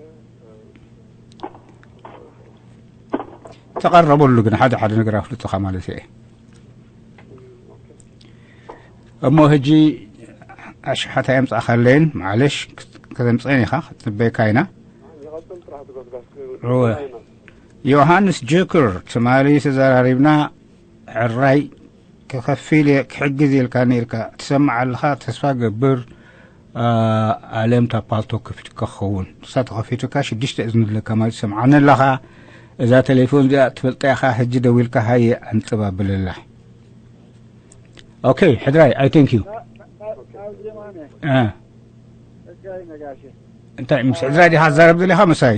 ተቐረበሉ ግን ሓደ ሓደ ነገር ኣፍልጥኻ ማለት እየ። እሞ ሕጂ ኣሽሓት ኣየምጻእካለይን፣ ማዕለሽ፣ ከተምጽአን ኢኻ፣ ክትጽበየካ ኢና። ይቐጽል ጥራሕ ትጎስጋስ እወ። ዮሃንስ ጅክር፣ ትማሊ ተዘራሪብና፣ ሕራይ ክኸፊል እየ፣ ክሕግዝ ኢልካ ነይርካ፣ ትሰምዕ ኣለኻ፣ ተስፋ ገብር። ኣለም ታፓልቶ ከፊቱካ ክኸውን፣ ንሳ ተኸፊቱካ ሽዱሽተ እዝኒ ኣለካ ማለት ሰምዓኒ ኣለኻ። እዛ ቴሌፎን እዚኣ ትፈልጣ ኢኻ፣ ሕጂ ደዊልካ ሃየ ኣንጽባብለላ። ኦኬ ሕድራይ፣ I thank you። ናብ ዜማነ እ፣ ጸጋይ ነጋሽ እንታይ ምስ ሕድራይ ዲኻ ትዛረብ ዘሊኻ ምሳይ?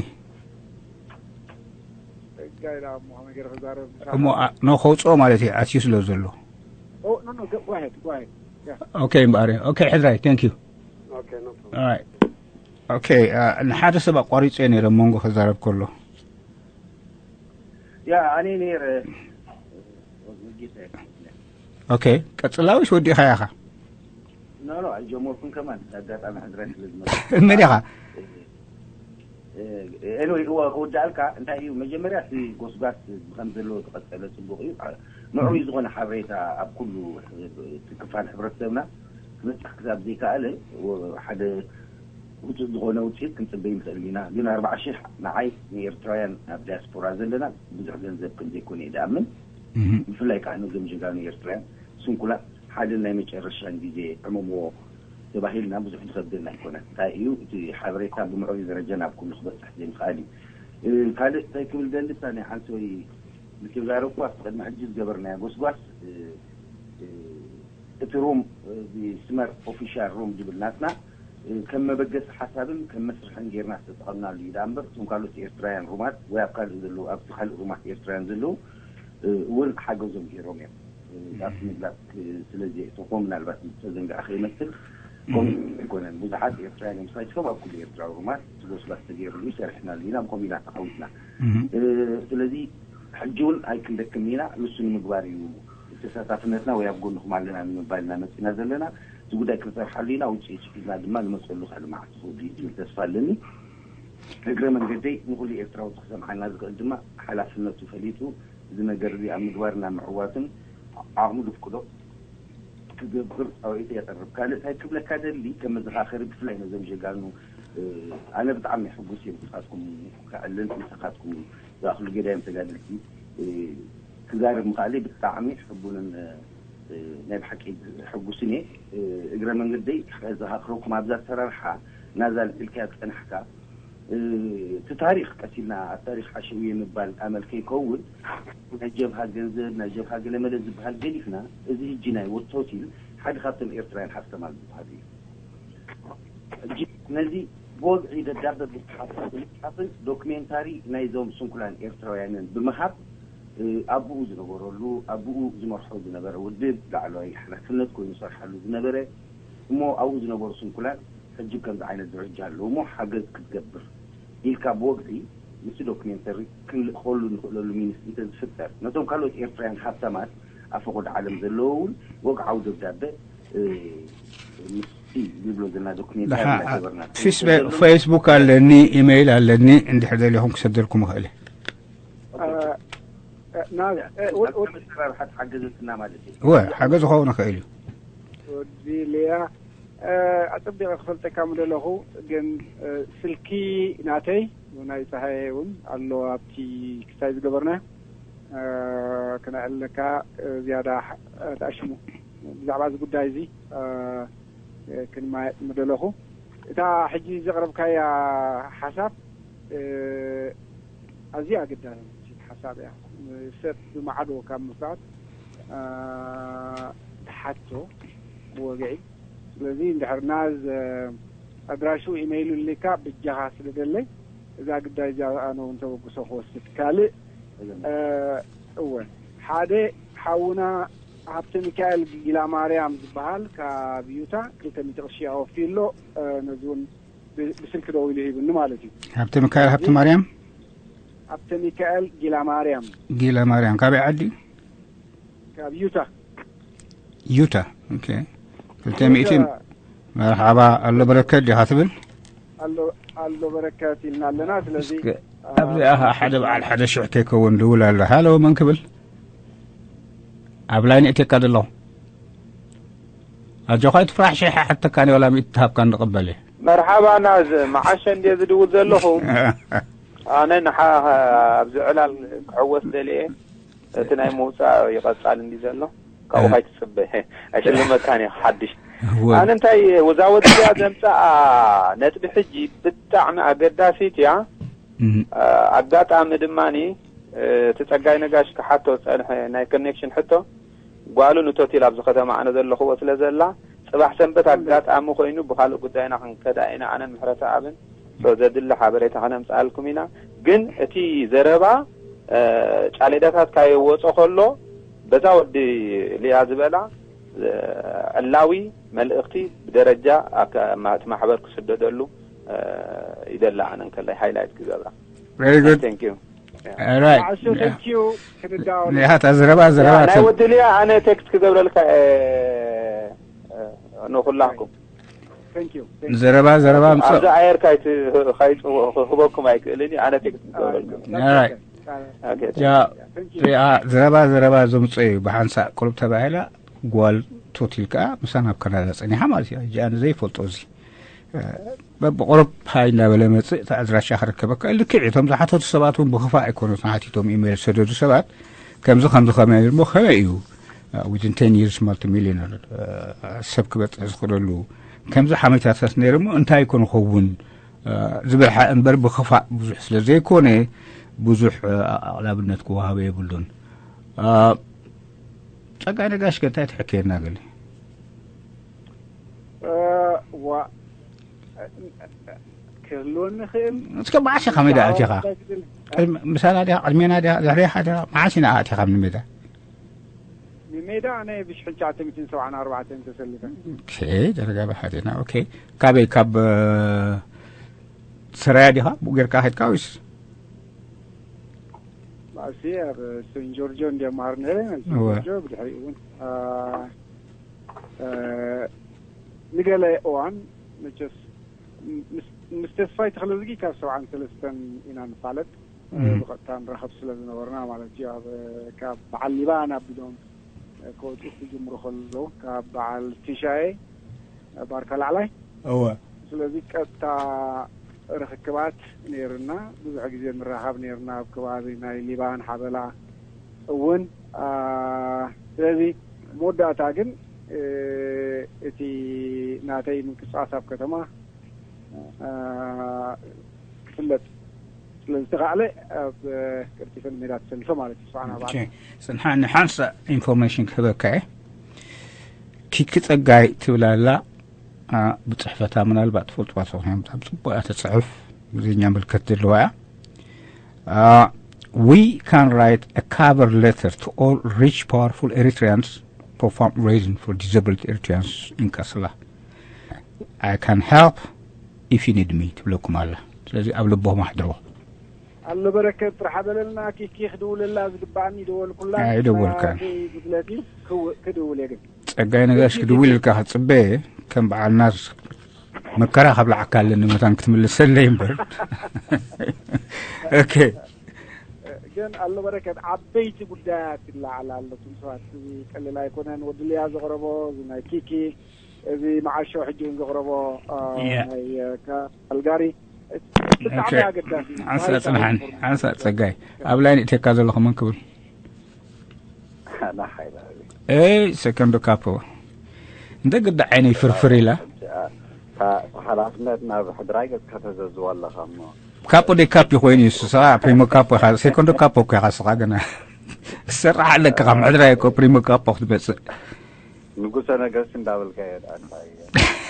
ጸጋይ ዳ እሞ ከመይ ገይረ ክዛረብ እሞ ኣ- ኖ ከውፅኦ ማለት እዩ ኣትዩ ስለ ዘሎ። ኦ ኖ ኖ go ahead go ahead። ኦኬ እምበኣር ኦኬ ሕድራይ፣ thank you። ኦኬ ኖ ፕሮብለም። Alright. ኦኬ፣ አ፣ ንሓደ ሰብ ኣቋሪፀ ነይረ መንጎ ክዛረብ ከሎ። ያ ኣነ ነይረ ወጊተ ኦኬ፣ ቀፅላ ወይስ ወዲእኻ ያኻ? ኖ ኖ ኣይጀመርኩን ከማን ኣጋጣሚ ሕድራይ ስለ ዝመ መን ኢኻ? ኤንወይ እዋ ክውዳእልካ እንታይ እዩ መጀመርያ እቲ ጎስጓስ ከም ዘለዎ ዝቐፀለ ፅቡቕ እዩ። ምዕሩይ ዝኾነ ሓበሬታ ኣብ ኩሉ እቲ ክፋል ሕብረተሰብና ክበፅሕ ክሳብ ዘይከኣለ ሓደ ውፅእ ዝኾነ ውፅኢት ክንፅበይ ንኽእል ኢና። ግን ኣርባዓ ሽሕ ንዓይ ንኤርትራውያን ኣብ ዲያስፖራ ዘለና ብዙሕ ገንዘብ ከም ዘይኮነ እዩ ድኣምን። ብፍላይ ከዓ ነዞም ጀጋኑ ኤርትራውያን ስንኩላት ሓደ ናይ መጨረሻን ግዜ ዕመምዎ ተባሂልና ብዙሕ ዝኸብደና ኣይኮነን። እንታይ እዩ እቲ ሓበሬታ ብምዕሩይ ደረጃ ናብ ኩሉ ክበፅሕ ዘይምኽኣል እዩ። ካልእ እንታይ ክብል ደሊ እታ ናይ ዓንተወይ ምትዛረብኩ ኣብቲ ቅድሚ ሕጂ ዝገበርናዮ ጎስጓስ እቲ ሩም ብስመር ኦፊሻል ሩም ዝብል ናትና ከም መበገሲ ሓሳብን ከም መስርሕን ጌርና ዝተጠቐምናሉ እዩ። ደኣ እምበር እቶም ካልኦት ኤርትራውያን ሩማት ወይ ኣብ ካልእ ዘለዉ ኣብቲ ካልእ ሩማት ኤርትራውያን ዘለዉ እውን ሓገዞም ገይሮም እዮም። ዳስ ምግላፅ ስለዚ እተኮ ምናልባት ዝተዘንግዐ ከይመስል ኮም ኣይኮነን። ብዙሓት ኤርትራውያን እዮም ሳይቶም ኣብ ኩሉ ኤርትራዊ ሩማት ትጎስባስ ተገይሩሉ ይሰርሕናሉ ኢና። ኮም ኢና ተዓዊትና። ስለዚ ሕጂ እውን ኣይክንደክም ኢና። ንሱ ንምግባር እዩ ተሳታፍነትና ወይ ኣብ ጎንኹም ኣለና ንምባል ኢና መፂና ዘለና። እዚ ጉዳይ ክንሰርሓሉ ኢና። ውፅኢት ሒዝና ድማ ንመፀሉ ካልእ መዓልቲ ክወዱ እዩ ዝብል ተስፋ ኣለኒ። እግረ መንገደይ ንኩሉ ኤርትራዊ ክሰምዓና ዝኽእል ድማ ሓላፍነቱ ፈሊጡ እዚ ነገር እዚ ኣብ ምግባርና ምዕዋትን ዓቕሙ ዝፍቅዶ ክገብር ፃውዒት የቕርብ። ካልእ እንታይ ክብለካ ደሊ ከም መዘኻኸሪ ብፍላይ ነዞም ጀጋኑ ኣነ ብጣዕሚ ሕጉስ እየ ብስኻትኩም ከዕልን ንስኻትኩም ዝኣኽሉ ገዳይም ተጋደልቲ ክዛረብ ምኽኣለይ ብጣዕሚ ሕቡንን ናይ ብሓቂ ሕጉስን እየ። እግረ መንገደይ ከዘኻኽረኩም ኣብዛ ኣሰራርሓ ናዛ ልዕልካያ ዝፀናሕካ እቲ ታሪኽ ቀሲልና ኣብ ታሪኽ ሓሸውየ ምባል ኣመል ከይከውን ናይ ጀብሃ ገንዘብ ናይ ጀብሃ ገለመለ ዝበሃል ገዲፍና እዚ ህጂ ናይ ወቶሲል ሓደ ካብቶም ኤርትራውያን ሃፍተማን ዝበሃሉ እዩ። ሕጂ ነዚ ብወግዒ ደብዳበ ብምፅሓፍን ዶክሜንታሪ ናይዞም ስንኩላን ኤርትራውያንን ብምሃብ ኣብኡ ዝነበረሉ ኣብኡ ዝመርሖ ዝነበረ ውድብ ላዕለዋይ ሓላፍነት ኮይኑ ዝሰርሓሉ ዝነበረ እሞ ኣብኡ ዝነበሩ ስንኩላን ሕጂ ከምዚ ዓይነት ደረጃ ኣለዉ እሞ ሓገዝ ክትገብር ኢልካ ብወግዒ ምስቲ ዶክሜንተሪ ክንልእኸሉ ንኽእለሉ ሚንስ እንተዝፍጠር ነቶም ካልኦት ኤርትራውያን ሃብታማት ኣብ ፈቖዶ ዓለም ዘለዎ እውን ወግዓዊ ደብዳበ ምስቲ ዝብሎ ዘለና ዶክሜንተሪ እናገበርና ፌስቡክ ኣለኒ፣ ኢሜይል ኣለኒ፣ እንድሕር ደሊኹም ክሰደልኩም እኽእል። ናዚ መሰራርሓ ተሓገዘትና ማለት እዩ። እወ ሓገዝ ክኸውን ይኽእል እዩ። ወዲ ሌያ ኣጸቢቐ ክፈልጠካ ምደለኹ ግን ስልኪ ናተይ ናይ ፀሃየ እውን ኣሎ ኣብቲ ክሳይ ዝገበርና ክነዕልለካ ዝያዳ ተኣሽሙ ብዛዕባ እዚ ጉዳይ እዚ ክንማየጥ ምደለኹ። እታ ሕጂ ዘቕረብካያ ሓሳብ ኣዝያ ኣገዳሲት ሓሳብ እያ። ሰብ ብማዕዶ ካብ ምፍራድ ትሓቶ ብወግዒ። ስለዚ እንድሕር ናዝ ኣድራሹ ኢመይሉ ልካ ብጃኻ ስለ ደለይ እዛ ግዳይ እዚኣ ኣነ እውን ተበግሶ ክወስድ። ካልእ እወ ሓደ ሓውና ሃብተ ሚካኤል ጊላ ማርያም ዝበሃል ካብ ዩታ ክልተ ሚእቲ ቅርሺ ኣወፊ ኣሎ። ነዚ እውን ብስልኪ ደው ኢሉ ሂብኒ ማለት እዩ። ሃብተ ሚካኤል ሃብተ ማርያም ሃብተ ሚካኤል ጊላ ማርያም ጊላ ማርያም ካበይ ዓዲ? ካብ ዩታ ዩታ። ኦኬ። ክልተ ሚእቲ። መርሓባ። ኣሎ በረከት ዲኻ ትብል? ኣሎ ኣሎ በረከት ኢልና ኣለና። ስለዚ እስከ ኣብዚኣ ኸዓ ሓደ በዓል ሓደ ሽሕ ከይከውን ድውል ኣሎ። ሃሎ፣ መን ክብል? ኣብ ላይን እቴካ ዘለኹ። ኣጆኻ ኣይትፍራሕ፣ ሽሕ ሓተካኒ ዋላ ሚእቲ ትሃብካ ንቕበል እየ። መርሓባ ናዝ፣ መዓሸ እንድየ ዝድውል ዘለኹ። ኣነ ንሓ ኣብዚ ዕላል ክዕወት ደልየ። እቲ ናይ ምውፃእ ይቐፃል እንዲ ዘሎ ካብኡ ካይትፅበ ኣይሽልመካን እየ ሓድሽ። ኣነ እንታይ ወዛወዚ እያ ዘምፃኣ ነጥቢ ሕጂ ብጣዕሚ ኣገዳሲት እያ። ኣጋጣሚ ድማ እቲ ፀጋይ ነጋሽ ክሓቶ ዝፀንሐ ናይ ኮኔክሽን ሕቶ ጓሉ ንቶቲል ኣብዚ ከተማ ኣነ ዘለኽዎ ስለ ዘላ፣ ፅባሕ ሰንበት ኣጋጣሚ ኮይኑ ብኻልእ ጉዳይና ክንከዳ ኢና። ኣነን ምሕረተኣብን ዘድሊ ሓበሬታ ከነምፅኣልኩም ኢና። ግን እቲ ዘረባ ጫሌዳታት ካየወፆ ከሎ በዛ ወዲ ሊያ ዝበላ ዕላዊ መልእኽቲ ብደረጃ እቲ ማሕበር ክስደደሉ ይደሊ። ኣነ እንከላይ ሃይላይት ክገብራ። Very good. Thank you. All right. ንያታ ዘረባ ዘረባ ናይ ወዲ ሊያ ኣነ ቴክስት ክገብረልካ ንኩላኩም። ዘረባ ዘረባ ምጽእ ኣብዚ ኣየር ካይክህበኩም ኣይክእልን እዩ። ኣነ ቴክስት ክገብረልኩም። ሪኣ ዘረባ ዘረባ ዘምጽእ እዩ። ብሓንሳእ ቁሩብ ተባሂላ ጓል ቶቲል ከዓ ምሳና ኣብ ካናዳ ጸኒሓ ማለት እዩ። እዚኣ ንዘይፈልጦ እዚ በብቁሩብ ሃይ እናበለ መፅእ እቲ ኣድራሻ ክርከበካ ልክዕ እቶም ዝሓተቱ ሰባት እውን ብክፋእ ኣይኮኑት ሓቲቶም ኢሜይል ዝሰደዱ ሰባት ከምዚ ከምዚ ከመይ እሞ ከመይ እዩ within ten years multi millionaire ሰብ ክበፅሕ ዝኽእለሉ ከምዚ ሓሜታታት ነይሩ እሞ እንታይ ይኮን ይኸውን ዝብል እምበር ብክፋእ ብዙሕ ስለ ዘይኮነ ብዙሕ ኣቕላብነት ክወሃበ የብሉን። ፀጋይ ነጋሽ ከ እንታይ ትሕከየና ገለ ክህልወኒ ክእል እስከ መዓስ ኢኻ ሜዳ ኣቲኻ? ምሳና ዲኻ ቅድሜና ዲኻ ድሕሬኻ ዲኻ መዓስ ኢና ኣቲኻ ብ ሜዳ? ንሜዳ ኣነ ብሽሕን ትሽዓተ ሚእትን ሰብዓን ኣርባዕተን ተሰሊፈ። ደረጃ ብሓደ ኢና። ኦኬ። ካበይ ካብ ሰራያ ዲኻ ብኡ ጌርካ ከድካ ወይስ? ባእሲ ኣብ ሴን ጆርጆ እንዲያ መሃር ነይረ። ሴን ጆርጆ ብድሕሪኡ እውን ንገለ እዋን መቸስ ምስ ተስፋይ ተኽለዝጊ ካብ ሰብዓን ሰለስተን ኢና ንፋለጥ። ብቐጥታ ንራኸብ ስለ ዝነበርና ማለት እዩ። ኣብ ካብ በዓል ሊባን ኣቢሎም ክወፁ ክጅምሩ ከለዉ ካብ በዓል ቲሻኤ ባርካ ላዕላይ እወ ስለዚ ቀጥታ ርክክባት ነይርና። ብዙሕ ግዜ ንራኸብ ነይርና ኣብ ከባቢ ናይ ሊባን ሓበላ እውን። ስለዚ መወዳእታ ግን እቲ ናተይ ምንቅስቃስ ኣብ ከተማ ክፍለጥ ስለ ዝተኻእለ ኣብ ቅርጢፈን ሜዳ ተሰሊፈ ማለት እዩ። ሰብዓን ኣርባዕተ ጽንሓኒ ሓንሳ ኢንፎርሜሽን ክህበካ እየ። ኪኪ ጸጋይ ትብል ኣላ ብጽሕፈታ ምናልባት ትፈልጥዋ ትኾኑ ብጣዕሚ ጽቡቅ እያ ትጽሕፍ ግዜኛ ምልከት ዘለዋ እያ። We can write a cover letter to all rich powerful Eritreans for fundraising for disabled Eritreans in Kasla. I can help if you need me ትብለኩም ኣላ። ስለዚ ኣብ ልቦም ኣሕድርዎ። ኣሎ በረከት ጥራሕ በለልና። ኪኪ ክድውለላ ዝግባኣኒ ይደወልኩላ። ኣይደወልካን። ጉድለት እዩ። ክድውል እየ ግን ጸጋይ ነጋሽ ክድውል ኢልካ ክጽበ ከም በዓል ናስ መከራ ካብ ለዓካ ኣለኒ መታን ክትምልሰለይ እምበር። ኦኬ። ግን ኣሎ በረከት ዓበይቲ ጉዳያት ይለዓል ኣሎ። እቶም ሰባት እዚ ቀሊል ኣይኮነን። ወዲ ልያ ዘቕረቦ እዚ ናይ ኪኪ እዚ መዓሾ ሕጂ እውን ዘቕረቦ ናይ ካልጋሪ ብጣዕሚ ኣገዳሲ ሓንሳ ጽንሓኒ ሓንሳ ጸጋይ ኣብ ላይን እቴካ ዘለኹ መን ክብል ኤይ ሰከንዶ ካፖ እንተ ግዳ ዓይነይ ፍርፍር ኢላ ሓላፍነት ናብ ሕድራይ ገጽካ ተዘዝዋ ኣለኻ እሞ ካፖ ደ ካፒ ኮይኑ እዩ ስኻ ፕሪሞ ካፖ ኢኻ ሴኮንዶ ካፖ እኮ ኢኻ ስኻ ገና ትሰርሕ ኣለካ ካብ ምሕድራይ እኮ ፕሪሞ ካፖ ክትመጽእ ንጉሰ ነገስት እንዳበልካ የድኣካ እየ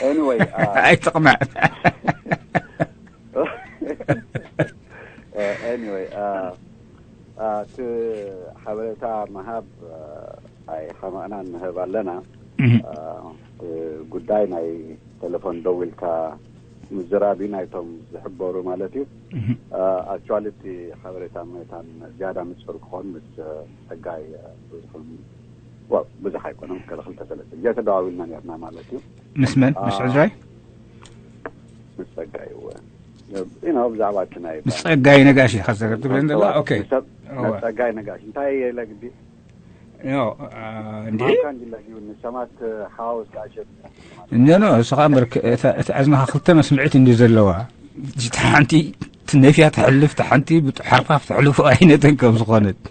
anyway ኣይትቕናዕ anyway እቲ ሓበሬታ ምሃብ ኣይሓመቕናን ንህብ ኣለና። ጉዳይ ናይ ቴሌፎን ደዊልካ ምዝራብ እዩ ናይቶም ዝሕበሩ ማለት እዩ። ኣክቹዋሊ እቲ ሓበሬታ መታን ዝያዳ ንጹር ክኾን ምስ ጸጋይ ብዙሕም ብዙሕ ኣይኮነን፣ ክልተ ሰለስተ ግዜ ተደዋዊልና ነርና ማለት እዩ። ምስ መን? ምስ ዕዝራይ? ምስ ጸጋይ እወ። You know፣ ብዛዕባ እቲ ናይ ምስ ጸጋይ ነጋሽ ኢኻ ዝዛረብ ትብለኒ ዘላ? ኦኬ። ጸጋይ ነጋሽ እንታይ የለ ግዲ እንዴ? ማካ እንዲላ ይሁን ሰማት ሓዋውስ ቃሸት እነ ነው እሱ ኻምር እቲ ዕዝንኻ ክልተ መስምዒት እንዲ ዘለዋ፣ ሓንቲ ትነፍያ ትሕልፍ፣ ሓንቲ ብሓርፋፍ ትሕልፎ ኣይነትን ከም ዝኾነት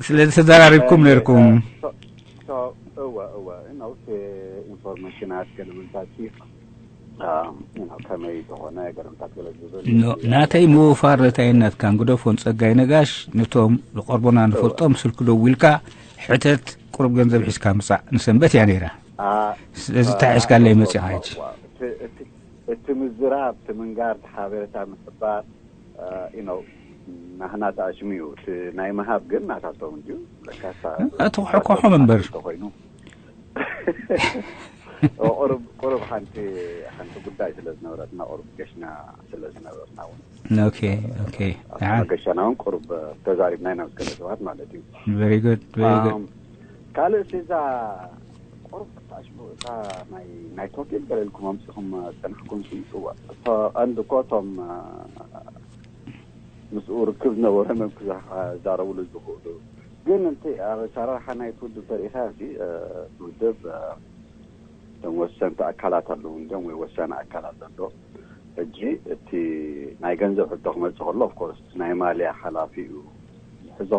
ስለዚ ተዘራሪብኩም ነርኩም። እወ እወ፣ ኢንፎርሜሽናት ገለመንታት ከመይ ዝኾነ ገለመንታት ገለ ዝብል ናተይ ምውፋር ለታይናት ካንግደፎን ጸጋይ ነጋሽ፣ ነቶም ዝቐርቦና ንፈልጦም ስልኪ ደዊልካ ሕተት፣ ቁሩብ ገንዘብ ሒዝካ ምጻእ። ንሰንበት እያ ነይራ። ስለዚ እንታይ ሒዝካለይ መጺኻ ሕጂ? እቲ ምዝራብ፣ እቲ ምንጋር፣ እቲ ሓበሬታ ምሕባር፣ you know፣ ናህና ተኣሽሙ እዩ። እቲ ናይ ምሃብ ግን ናታቶም እዩ። ለካሳ እቲ ክሕኮሖም እምበር ኮይኑ ቁሩብ ቁሩብ ሓንቲ ሓንቲ ጉዳይ ስለ ዝነበረትና፣ ቁሩብ ገሽና ስለ ዝነበርና እውን ኦኬ ኦኬ ገሻና እውን ቁሩብ ተዛሪብና ኢና ምስ ገለ ሰባት ማለት እዩ። Very good very good። ካልእ እዛ ቁሩብ ክታሽሙ እታ ናይ ናይ ቶኪል ገለ ኢልኩም ኣምፂኹም ዝፀናሕኩም ስምፅዋ ቀንዲ እኮ እቶም ምስኡ ርክብ ዝነበረ መምክዛ ክዛረብሉ ዝኽእሉ። ግን እቲ ኣብ ኣሰራርሓ ናይቲ ውድብ ተሪኢኻ፣ እቲ ውድብ እቶም ወሰንቲ ኣካላት ኣለዉ እንዲኦም፣ ወይ ወሳኒ ኣካላት ዘሎ። ሕጂ እቲ ናይ ገንዘብ ሕቶ ክመፅእ ከሎ፣ ኦፍኮርስ ናይ ማልያ ሓላፊ እዩ ዝሕዞ።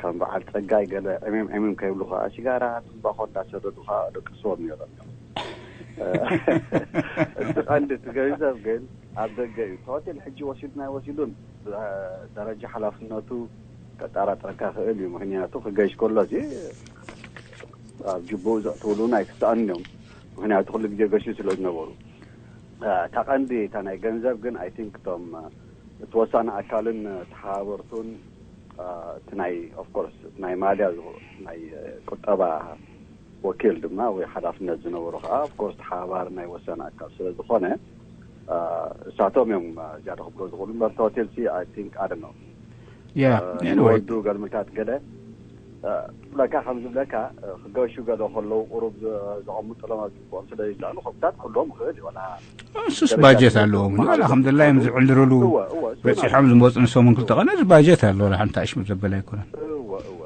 ከም በዓል ጸጋይ ገለ ዕሚም ዕሚም ከይብሉ ከዓ፣ ሲጋራ ትምባኾ እንዳሰደዱ ከዓ ደቅስዎም ነይሮም እዮም። እቲ ቀንዲ እቲ ገንዘብ ግን ኣብ ደገ እዩ። እቲ ሆቴል ሕጂ ወሲዱን ኣይወሲዱን ደረጃ ሓላፍነቱ ከጠራጥረካ ክእል እዩ። ምክንያቱ ክገሽ ከሎ እዚ ኣብ ጅቡኡ ዘእትውሉን ኣይክሰኣኑን እዮም። ምክንያቱ ኩሉ ግዜ ገሹ ስለ ዝነበሩ። እታ ቀንዲ እታ ናይ ገንዘብ ግን፣ I think፣ እቶም እቲ ወሳኒ ኣካልን ተሓባበርቱን እቲ ናይ፣ of course፣ ናይ ማልያ ናይ ቁጠባ ወኪል ድማ ወይ ሓላፍነት ዝነበሩ ከዓ፣ of course፣ ተሓባባሪ ናይ ወሳኒ ኣካል ስለ ዝኾነ፣ እሳቶም እዮም ዝያዳ ክብሎ ዝኽእሉ እምበር፣ እቲ ሆቴል ሲ፣ I think፣ I don't know፣ Yeah, anyway. ንወዱ ገልምታት ገለ ብለካ ከም ዝብለካ፣ ክገሹ ገለ ከለዉ ቁሩብ ዘቐምጥሎም ኣብ ጅቦኦም ስለ ይሰኣኑ፣ ከብታት ክህልዎም ይኽእል እዩ። ዋላ እሱስ ባጀት ኣለዎም። ዋላ ከምድላዮም ዝዕንድርሉ በፂሖም ዝመፁ ንሰሙን ክልተ ቀን፣ እዚ ባጀት ኣሎ። ዋላ ሓንቲ ኣሽሙ ዘበለ ኣይኮነን። እወ እወ፣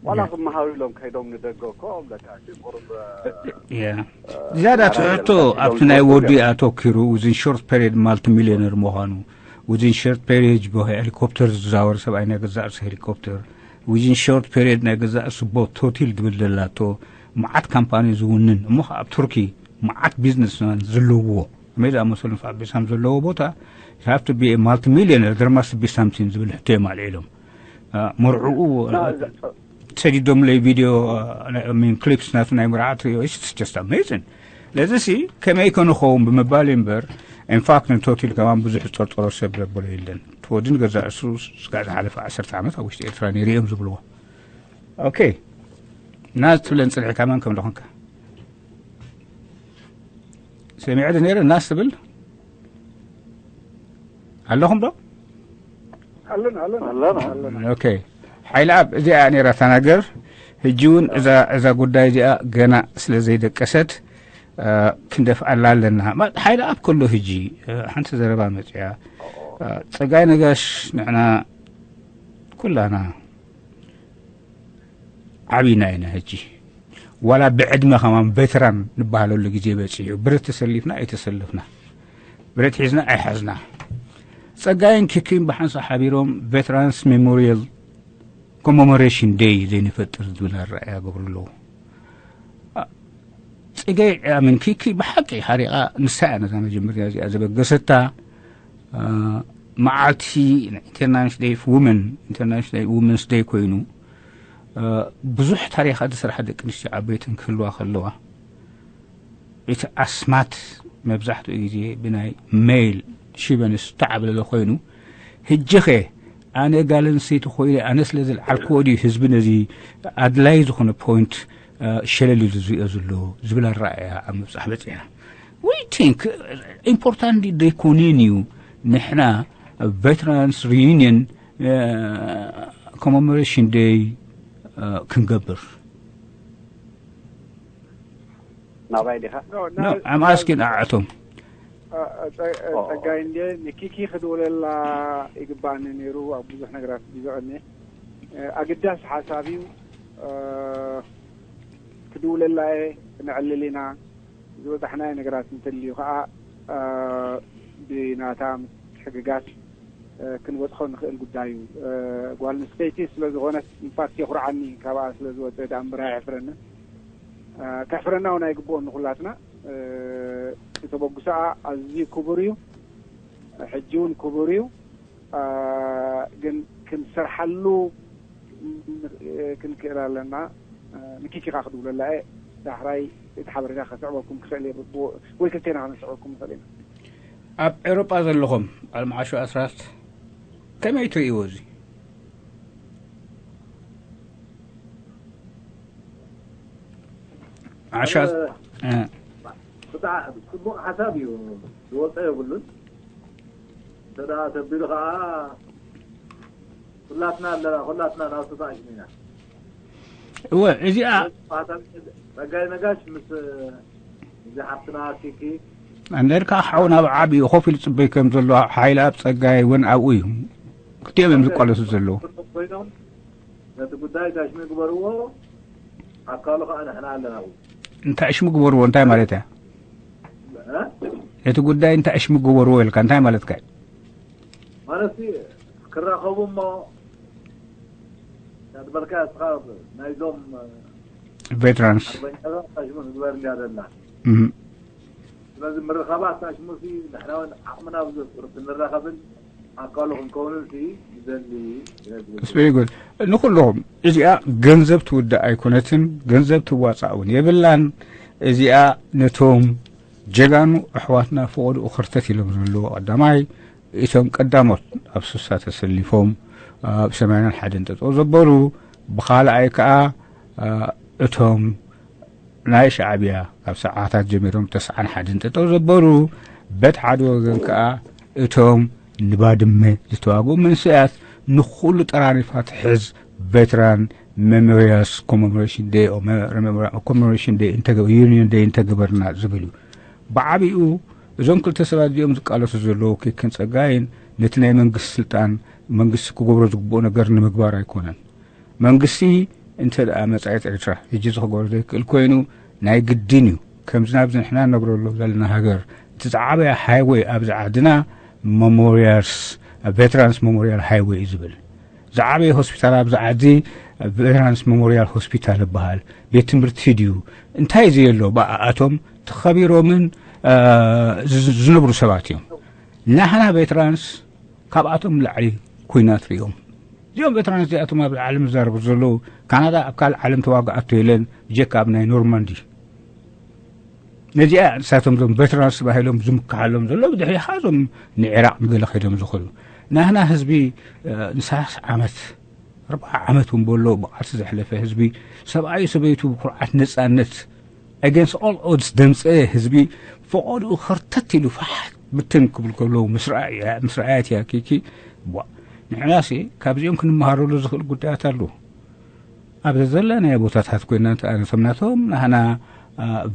ዋላ ክመሃሩ ኢሎም ከይዶም ንደገ እኮ ብለካ፣ እቲ ቁሩብ ዝያዳ ትሕቶ ኣብቲ ናይ ወዲ ኣተኪሩ፣ within short period multi millionaire ምዃኑ፣ within short period ብሄሊኮፕተር ዝዛወር ሰብኣይ፣ ናይ ገዛእ ርእሱ ሄሊኮፕተር፣ within short period ናይ ገዛእ ርእሱ ቦት፣ ሆቴል ዝብል ዘላቶ፣ መዓት ካምፓኒ ዝውንን፣ እሞ ኣብ ቱርኪ መዓት ቢዝነስማን ዝለውዎ፣ ከመይ ዝኣመሰሉ ንፋዕ ቤሳም ዘለዎ ቦታ፣ you have to be multi millionaire፣ there must be something ዝብል ሕቶ እዮም ኣልዒሎም። መርዕኡ ሰዲዶምለይ ቪድዮ፣ ክሊፕስ ናቱ ናይ መርዓ ትሪኦ። It's just amazing። ለዚ ሲ ከመይ ከንኸውን ብምባል እምበር፣ ኢንፋክት ንቶቲል ከማን ብዙሕ ዝጠርጠሮ ሰብ ዘበሎ የለን። ተወድን ገዛ እሱ ስጋዕ ዝሓለፈ ዓሰርተ ዓመት ኣብ ውሽጢ ኤርትራ ነይሩ እዮም ዝብልዎ። ኦኬ፣ ናዝ ትብለን ጽንሒ ከማን ከም ደኾንካ ሰሚዐ ዶ ነይረ? ናዝ ትብል ኣለኹም ዶ? ኣለና ኣለና ኣለና ኣለና። ኦኬ፣ ሓይለ ኣብ እዚኣ ነይራ እታ ነገር። ሕጂ እውን እዛ እዛ ጉዳይ እዚኣ ገና ስለ ዘይደቀሰት፣ እ፣ ክንደፍኣላ ኣለና። ማ-፣ ሓይለ ኣብ ከሎ ሕጂ፣ እ፣ ሓንቲ ዘረባ መጽያ፣ እ፣ ጸጋይ ነጋሽ ንሕና ኩላና ዓቢና ኢና። ሕጂ ዋላ ብዕድመ ከማን ቬተራን ንበሃለሉ ግዜ በጺሑ። ብረት ተሰሊፍና ኣይተሰለፍና፣ ብረት ሒዝና ኣይሓዝና፣ ጸጋይን ኪኪን ብሓንሳእ ሓቢሮም ቬተራንስ ሜሞሪያል ኮመሞሬሽን ደይ ዘይንፈጥር ዝብል ኣረኣእያ ገብሩ ኣለዉ። ጸጋይ ኣምን ኪኪ ብሓቂ ሓሪቓ፣ ንሳ እያ ነዛ መጀመርያ እዚኣ ዘበገሰታ። እ፣ መዓልቲ ናይ ኢንተርናሽናል ደይ ውመን፣ ኢንተርናሽናል ውመንስ ደይ ኮይኑ፣ እ፣ ብዙሕ ታሪኻት ዝሰርሓ ደቂ ኣንስትዮ ዓበይትን ክህልዋ ከለዋ፣ እቲ ኣስማት መብዛሕትኡ ግዜ ብናይ ሜል ሺቨንስ ዝተዓብለለ ኮይኑ፣ ሕጂኸ ኣነ ጓል ኣንስተይቲ ኮይነ፣ ኣነ ስለ ዝለዓልክዎ ድዩ ህዝቢ ነዚ ኣድላይ ዝኾነ ፖይንት፣ እ፣ ሸለል ኢሉ ዝሪኦ ዘሎ ዝብል ኣረኣእያ ኣብ ምብጻሕ በጺሕና። We think ኢምፖርታንት ዘይኮነን እዩ ንሕና ቬተራንስ ሪዩኒየን ኮመሞሬሽን ደይ ክንገብር? ናባይ ዲኻ? ኣምኣስኪን ኣዕቶም ጸጋይ እንደ ንኪኪ ክድውለላ ይግባእኒ ነይሩ። ኣብ ብዙሕ ነገራት ቢዘቐኒ ኣግዳስ ሓሳብ እዩ። ክድውለላ እየ። ክነዕልል ኢና። ዝበጻሕናዮ ነገራት እንተልዩ ከዓ ብናታ ምትሕግጋዝ ክንበጽሖ ንኽእል ጉዳይ እዩ። ጓል ኣንስተይቲ ስለ ዝኾነት ኢንፋክት የኹርዓኒ። ካብኣ ስለ ዝወፀ ደኣ እምበር ኣየሕፍረንን። ከሕፍረና እውን ኣይግብኦን ንኹላትና። ተበግሶኣ ኣዝዩ ክቡር እዩ። ሕጂ እውን ክቡር እዩ። ግን ክንሰርሓሉ ክንክእል ኣለና። ንኪኪ ከዓ ክድውለላ እየ። ዳሕራይ እቲ ሓበሬታ ከስዕበኩም ክኽእል እየ። ወይ ክልቴና ከነስዕበኩም ንኽእል ኢና። ኣብ ኤውሮጳ ዘለኹም ኣልማዓሾ ኣስራት ከመይ ትርእይዎ? እዚ ዓሻ ብጣዕ ጽቡቕ ሓሳብ እዩ። ዝወፀ የብሉን። እንተ ደኣ ተቢሉ ከዓ ኩላትና ኣለና፣ ኩላትና ናብ ተጣቂሙ ኢና። እወ እዚኣ ጸጋይ ነጋሽ ምስ እዚ ሓፍትና ኪኪ ኣሜሪካ ሓው ናብ ዓብዩ ኮፍ ኢሉ ጽበይ ከም ዘሎ ሓይለ ኣብ ጸጋይ እውን ኣብኡ እዩ። ክልቲኦም እዮም ዝቃለሱ ዘለዉ። ኮይኖም ነቲ ጉዳይ ታሽሚ ግበርዎ። ኣካሉ ከዓ ንሕና ኣለና ኣብኡ። እንታይ ሽሙ ግበርዎ እንታይ ማለት እያ? እቲ ጉዳይ እንታይ ሽሙ ግበርዎ ኢልካ እንታይ ማለትካ እዩ? ማለት ክራኸቡ እሞ ናትበልካ እስኻ ናይዞም ቬትራንስ ኣርበኛታት ታሽሙ ንግበር እንዲያ ዘለና። ስለዚ ምርኻባት ታሽሙ ሲ ንሕና እውን ዓቕምና ብዘፍቅር ክንራኸብን ኣካሉ ክንከውንን ሲ ይደሊ። ስበይጎል ንኩልኹም እዚኣ ገንዘብ ትውዳእ ኣይኮነትን፣ ገንዘብ ትዋፃእ እውን የብላን። እዚኣ ነቶም ጀጋኑ ኣሕዋትና ፈቐድኡ ክርተት ኢሎም ዘለዉ ቀዳማይ እቶም ቀዳሞት ኣብ ሱሳ ተሰሊፎም ኣብ ሰማንያን ሓደን ጠጠው ዘበሉ፣ ብኻልኣይ ከዓ እቶም ናይ ሻዕብያ ካብ ሰዓታት ጀሚሮም ተስዓን ሓደን ጠጠው ዘበሉ፣ በት ሓደ ወገን ከዓ እቶም ንባድመ ዝተዋግኡ መንሰያት ንኩሉ ጠራሪፋ ትሕዝ ቬትራን ሜሞሪያልስ ኮሜሞሬሽን ዴይ ኮሜሞሬሽን ዴይ ዩኒየን ዴይ እንተገበርና ዝብል እዩ። ብዓብኡ እዞም ክልተ ሰባት እዚኦም ዝቃለሱ ዘለዉ ኪክን ጸጋይን ነቲ ናይ መንግስቲ ስልጣን መንግስቲ ክገብሮ ዝግብኦ ነገር ንምግባር ኣይኮነን። መንግስቲ እንተ ደኣ መጻኢት ኤርትራ ሕጂ እዚ ክገብሮ ዘይክእል ኮይኑ ናይ ግድን እዩ። ከምዚ ናብዚ ንሕና ንነብረሉ ዘለና ሃገር እቲ ዝዓበየ ሃይወይ ኣብዚ ዓድና መሞርያልስ ቬትራንስ መሞርያል ሃይወይ እዩ ዝብል። ዝዓበየ ሆስፒታል ኣብዚ ዓዲ ቬትራንስ መሞርያል ሆስፒታል ይበሃል። ቤት ትምህርቲ ድዩ እንታይ ዘየሎ ብኣኣቶም ተኸቢሮምን ዝነብሩ ሰባት እዮም። ናህና ቬትራንስ ካብኣቶም ላዕሊ ኩናት ሪኦም እዚኦም ቬትራንስ እዚኣቶም ኣብ ዓለም ዝዛረቡ ዘለዉ ካናዳ ኣብ ካልእ ዓለም ተዋግኣቶ የለን ብጀካ ኣብ ናይ ኖርማንዲ ነዚኣ ንሳቶም ዞም ቬትራንስ ተባሂሎም ዝምክሓሎም ዘሎ ብድሕሪኻ ዞም ንዒራቕ ንገለ ከይዶም ዝኽእሉ ናህና ህዝቢ ንሳስ ዓመት ኣርባዓ ዓመት እውን በሎ ብቓልሲ ዘሕለፈ ህዝቢ ሰብኣዩ ሰበይቱ ብኩርዓት ነፃነት ኣገንስ ኦል ኦድስ ደምፀ ህዝቢ ፈቐድኡ ኸርተት ኢሉ ፋሕ ብትን ክብል ከለዉ ምስ ረኣያት እያ ኪኪ ቧ ንሕናሲ ካብዚኦም ክንመሃረሉ ዝኽእል ጉዳያት ኣለዉ ኣብ ዘለናዮ ቦታታት ኮይና እንተኣነቶም ናቶም ናህና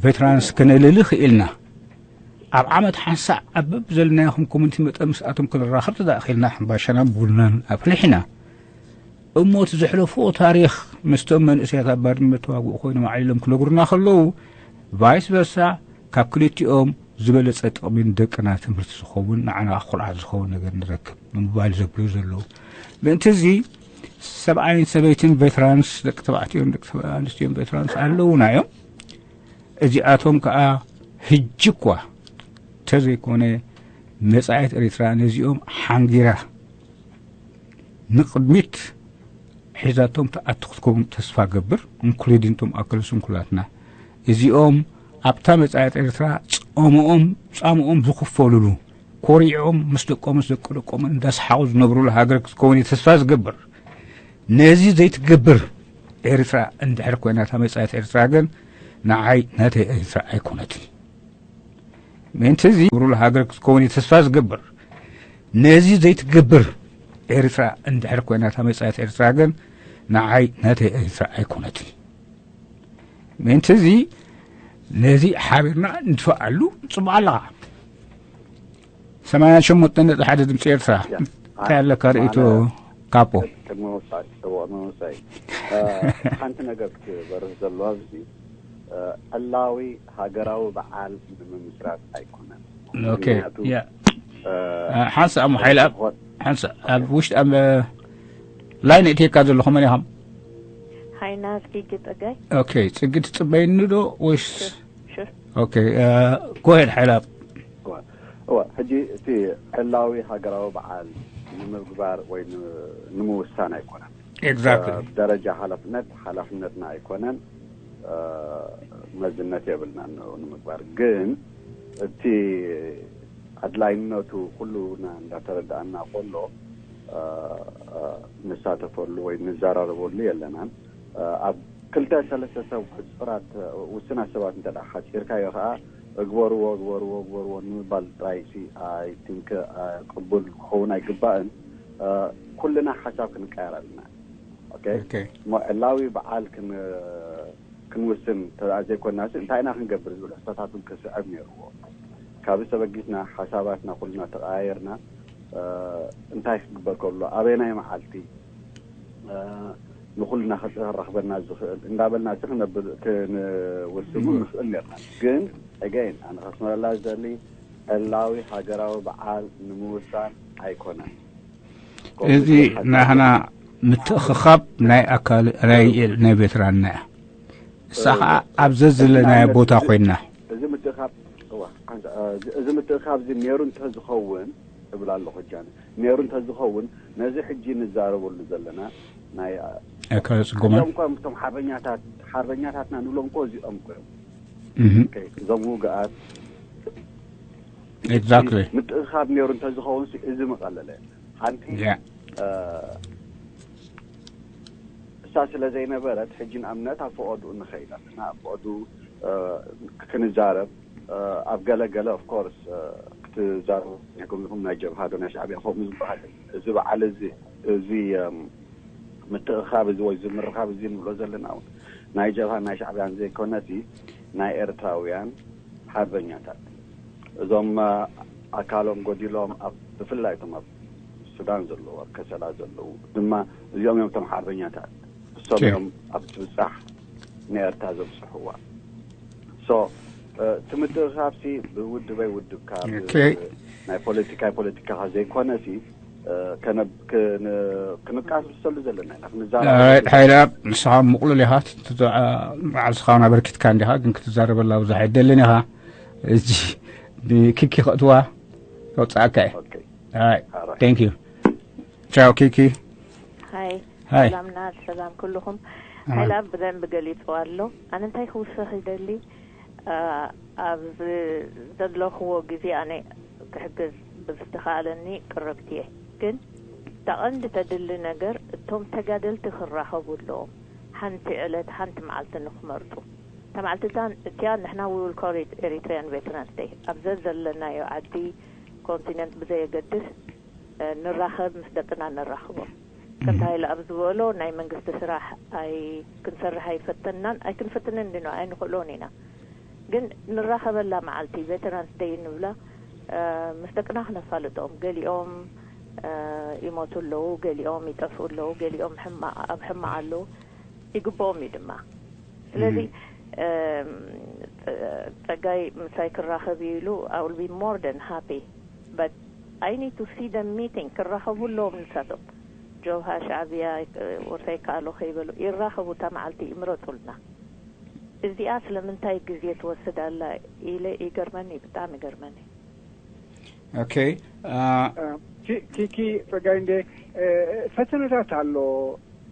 ቬትራንስ ከነልሊ ክኢልና ኣብ ዓመት ሓንሳእ ኣብ በብዘለናዮ ከም ኮሚኒቲ መጠን ምስኣቶም ክንራኸብ ተዳእኺልና ሕምባሻና ቡናን ኣፍሊሕና እሞ እቲ ዘሕለፍዎ ታሪኽ ምስቶም መንእሰያት ኣብ ባድመ ተዋግኡ ኮይኖም ዓሊሎም ክነግሩና ከለዉ ቫይስ ቨርሳ ካብ ክልቲኦም ዝበለጸ ጥቕሚ ንደቅና ትምህርቲ ዝኸውን ንዓና ኩርዓት ዝኸውን ነገር ንረክብ ንምባል ዘብሉ ዘለዉ ምእንቲ እዚ ሰብኣይን ሰበይትን ቬትራንስ ደቂ ተባዕትዮን ደቂ ኣንስትዮን ቬትራንስ ኣለዉና እዮም እዚኣቶም ከዓ ህጂ እኳ ተዘይኮነ መጻኢት ኤርትራ ነዚኦም ሓንጊራ ንቕድሚት ሒዛቶም ትኣቱ ክትከውን ተስፋ ገብር እንክሉዲን ቶም ኣክለ ስንኩላትና እዚኦም ኣብታ መጻኢት ኤርትራ ጾምኦም ጻምኦም ዝኽፈልሉ ኮሪዖም ምስ ደቆም ምስ ደቂ ደቆም እንዳሰሓቑ ዝነብሩሉ ሃገር ክትከውን እዩ ተስፋ ዝገብር ነዚ ዘይትገብር ኤርትራ እንድሕር ኮይና እታ መጻኢት ኤርትራ ግን ንዓይ ናተይ ኤርትራ ኣይኮነትን ምእንቲ እዚ ብሩል ሃገር ክትከውን እዩ ተስፋ ዝገብር ነዚ ዘይትገብር ኤርትራ እንድሕር ኮይና፣ እታ መጻኢት ኤርትራ ግን ንዓይ ናተይ ኤርትራ ኣይኮነትን። ምእንቲ እዚ ነዚ ሓቢርና ንድፍኣሉ ጽቡቕ ኣለኻ። ሰማንያ ሸሞንተ ነጥቢ ሓደ ድምፂ ኤርትራ። እንታይ ኣለካ ርእይቶ? ካፖ። ቅድሚ ምውሳይ፣ እዎ፣ ቅድሚ ምውሳይ፣ እ፣ ሓንቲ ነገር ክትበርህ ዘለዋ ኣብዚ፣ እ፣ ዕላዊ ሃገራዊ በዓል ንምምስራት ኣይኮነን። ኦኬ፣ ምክንያቱ፣ ያ። እ፣ ሓንሳእ እሞ ሓይለ ኣብ፣ ዝኾን ሓንሳእ ኣብ ውሽጢ ኣብ፣ እ፣ ላይን እትየካ ዘለኹ መን ኢኹም? ሃይና፣ እስኪ ጸጋይ። ኦኬ፣ ጽጊ ትጽበይኒ ዶ ወይስ? ሹር፣ ሹር። ኦኬ፣ እ፣ ጎሄድ ሓይለ ኣብ። እዋ፣ እዋ፣ ሕጂ እቲ ዕላዊ ሃገራዊ በዓል ንምግባር ወይ ን-፣ ንምውሳን ኣይኮነን። ኤግዛክትሊ። እ፣ ደረጃ ሓላፍነት፣ ሓላፍነትና ኣይኮነን። እ፣ መዝነት የብልናን ን-፣ ንምግባር። ግን እቲ ኣድላይነቱ ኩሉና እንዳተረዳእና ከሎ፣ እ፣ እ፣ ንሳተፈሉ ወይ ንዘራረበሉ የለናን። እ፣ ኣብ ክልተ ሰለስተ ሰብ ሕጹራት፣ እ፣ ውሱናት ሰባት እንተ ደኣ ሓጺርካዮ ከኣ፣ እግበርዎ፣ እግበርዎ፣ እግበርዎ ንምባል ጥራይ ሲ፣ ኣይ ቲንክ፣ እ፣ ቅቡል ክኸውን ኣይግባእን። እ፣ ኩልና ሓሳብ ክንቀያየር ኣለና። ኦኬ? ኦኬ። እሞ ዕላዊ በዓል ክን-፣ ክንውስን እንተ ደኣ ዘይኮንናሲ፣ እንታይ ኢና ክንገብር ዝብል ሕቶታት እውን ክስዕብ ነይርዎ። ካብዚ ተበጊስና፣ ሓሳባትና ኩልና ተቐያየርና፣ እ፣ እንታይ ክግበር ከሎ፣ ኣበየናይ መዓልቲ፣ እ፣ ንኹልና ከራኽበና ዝኽእል እንዳበልና እዚ ክነብል፣ ክንውስን እውን ንኽእል ነርና። ግን፣ ኣገይን፣ ኣነ ከስምረላ ዝደሊ፣ ዕላዊ ሃገራዊ በዓል ንምውሳን ኣይኮነን። እዚ ናህና ምትእኽኻብ ናይ ኣካል፣ ናይ፣ ናይ ቬትራንና እያ። እሳ ኸዓ ኣብ ዘዘለናዮ ቦታ ኮይና። እዚ ምትእኻብ፣ እዋ፣ ሓንሳ-፣ እዚ፣ እዚ ምትእኻብ እዚ ነይሩ እንተዝኸውን እብል ኣለኹ፣ ጃን። ነይሩ እንተዝኸውን፣ ነዚ ሕጂ ንዛረበሉ ዘለና ናይ፣ ኣካለ ጽጉማን። እዚኦም እኮ እቶም ሓርበኛታት፣ ሓርበኛታትና ንብሎም እኮ እዚኦም እኮ እዮም። እህ። ኦኬ፣ እዞም ውግኣት። ኤግዛክትሊ። ምትእኻብ ነይሩ እንተዝኸውን ሲ፣ እዚ ምቐለለ። ሓንቲ፣ ያ። እ፣ እሳ ስለ ዘይነበረት፣ ሕጂ ንኣብነት ኣብ ፈቐድኡ ንኸይድ ኣለና። ኣብ ፈቐድኡ፣ እ፣ ክንዛረብ፣ እ፣ ኣብ ገለ ገለ፣ ኦፍ ኮርስ፣ እ፣ ክትዛረቡ ኢኹም፣ ኢኹም ናይ ጀብሃ ዶ ናይ ሻዕብያ ከምኡ ዝበሃል። እዚ በዓል እዚ፣ እዚ፣ እም፣ ምትእኻብ እዚ ወይ እዚ ምርኻብ እዚ ንብሎ ዘለና እውን ናይ ጀብሃን ናይ ሻዕብያን ዘይኮነሲ፣ ናይ ኤርትራውያን ሓርበኛታት፣ እዞም፣ እ፣ ኣካሎም ጎዲሎም ኣብ፣ ብፍላይ እቶም ኣብ ሱዳን ዘለዉ፣ ኣብ ከሰላ ዘለዉ ድማ፣ እዚኦም እዮም እቶም ሓርበኛታት። እሶም ኦኬ። እዮም ኣብቲ ብጻሕ ንኤርትራ ዘብጽሕዋ። ሶ፣ እ፣ እቲ ምትእኽኻብሲ ብውድበይ ውድብካ፣ ብ-፣ ኦኬ። ናይ ፖለቲካይ ፖለቲካኻ ዘይኮነሲ፣ እ፣ ከነ-፣ ክን-፣ ክንቃለሰሉ ዘለና ኢና፣ ክንዛረብ ኦራይት፣ ሓይለ ኣብ፣ ንስኻ ምቕሉል ኢኻ፣ ትት-፣ ዓ-፣ ባዕልስኻ እውን ኣበርኪትካ እንዲኻ፣ ግን ክትዛረበላ ብዙሕ ኣይደልን ኢኻ። እዚ ንኪኪ ከእትዋ ከውጽኣካ እየ። ኦኬ። ኦራይት፣ ኦራይት። ታንክ ዩ። ቻው ኪኪ። ሃይ። ሃይ። ሰላምና፣ ሰላም ኩልኹም። ኣማን። ሓይላ ብደንብ ገሊጽዎ ኣሎ። ኣነ እንታይ ክውስኽ ይደሊ፣ ኣ፣ ኣብ ዘለኽዎ ግዜ ኣነ ክሕግዝ ብዝተኻእለኒ ቅርብቲ እየ። ግን እታ ቀንዲ ተድሊ ነገር እቶም ተጋደልቲ ክራኸቡ ኣለዎም። ሓንቲ ዕለት፣ ሓንቲ መዓልቲ ንኽመርጹ። እታ መዓልቲ እታ፣ እቲኣ ንሕና we will call it Eritrean Veterans Day። ኣብ ዘዘለናዮ ዓዲ፣ ኮንቲነንት ብዘየገድስ፣ እ፣ ንራኸብ፣ ምስ ደቅና ነራኽቦም። ከምቲ እም። ሃይለ ኣብ ዝበሎ፣ ናይ መንግስቲ ስራሕ ኣይ-፣ ክንሰርሕ ኣይፈተንናን፣ ኣይክንፍትንን ዲና፣ ኣይንኽእሎን ኢና። ግን ንራኸበላ መዓልቲ፣ ቬተራንስ ደይ ንብላ፣ እ፣ ምስ ደቅና ክነፋልጦም። ገሊኦም፣ እ፣ ይሞቱ ኣለዉ፣ ገሊኦም ይጠፍኡ ኣለዉ፣ ገሊኦም ሕማ-፣ ኣብ ሕማቕ ኣለዉ። ይግብኦም እዩ ድማ። ስለዚ፣ እም። እም፣ ጸ-፣ ጸጋይ ምሳይ ክራኸብ እዩ ኢሉ፣ I will be more than happy. But I need to see them meeting። ክራኸቡ ኣለዎም ንሳቶም። ጀብሃ፣ ሻዕብያ፣ ወርሳይ ከኣሎ ከይበሉ ይራኸቡ፣ እታ መዓልቲ ይምረጹልና። እዚኣ ስለምንታይ ግዜ ትወስድ ኣላ ኢለ ይገርመኒ፣ ብጣዕሚ ይገርመኒ። ኦኬ፣ አ፣ አ፣ ኪ-፣ ኪኪ ጸጋይ እንደ፣ እ፣ ፈተነታት ኣሎ።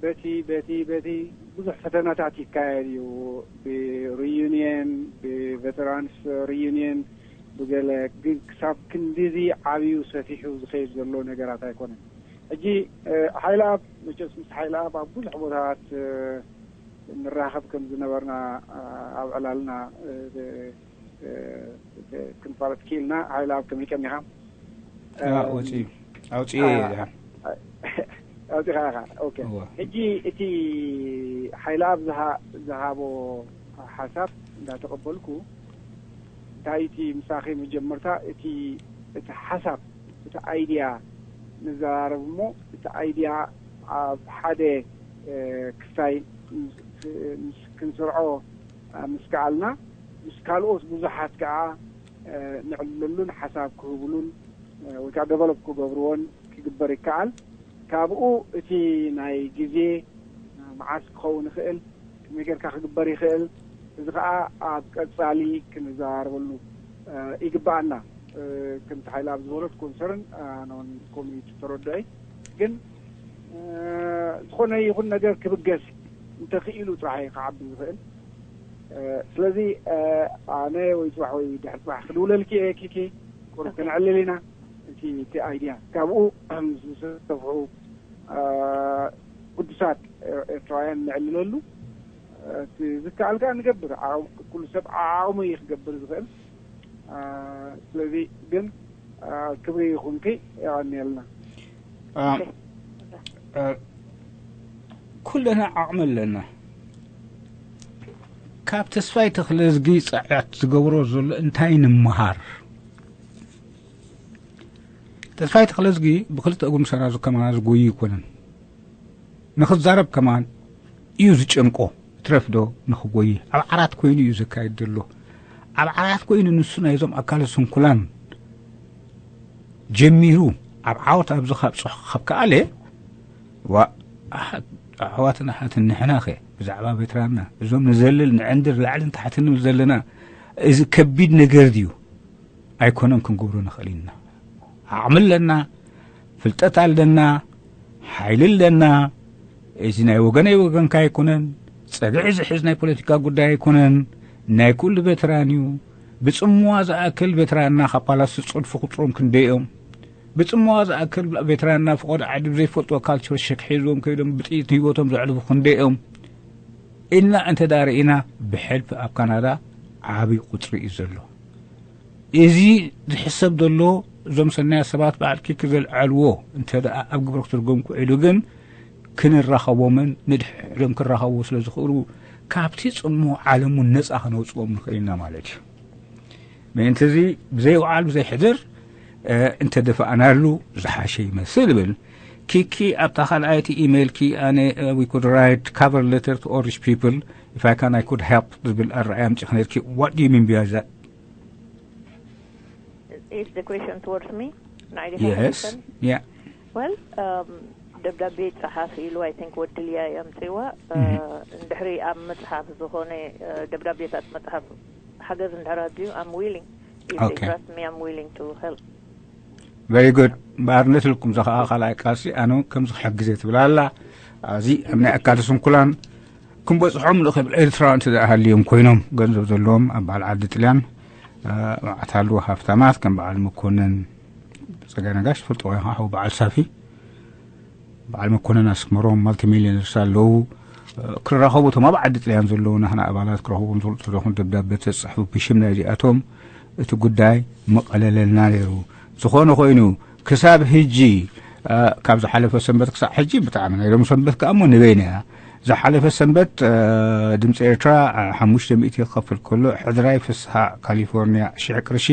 በቲ፣ በቲ፣ በቲ ብዙሕ ፈተነታት ይካየድ እዩ። ብሪዩኒየን፣ ብቬተራንስ ሪዩኒየን፣ ብገለ ግን ክሳብ ክንድዚ ዓብዩ ሰፊሑ ዝኸይድ ዘሎ ነገራት ኣይኮነን። ሕጂ፣ እ፣ ሓይለኣብ፣ መቸስ ምስ ሓይለኣብ ኣብ ብዙሕ ቦታታት፣ እ፣ ንራኸብ ከም ዝነበርና፣ እ፣ ኣብ ዕላልና፣ እ፣ እ፣ ክንፋለጥ ክኢልና። ሓይለኣብ ከመይ ቀኒኻ? አ፣ እም፣ ወፂ-፣ ኣውፅኤ አ፣ ድሓን። አ፣ ኣውፂኻ ኢኻ። ኦኬ። ሕጂ እቲ ሓይለ ኣብ ዝሃቦ ሓሳብ እንዳተቐበልኩ እንታይ እቲ ምሳኺ መጀመርታ እቲ እቲ ሓሳብ እቲ ኣይድያ ንዘራረብ እሞ እቲ ኣይድያ ኣብ ሓደ ክስታይ ክንስርዖ ምስ ከኣልና ምስ ካልኦት ብዙሓት ከዓ ንዕልለሉን ሓሳብ ክህብሉን ወይ ከዓ ደቨሎፕ ክገብርዎን ክግበር ይከኣል። ካብኡ እቲ ናይ ግዜ መዓስ ክኸውን ይኽእል፣ ከመይ ጌርካ ክግበር ይኽእል፣ እዚ ከዓ ኣብ ቀፃሊ ክንዘራረበሉ ይግባኣና። ከምቲ ሓይለ ኣብ ዝበሎት ኮንሰርን ኣነውን ኮሚኒቲ ተረድኦይ ግን ዝኾነ ይኹን ነገር ክብገስ እንተኽኢሉ ጥራሕ እዩ ክዓቢ ዝኽእል። ስለዚ ኣነ ወይ ፅባሕ ወይ ድሕሪ ፅባሕ ክድውለልኪ እየ ኪኪ፣ ቁሩብ ከነዕልል ኢና። እቲ እቲ ኣይድያ ካብኡ ዝሰፍሑ ግዱሳት ኤርትራውያን ነዕልለሉ። እቲ ዝከኣል ከዓ ንገብር። ኩሉ ሰብ ዓቕሙ እዩ ክገብር ዝኽእል። ስለዚ ግን ክብሪ ይኹንኪ፣ የቐንየልና። ኩልና ዓቕሚ ኣለና። ካብ ተስፋይ ተኽለዝጊ ፃዕያት ዝገብሮ ዘሎ እንታይ ንምሃር? ተስፋይ ተኽለዝጊ ብክልተ እግሩ ምሳና ዝከማና ዝጎዩ ይኮነን። ንኽዛረብ ከማን እዩ ዝጨንቆ። ትረፍ ዶ ንኽጎይ ኣብ ዓራት ኮይኑ እዩ ዘካይድ ዘሎ። ኣብ ዓራት ኮይኑ ንሱ ናይዞም ኣካለ ስንኩላን ጀሚሩ ኣብ ዓወት ኣብዚ ካብፅሑ ካብ ከኣለ ዋ ኣሕዋትን ኣሓትን ንሕና ኸ ብዛዕባ ቤትራና እዞም ንዘልል ንዕንድር ላዕልን ታሕትን ንብል ዘለና እዚ ከቢድ ነገር ድዩ? ኣይኮነን ክንገብሮ ንኽእል ኢና። ዓቕሚ ኣለና፣ ፍልጠት ኣለና፣ ሓይሊ ኣለና። እዚ ናይ ወገነይ ወገንካ ኣይኮነን፣ ጸግዒ ዝሕዝ ናይ ፖለቲካ ጉዳይ ኣይኮነን፣ ናይ ኩሉ ቬተራን እዩ። ብጽምዋ ዝኣክል ቬተራንና ካብ ፓላስ ዝጸድፉ ቁጽሮም ክንደይ እዮም? ብጽምዋ ዝኣክል ቬተራንና ፍቖዶ ዓዲ ብዘይፈልጥዎ ካልቸር ሸክ ሒዝዎም ከይዶም ብጥይት ህይወቶም ዘዕልፉ ክንደይ እዮም? ኢልና እንተ ደኣ ርኢና ብሕልፊ ኣብ ካናዳ ዓቢ ቁጽሪ እዩ ዘሎ። እዚ ዝሕሰብ ዘሎ እዞም ሰናያት ሰባት በዓል ኪኪ ዘልዓልዎ እንተ ደኣ ኣብ ግብሪ ክትርጎም ክውዒሉ ግን ክንራኸቦምን ንድሕዶም ክራኸብዎ ስለ ዝኽእሉ ካብቲ ጽምዋ ዓለም እውን ነጻ ከነውጽኦም ንኽእል ኢና ማለት እዩ። ምእንቲ እዚ ብዘይ ውዓል ብዘይ ሕድር እንተ ደፋእናሉ ዝሓሸ ይመስል እብል። ኪኪ ኣብታ ካልኣይቲ ኢሜይልኪ ኣነ we could write cover letter to all rich people if I can I could help ዝብል ኣረኣያ ኣምፂኺ ነርኪ። What do you mean by that? Is the question towards me? ንዓይ ዲኻ Yes. ትብል? Yeah. Well, um, ደብዳቤ ጸሓፍ ኢሉ I think ወድልያ የምጽዋ Mhm. እንድሕሪ ኣብ መጽሓፍ ዝኾነ ደብዳቤታት መጽሓፍ ሓገዝ እንድሕር ኣድልዩ I'm willing if they Okay. Trust me I'm willing to help. Very good. ባርነት ልኩም ዘኸዓ ካልኣይ ቃልሲ ኣነ እውን ከምዚ ክሕግዝ እየ ትብል ኣላ። ኣብዚ ኣብ ናይ ኣካል ስንኩላን ክንበፅሖም ንኽእል ኤርትራ እንተ ደኣ ሃልዮም ኮይኖም ገንዘብ ዘለዎም ኣብ በዓል ዓዲ ጥልያን መዓት ኣለዉ ሃፍታማት ከም በዓል መኮነን ጸጋይ ነጋሽ ትፈልጥዎ ኢኻ ሓው በዓል ሳፊ በዓል መኮነን ኣስመሮም ማልቲ ሚሊዮነርስ ኣለዉ። ክራኸቡ እቶም ኣብ ዓዲ ጥልያን ዘለዉ ናህና ኣባላት ክረኽቦም ዝኽእሉ ተዘኹን ደብዳቤ ተፅሕፉ ብሽም ናይ እዚኣቶም እቲ ጉዳይ መቐለለልና ነይሩ። ዝኾነ ኮይኑ ክሳብ ህጂ ካብ ዝሓለፈ ሰንበት ክሳዕ ሕጂ ብጣዕሚ ናይ ሎም ሰንበት ከኣ እሞ ንበይና እያ። ዝሓለፈ ሰንበት ድምፂ ኤርትራ ሓሙሽተ ሚእቲ ክኸፍል ከሎ ሕድራይ ፍስሃ ካሊፎርኒያ ሽሕ ቅርሺ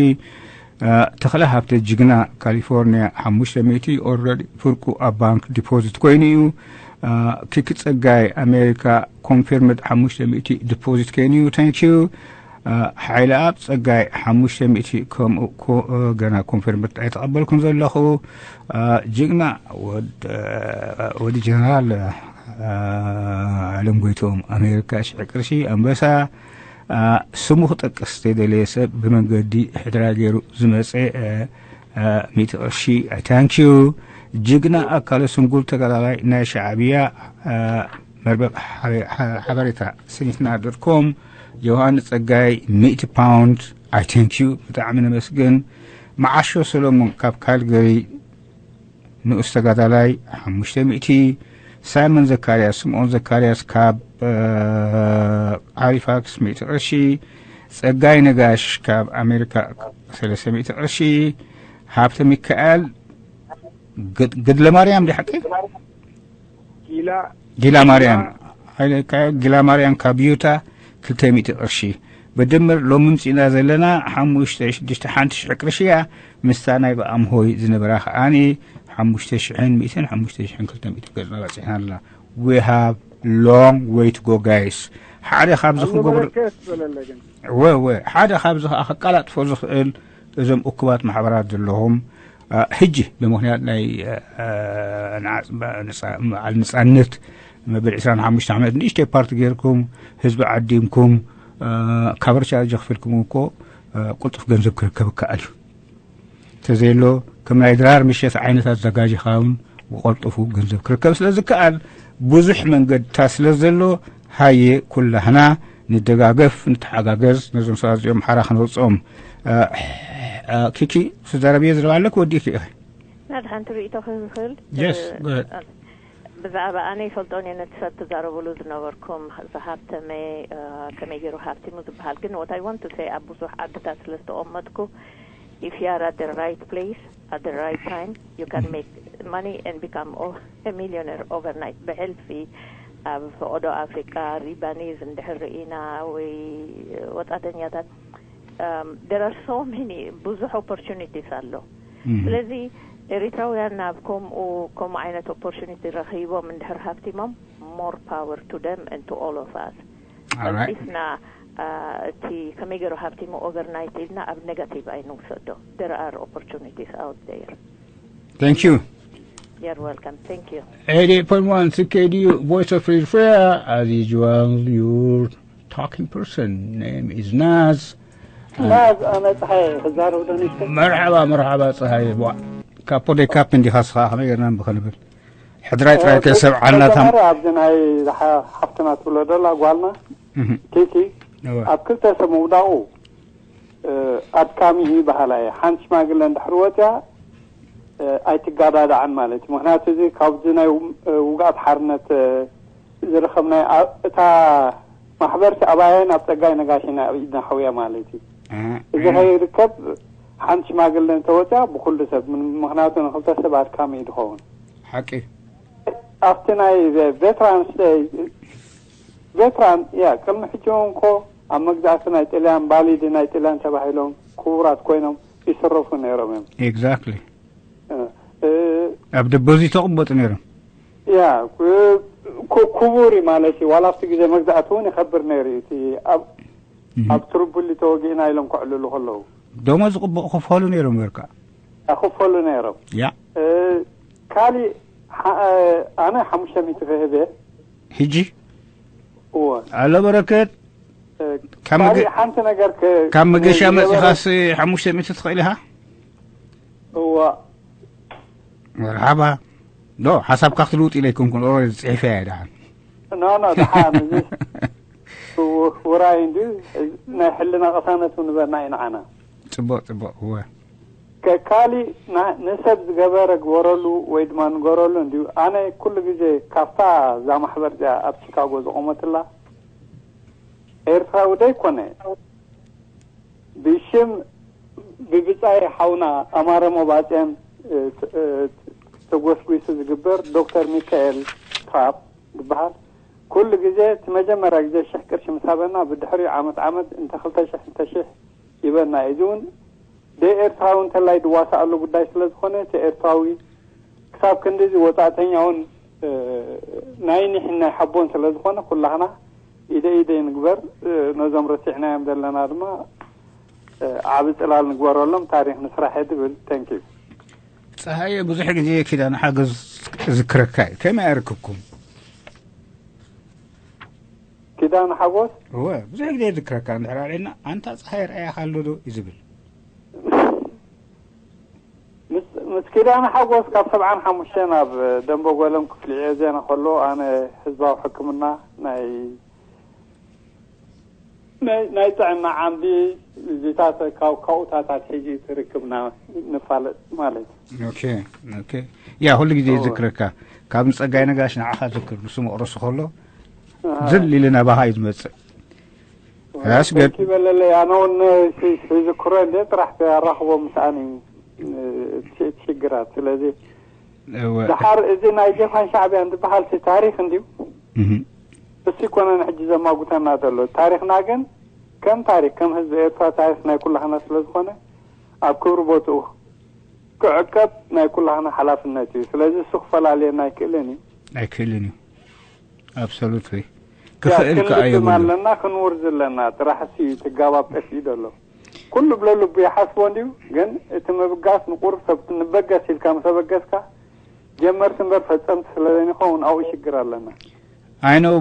ተኽለ ሃብተ ጅግና ካሊፎርኒያ ሓሙሽተ ሚእቲ ኦረዲ ፍርቁ ኣብ ባንክ ዲፖዚት ኮይኑ እዩ። ኪኪ ጸጋይ ኣሜሪካ ኮንፊርምድ ሓሙሽተ ሚእቲ ዲፖዚት ኮይኑ እዩ። ታንክ ዩ። ሓይለ ኣብ ጸጋይ ሓሙሽተ ሚእቲ ከምኡ ገና ኮንፊርምድ ኣይተቐበልኩን ዘለኹ። ጅግና ወዲ ጀነራል ኣለም ጎይቶም ኣሜሪካ ሽሕ ቅርሺ ኣንበሳ ስሙ ክጠቅስ ዘይደለየ ሰብ ብመንገዲ ሕድራ ገይሩ ዝመፀ ሚእቲ ቅርሺ ታንኪዩ። ጅግና ኣካለ ስንጉል ተጋዳላይ ናይ ሻዕብያ መርበብ ሓበሬታ ስኒትና ዶትኮም ዮሃንስ ጸጋይ ሚእቲ ፓውንድ ኣይ ታንኪዩ ብጣዕሚ ነመስግን። መዓሾ ሰሎሞን ካብ ካልገሪ ንኡስ ተጋዳላይ ሓሙሽተ ሚእቲ፣ ሳይመን ዘካርያስ፣ ስምኦን ዘካርያስ ካብ ሃሊፋክስ ሚእቲ ቅርሺ፣ ጸጋይ ነጋሽ ካብ ኣሜሪካ ሰለስተ ሚእቲ ቅርሺ፣ ሃብተ ሚካኤል ግድ- ግድለ ማርያም ዲ ሓቂ? ጊላ ጊላ ማርያም። ጊላ ማርያም ካብ ዩታ ክልተ ሚእቲ ቅርሺ። ብድምር ሎሚ ምጺና ዘለና ሓሙሽተ ሽዱሽተ ሓንቲ ሽሕ ቅርሺ እያ። ምስታ ናይ ብኣምሆይ ዝነበራ ከኣኒ ሓሙሽተ ሽሕን ሚእትን ሓሙሽተ ሽሕን ክልተ ሚእቲ ገጽና በጺሕና ኣለና። We have long way to go, guys. ሓደ ካብዚ ክገብር እወ እወ ሓደ ካብዚ ከዓ ከቃላጥፎ ዝኽእል እዞም እኩባት ማሕበራት ዘለኹም ሕጂ ብምኽንያት ናይ በዓል ነፃነት መበል ዕስራን ሓሙሽተ ዓመት ንእሽተይ ፓርቲ ጌርኩም ህዝቢ ዓዲምኩም ካቨር ቻርጅ ክፍልኩም እኮ ቁልጡፍ ገንዘብ ክርከብ ይከኣል እዩ። ተዘየሎ ከም ናይ ድራር ምሸት ዓይነት ኣዘጋጅኻ እውን ብቐልጡፉ ገንዘብ ክርከብ ስለ ዝከኣል ብዙሕ መንገድታት ስለ ዘሎ ሃየ ኩላህና ንደጋገፍ ንተሓጋገዝ ነዞም ሰባት እዚኦም ሓራ ክነውፅኦም። ኪኪ ስዛረብዮ ዝረባ ኣለክ ወዲእክ ኢኺ። ናድ ሓንቲ ርእቶ ክህብል Yes, go ahead. ብዛዕባ ኣነ ይፈልጦን እየ ነቲ ሰብ ትዛረብሉ ዝነበርኩም ዝሃብተመ ከመይ ገይሩ ሃብቲሙ ዝበሃል ግን what I want to say ኣብ ብዙሕ ዓድታት ስለ ዝተቐመጥኩ if you are at the right place at the right time you can make money and become a millionaire overnight ብሕልፊ ኣብ ፈቐዶ ኣፍሪቃ ሊባኒዝ እንድሕር ርኢና ወይ ወፃተኛታት there are so many ብዙሕ opportunities ኣሎ ስለዚ ኤሪትራውያን ናብ ከምኡ ከምኡ ዓይነት opportunity ረኺቦም እንድሕር ሃብቲሞም more power to them and to all of us ቀልጢፍና እቲ ከመይ ገይሩ ሃብቲሙ overnight ኢልና ኣብ negative ኣይንውሰዶ there are opportunities out there Thank you. You're welcome. Thank you. eighty-eight point one C K D U Voice of Eritrea. As usual, your talking person name is Naz. Naz, أنا صحيح. خزار ودنيشتك. مرحبا مرحبا صحيح. كابو دي كابن دي خاص خاخ ميرنا بخنبل. حضرات رايك سبع عنا تام. ኣብዚ ናይ ሓፍትና ትብሎ ደላ ጓልና ኪኪ ኣብ ክልተ ሰብ ምውዳቑ ኣድካሚ እዩ በሃላ እየ። ሓንቲ ሽማግለ እንድሕር ወፅያ ኣይትጋዳዳዕን ማለት እዩ። ምክንያቱ እዚ ካብዚ ናይ ውግኣት ሓርነት ዝረኸብናዮ እታ ማሕበርቲ ኣባየን ኣብ ፀጋይ ነጋሽና ኣብ ኢድና ሓውያ ማለት እዩ። እዚ ከይርከብ ሓንቲ ሽማግለ እንተወፅያ ብኩሉ ሰብ ምክንያቱ ንክልተ ሰብ ኣድካሚ እዩ ዝኸውን። ሓቂ ኣብቲ ናይ ቬትራንስ ቬትራን ያ ቅድሚ ሕጂ እውን እኮ ኣብ መግዛእቲ ናይ ጥልያን ባሊዲ ናይ ጥልያን ተባሂሎም ክቡራት ኮይኖም ይስረፉ ነይሮም እዮም። Exactly ኣብ ደቦዚ ተቕመጡ ነይሮም። ያ ክቡር እዩ ማለት እዩ። ዋላ ኣብቲ ግዜ መግዛእቲ እውን ይኸብር ነይሩ እዩ። እቲ ኣብ ትርቡሊ ተወጊእና ኢሎም ከዕልሉ ከለዉ ደሞዝ ዝቕቡቕ ክፈሉ ነይሮም ገርካ ክፈሉ ነይሮም። ያ ካሊእ ኣነ ሓሙሽተ ሚእቲ ክህብ እየ። ሕጂ እወ ኣሎ በረከት ካሊእ ሓንቲ ነገር ካብ መገሻ መፂኻስ ሓሙሽተ ሚእቲ ትኽእል ኢኻ። እወ መርሓባ ዶ ሓሳብካ ክትልውጥ ኢለ ኣይኮንኩን ኦረዲ ፅሒፈ እያ ደሓን ኖ ኖ ደሓን እዚ ውራይ እንዲ ናይ ሕልና ቅሳነት ንበና እዩ ንዓና ፅቡቅ ፅቡቅ እወ ከካሊ ንሰብ ዝገበረ ግበረሉ ወይ ድማ ንገረሉ እንዲዩ ኣነ ኩሉ ግዜ ካብታ እዛ ማሕበር እዚኣ ኣብ ቺካጎ ዝቆመትላ ኤርትራዊ ደይኮነ ብሽም ብብጻይ ሓውና ኣማረ ሞባጽያን ተጎስጒሱ ዝግበር ዶክተር ሚካኤል ትራፕ ዝበሃል ኩሉ ግዜ እቲ መጀመርያ ግዜ ሽሕ ቅርሺ ምስ ሃበና ብድሕሪኡ ዓመት ዓመት እንተ ክልተ ሽሕ እንተ ሽሕ ይበና እዩ። እዚ እውን ደይ ኤርትራዊ እንተላይ ድዋሳኣሉ ጉዳይ ስለ ዝኾነ እቲ ኤርትራዊ ክሳብ ክንድዚ ወጻእተኛ እውን ናይ ኒሕን ናይ ሓቦን ስለ ዝኾነ ኩላህና ኢደ ኢደ ንግበር ነዞም ረሲዕናዮም ዘለና ድማ ዓቢ ጽላል ንግበረሎም ታሪኽ ንስራሕ እየ ድብል thank you ፀሃየ ብዙሕ ግዜ ኪዳነ ሓጎስ እዝክረካ እዩ ከመይ ኣርክብኩም ኪዳነ ሓጎስ እወ ብዙሕ ግዜ እዝክረካ እንድሕር ኣልዒልና ኣንታ ፀሃየ ርኣያኻ ኣሎ ዶ እዩ ዝብል ምስ ኪዳነ ሓጎስ ካብ ሰብዓን ሓሙሽተን ኣብ ደንበ ጎለም ክፍሊ ዕዮ ዜና ከሎ ኣነ ህዝባዊ ሕክምና ናይ ናይ ጥዕና ዓምዲ እዚታት ካብ ካብኡታት ኣትሒዙ ትርክብና ንፋለጥ ማለት ኦኬ ኦኬ ያ ኩሉ ግዜ ይዝክረካ ካብ ንፀጋይ ነጋሽ ንዓኻ ዝክር ንሱ መቅረሱ ከሎ ዝል ኢሉ ናባኻ እዩ ዝመፅእ ያስገድ ይበለለይ ኣነ እውን ይዝክሮ እንደ ጥራሕ ኣራኽቦ ምስኣን እዩ እቲ ሽግራት ስለዚ እወ። ድሓር እዚ ናይ ጀብሃን ሻዕብያን ዝበሃል ሲ ታሪኽ እንድዩ። እህ። እሱ ይኮነን ሕጂ ዘማጉተና ዘሎ። ታሪኽና ግን ከም ታሪኽ፣ ከም ህዝቢ ኤርትራ ታሪኽ ናይ ኩላህና ስለ ዝኾነ ኣብ ክብሪ ቦትኡ ክዕቀብ ናይ ኩላህና ሓላፍነት እዩ። ስለዚ እሱ ክፈላልየና ኣይክእልን እዩ። ኣይክእልን እዩ። ኣብሶሉትሊ ክኽእል ከኣ ክንልብም የብሉን። ኣለና፣ ክንውርዝ ኣለና። ጥራሕ እሱ እዩ ትጋባብ ጠፊኡ ዘሎ። ኩሉ ብለልቡ ይሓስቦ እንድዩ፣ ግን እቲ ምብጋስ ንቁሩብ ሰብ ንበገስ ኢልካ ምስ ኣበገስካ ጀመርቲ እምበር ፈጸምቲ ስለ ዘይንኸውን ኣብኡ ሽግር ኣለና። ኣይ ነው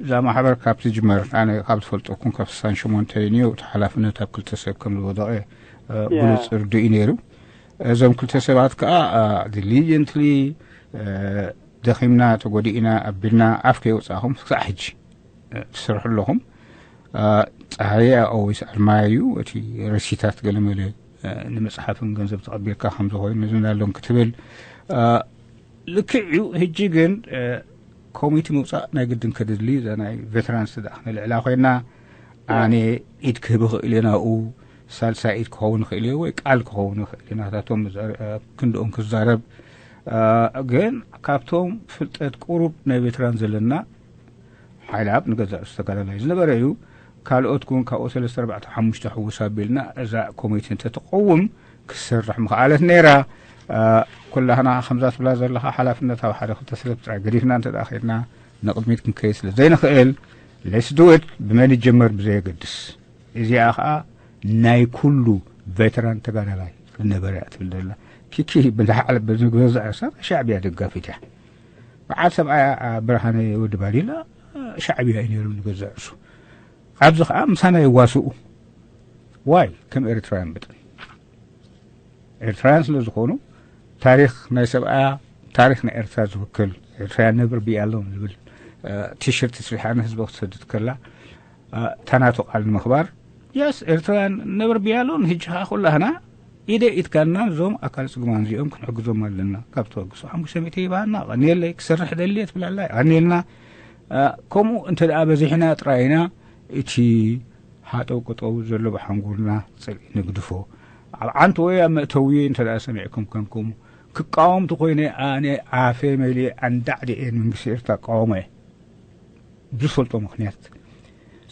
እዛ ማሕበር ካብ ትጅመር ኣነ ካብ ዝፈልጠኩም ካብ ስሳን ሸሞንተ እዩ እቲ ሓላፍነት ኣብ ክልተ ሰብ ከም ዝወደቐ እ፣ ያ። ብሉጽ ርዱእ እዩ ነይሩ። እዞም ክልተ ሰባት ከዓ ዲሊጀንትሊ ደኺምና ተጎዲእና ኣቢልና ኣፍ ከየውፃእኹም ክሳዕ ሕጂ እ፣ ትሰርሑ ኣለኹም። እ፣ ፀሃየ ኦዊስ ኣርማያ እዩ እቲ ረሲታት ገለመለ እ፣ ንመፅሓፍን ገንዘብ ተቐቢልካ ከም ዝኾይኑ ዝናሎን ክትብል እ፣ ልክዕ እዩ። ሕጂ ግን እ፣ ኮሚቲ ምውፃእ ናይ ግድን ከድሊ እዛ ናይ ቬተራንስ ደኣ ክነልዕላ ኮይና ኣነ ኢድ ክህብ እኽእል እየ ናብኡ፣ ሳልሳይ ኢድ ክኸውን እኽእል እየ ወይ ቃል ክኸውን እኽእል እየ ናታቶም ዘር- እ፣ ክንድኦም ክዛረብ እ፣ ግን ካብቶም ፍልጠት ቁሩብ ናይ ቬተራን ዘለና ሓይሊ ኣብ ንገዛእ ርእሱ ተጋዳላይ ዝነበረ እዩ። ካልኦት እውን ካብኡ ሰለስተ ኣርባዕተ ሓሙሽተ ሕውስ ኣቢልና እዛ ኮሚቴ እንተትቀውም ክትሰርሕ ምኽኣለት ነይራ። እ፣ ኩላህና ከምዛ ትብላ ዘለኻ ሓላፍነት ኣብ ሓደ ክልተ ሰብ ጥራይ ገዲፍና እንተ ደኣ ኸድና ንቕድሚት ክንከይድ ስለ ዘይንኽእል let's do it ብመን ይጀመር ብዘየገድስ እዚኣ ኸዓ ናይ ኩሉ ቬተራን ተጋዳላይ ዝነበረ እያ ትብል ዘላ። ኪኪ ብላዕሊ ብዝገዝእ ርእሳ ሻዕብያ ደጋፊት እያ። በዓል ሰብኣያ ብርሃነ ወዲ ባዲላ ሻዕብያ እዩ ነይሩ ንገዝእ ርእሱ። ኣብዚ ኸዓ ምሳና ይዋስኡ። ዋይ ከም ኤርትራውያን ብጥን ኤርትራውያን ስለ ዝኾኑ ታሪኽ ናይ ሰብኣያ ታሪኽ ናይ ኤርትራ ዝውክል ኤርትራውያን ነበር ብያሎም ዝብል እ፣ ቲሸርት ስሪሓ ንህዝቢ ክትሰድድ ከላ እ፣ እታ ናቱ ቃል ንምኽባር የስ ኤርትራውያን ነበር ብያሎም ህጂ ከዓ ኩላህና ኢደ ኢትካልና እዞም ኣካል ጽግማን እዚኦም ክንሕግዞም ኣለና ካብ ተበግሶ ሓሙሽተ ሚእቲ ይባሃልና ቀኒየለይ ክሰርሕ ደልየ ትብላላ ቀኒየልና እ፣ ከምኡ እንተ ደኣ በዚሕና ጥራይ ኢና እቲ ሃጠው ቅጠው ዘሎ ብሓንጎልና ጽልኢ ንግድፎ ኣብ ዓንተ ወይ ኣብ መእተዊ እንተ ደኣ ሰሚዕኩም ከንኩም ክቃወምቲ ኮይነ ኣነ ኣፈይ መሊኤ ኣንዳዕዲኤ ንመንግስቲ ኤርትራ እቃወሞ እየ ብዝፈልጦ ምኽንያት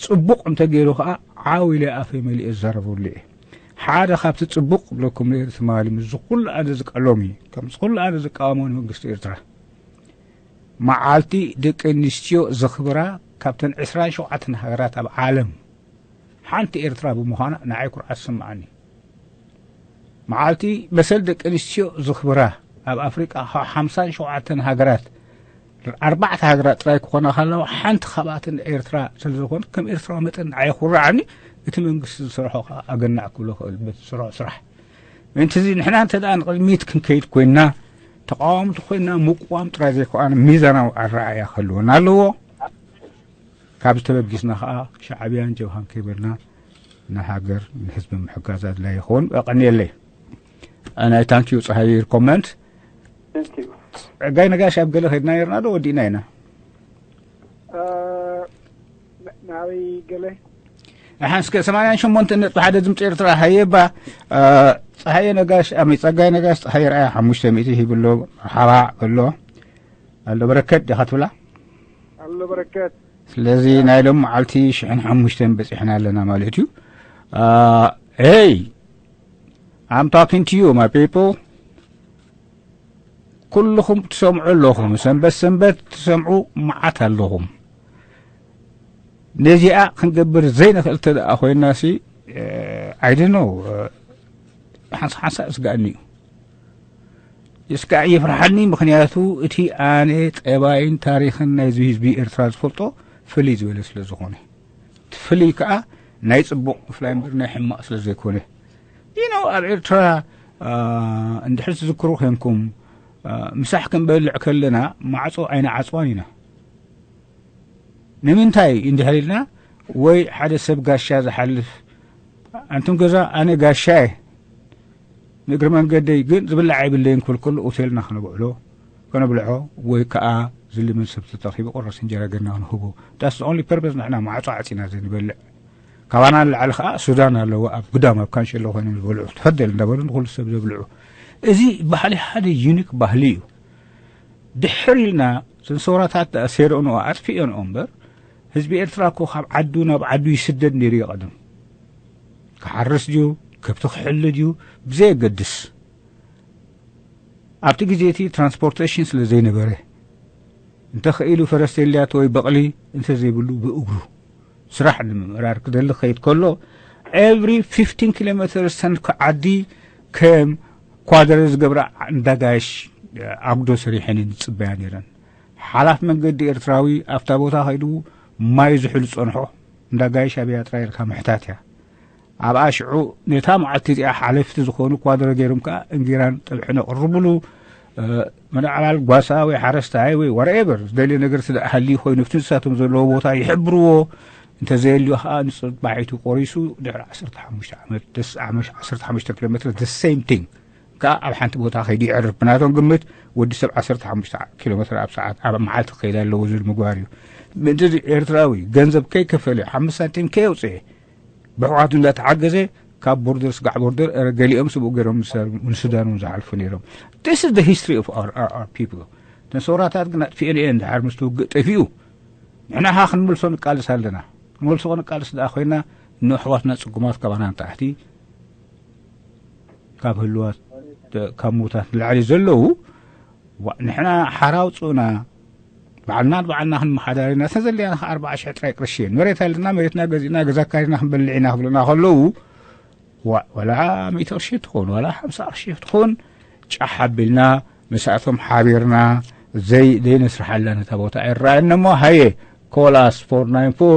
ጽቡቕ እንተ ገይሩ ከዓ ዓው ኢለ ኣፈይ መሊኤ ዝዛረበሉ እየ ሓደ ካብቲ ጽቡቕ ዝብለኩም ነይሩ ትማሊ ምስዚ ኩሉ ኣነ ዝቀሎም እዩ ከምዚ ኩሉ ኣነ ዝቃወሞ ንመንግስቲ ኤርትራ መዓልቲ ደቂ ኣንስትዮ ዘኽብራ ካብተን ዕስራን ሸውዓተን ሃገራት ኣብ ዓለም ሓንቲ ኤርትራ ብምዃና ንዓይ ኩርዓት ዝስምዓኒ መዓልቲ መሰል ደቂ ኣንስትዮ ዘኽብራ ኣብ ኣፍሪቃ ካብ ሓምሳን ሸውዓተን ሃገራት ኣርባዕተ ሃገራት ጥራይ ክኾና ከለዋ ሓንቲ ካብኣተን ኤርትራ ስለ ዝኾነት ከም ኤርትራዊ መጠን ንዓይ የኹርዓኒ እቲ መንግስቲ ዝሰርሖ ከዓ ኣገናዕ ክብሎ ክእል በቲ ዝሰርሖ ስራሕ ምእንቲ እዚ ንሕና እንተ ደኣ ንቕድሚት ክንከይድ ኮይንና ተቃወምቲ ኮይንና ምቁዋም ጥራይ ዘይኮነ ሚዛናዊ ኣረኣእያ ክህልወና ኣለዎ ካብዚ ተበጊስና ከዓ ሻዕብያን ጀብሃን ከይበልና ንሃገር ንህዝቢ ምሕጋዝ ኣድላይ ይኸውን ቀኒየለይ ናይ ታንኪዩ ፀሃይ ኮመንት Thank you። ጸጋይ ነጋሽ ኣብ ገለ ከድና ነርና ዶ ወዲእና ኢና ናበይ ገለ ሓንስከ ሰማንያን ሸሞንተ ነጥቢ ሓደ ድምፂ ኤርትራ ሃየባ ፀሃየ ነጋሽ ኣመይ ፀጋይ ነጋሽ ፀሃየ ርኣያ ሓሙሽተ ሚእቲ ሂብሎ ሓባ በሎ ኣሎ በረከት ዲኻ ትብላ ኣሎ በረከት ስለዚ ናይ ሎም መዓልቲ ሽሕን ሓሙሽተን በፂሕና ኣለና ማለት እዩ ሄይ I'm talking to you my people ኩልኹም ትሰምዑ ኣለኹም ሰንበት ሰንበት ትሰምዑ መዓት ኣለኹም ነዚኣ ክንገብር ዘይንኽእል ተደኣ ኮይና ሲ I don't know ሓንሳ ሓንሳ እስጋእኒ እዩ እስካ ይፍርሓኒ ምኽንያቱ እቲ ኣነ ጠባይን ታሪኽን ናይዚ ህዝቢ ኤርትራ ዝፈልጦ ፍልይ ዝበለ ስለ ዝኾነ እቲ ፍልይ ከዓ ናይ ፅቡቕ ምፍላይ እምበር ናይ ሕማቕ ስለ ዘይኮነ you know ኣብ ኤርትራ እንድሕር ትዝክሩ ኮንኩም ምሳሕ ክንበልዕ ከለና ማዕፆ ኣይንዓፅዋን ኢና ንምንታይ እንድሕር ኢልና ወይ ሓደ ሰብ ጋሻ ዝሓልፍ ኣንቱም ገዛ ኣነ ጋሻ እየ ንእግሪ መንገደይ ግን ዝብላዕ ኣይብለይን ክብል ከሎ ሆቴልና ክነብዕሎ ከነብልዖ ወይ ከዓ ዝልምን ሰብ ተተኺቡ ቁራስ እንጀራ ገና ክንህቦ that's the only purpose ንሕና ማዕፆ ዓፂና ዘይንበልዕ ካባና ንላዕሊ ከዓ ሱዳን ኣለዎ ኣብ ግዳም ኣብ ካንሸሎ ኮይኖም ዝበልዑ ተፈደል እንዳበሉ ንኩሉ ሰብ ዘብልዑ እዚ ባህሊ ሓደ ዩኒክ ባህሊ እዩ ድሕር ኢልና፣ እተን ሰውራታት ደኣ ሴረንኦ ኣጥፊኦንኦ እምበር፣ ህዝቢ ኤርትራ እኮ ካብ ዓዱ ናብ ዓዱ ይስደድ ነይሩ እዩ ቀደም። ክሓርስ ድዩ፣ ከብቲ ክሕሉ ድዩ፣ ብዘየገድስ፣ ኣብቲ ግዜ እቲ ትራንስፖርቴሽን ስለ ዘይነበረ፣ እንተ ኽኢሉ ፈረስ ተልያቶ ወይ በቕሊ፣ እንተ ዘይብሉ ብእግሩ ስራሕ ንምምእራር ክደሊ ክኸይድ ከሎ፣ ኤቭሪ ፊፍቲን ኪሎ ሜተር ሰንኪ ዓዲ ከም ኳደረ ዝገብራ እንዳጋሽ ኣጉዶ ሰሪሐን ዝጽበያ ነይረን። ሓላፍ መንገዲ ኤርትራዊ ኣብታ ቦታ ከይዱ ማይ ዝሕሉ ዝጸንሖ እንዳጋሽ ኣበያ ጥራይ ኢልካ ምሕታት እያ። ኣብኣ ሽዑ ነታ መዓልቲ እዚኣ ሓለፍቲ ዝኾኑ ኳድረ ገይሮም ከኣ እንጌራን ጸብሕን የቕርብሉ። እ፣ መደዓላል ጓሳ ወይ ሓረስታይ ወይ ዋትኤቨር ዝደልዮ ነገር ስለ ሃልዩ ኮይኑ፣ ኣብቲ ንሳቶም ዘለዎ ቦታ ይሕብርዎ። እንተዘየልዩ ከኣ ንጽባሒቱ ቆሪሱ ድሕሪ ዓሰርተ ሓሙሽተ ዓመት፣ ደስ ዓመሽ ዓሰርተ ሓሙሽተ ኪሎ ሜትር፣ the same thing፣ ከኣ ኣብ ሓንቲ ቦታ ከይዱ የዕርፍ። ብናቶም ግምት፣ ወዲ ሰብ ዓሰርተ ሓሙሽተ ኪሎ ሜትር ኣብ ሰዓት፣ ኣብ መዓልቲ ክኸይድ ኣለዎ ዝብል ምግባር እዩ። ምእንቲ እዚ ኤርትራዊ ገንዘብ ከይከፈለ፣ ሓሙሽተ ሳንቲም ከየውጽኤ፣ ብሕዋቱ እንዳተሓገዘ፣ ካብ ቦርደር፣ ስጋዕ ቦርደር፣ ኧረ ገሊኦም ስብኡ ገይሮም ምስ፣ ንሱዳን እውን ዝሓልፉ ነይሮም። This is the history of our, our, our people። እተን ሰውራታት ግን ኣጥፊኤን እየን፣ ድሓር ምስቲ ውግእ ጠፊኡ። ንሕና ኸዓ ክንመልሶ ንቃልስ ኣለና። ክንመልሶ ክንቃልስ ደኣ ኮይና፣ ንኣሕዋትና ጽጉማት ካባና ንታሕቲ፣ ካብ ህልዋት፣ ካብ ምዉታት ንላዕሊ ዘለዉ፣ ዋ-፣ ንሕና ሓራ ኣውጽኡና፣ ባዕልና ንባዕልና ክንመሓዳር ኢና፣ ተዘለና ኸዓ ኣርብዓ ሽሕ ጥራይ ቅርሺ እየን። መሬት ኣለና፣ መሬትና ገዚእና፣ ገዛ ኣካሪና ክንበልዕ ኢና ክብሉና ከለዉ፣ ዋ-፣ ዋላ ሚእቲ ቅርሺ ትኹን፣ ዋላ ሓምሳ ቅርሺ ትኹን፣ ጫሕ ኣቢልና፣ ምስኣቶም ሓቢርና፣ ዘይ-፣ ዘይነስርሓላ ነታ ቦታ ኣይረኣየና እሞ፣ ሃየ፣ call us፣ ፎር ናይን ፎር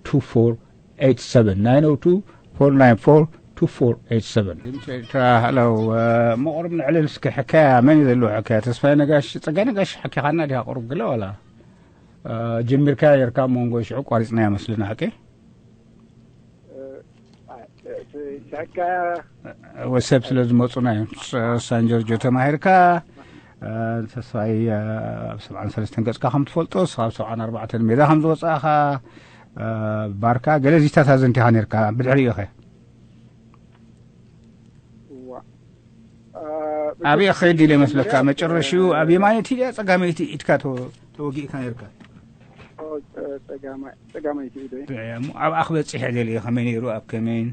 ቱ ፎር ኤይት ሰቨን፣ ናይን ኦ ቱ ፎር ናይን ፎር ቱ ፎር ኤይት ሰቨን። ድምፂ ኤርትራ፣ ሃሎ፣ እ፣ መቕርብ ንዕልል እስኪ ሕካያ፣ መን እዩ ዘለዎ ሕካያ? ተስፋዬ ነጋሽ፣ ጸጋይ ነጋሽ ሓኪኻና ዲኻ ቁሩብ ግለ ዋላ? እ፣ ጀሚርካ ነርካ፣ መንጎ ሽዑ ቋሪጽናያ መስልና፣ ሓቂ? እ፣ እ፣ እቲ ሕካያ ወሰብ ስለ ዝመጹና እዮም። ስ-፣ ሳን ጆርጆ ተማሂርካ፣ እ፣ ተስፋይ፣ እ፣ ኣብ ሰብዓን ሰለስተን ገጽካ ከም ትፈልጦ፣ ንስኻ ኣብ ሰብዓን ኣርባዕተን ሜዳ ከም ዝወጻእኻ፣ እ፣ ባርካ ገለ ዚታት ኣዘንቲኻ ነርካ፣ ብድሕሪኡ ኸ? እዋ። እ፣ ኣበይ ብትክክል ክኸይድ ኢለ መስለካ? መጀመርያ፣ መጨረሽኡ እ፣ ኣብ የማነይቲ ድያ ጸጋመይቲ ኢድካ ተወ-፣ ተወጊእካ ነርካ? ኦ፣ ጸ-፣ ጸጋማይ-፣ ጸጋመይቲ ኢደይ። እሞ ኣብኣ ክበጽሕ እየ ደልየ፣ ከመይ ነይሩ፣ ኣብ ከመይን?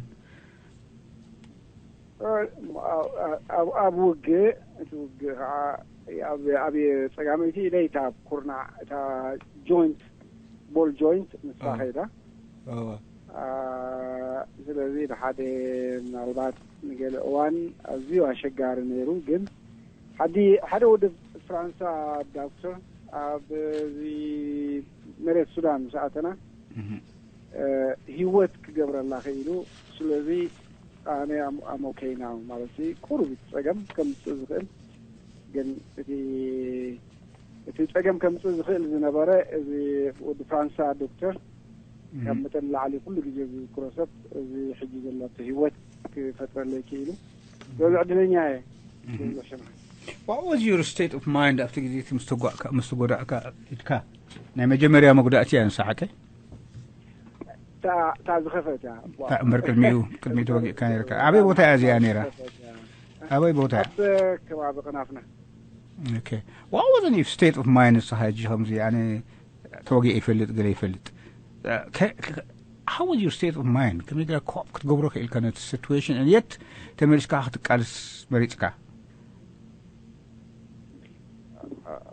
ኣብ፣ ኣብ፣ ኣብ ውግእ፣ እቲ ውግእ ኸዓ ኣብ፣ ኣብ ጸጋመይቲ ኢደይ እታ ኩርናዕ፣ እታ ጆይንት፣ ቦል ጆይንት ንሳ ኣዎ። ከይዳ። ኣዎ። ኣ፣ ስለዚ ብሓደ ምናልባት ንገለ እዋን ኣዝዩ ኣሸጋሪ ነይሩ፣ ግን ሓዲ-፣ ሓደ ወዲ ፍራንሳ ዶክተር ኣብዚ መሬት ሱዳን ምስ ኣተና፣ እህ። እ፣ ህይወት ክገብረላ ክኢሉ። ስለዚ ኣነ ኣም-፣ ኣም ኦኬ ናው ማለት እዩ። ቁሩብ እቲ ጸገም ከምጽእ ዝኽእል፣ ግን እቲ፣ እቲ ጸገም ከምጽእ ዝኽእል ዝነበረ እዚ ወዲ ፍራንሳ ዶክተር እህ። ካብ መጠን ላዕሊ ኩሉ ግዜ ዝዝክሮ ሰብ፣ እዚ ሕጂ ዘለቶ ህይወት ክፈጥረለይ ክኢሉ። ስለዚ ዕድለኛ እየ። እህ። ዝብሎ ሽማ። What was your state of mind ኣብቲ ግዜ እቲ ምስ ተጓእካ፣ ምስ ተጎዳእካ ኢድካ? ናይ መጀመርያ መጉዳእቲ እያ ንሳ፣ ሓቀይ? እታ፣ እታ ዝኸፈት እያ። እታ እምበር ቅድሚኡ፣ ቅድሚኡ ተወጊእካ ነይርካ። ኣበይ ቦታ እያ እዚኣ ነይራ? ዝኸፈት እያ። ኣበይ ቦታ እያ? ኣብ ከባቢ ቅናፍና። ኦኬ። What was your state of mind ንስኻ ሕጂ ከምዚ፣ ኣነ ተወጊአ ይፈልጥ፣ ገለ ይፈልጥ። ከ-፣ ከ-፣ how was your state of mind? ከመይ ጌርካ ኮፕ ክትገብሮ ክኢልካ ነቲ ሲትዌሽን? የት ተመሊስካ ክትቃልስ መሪጽካ?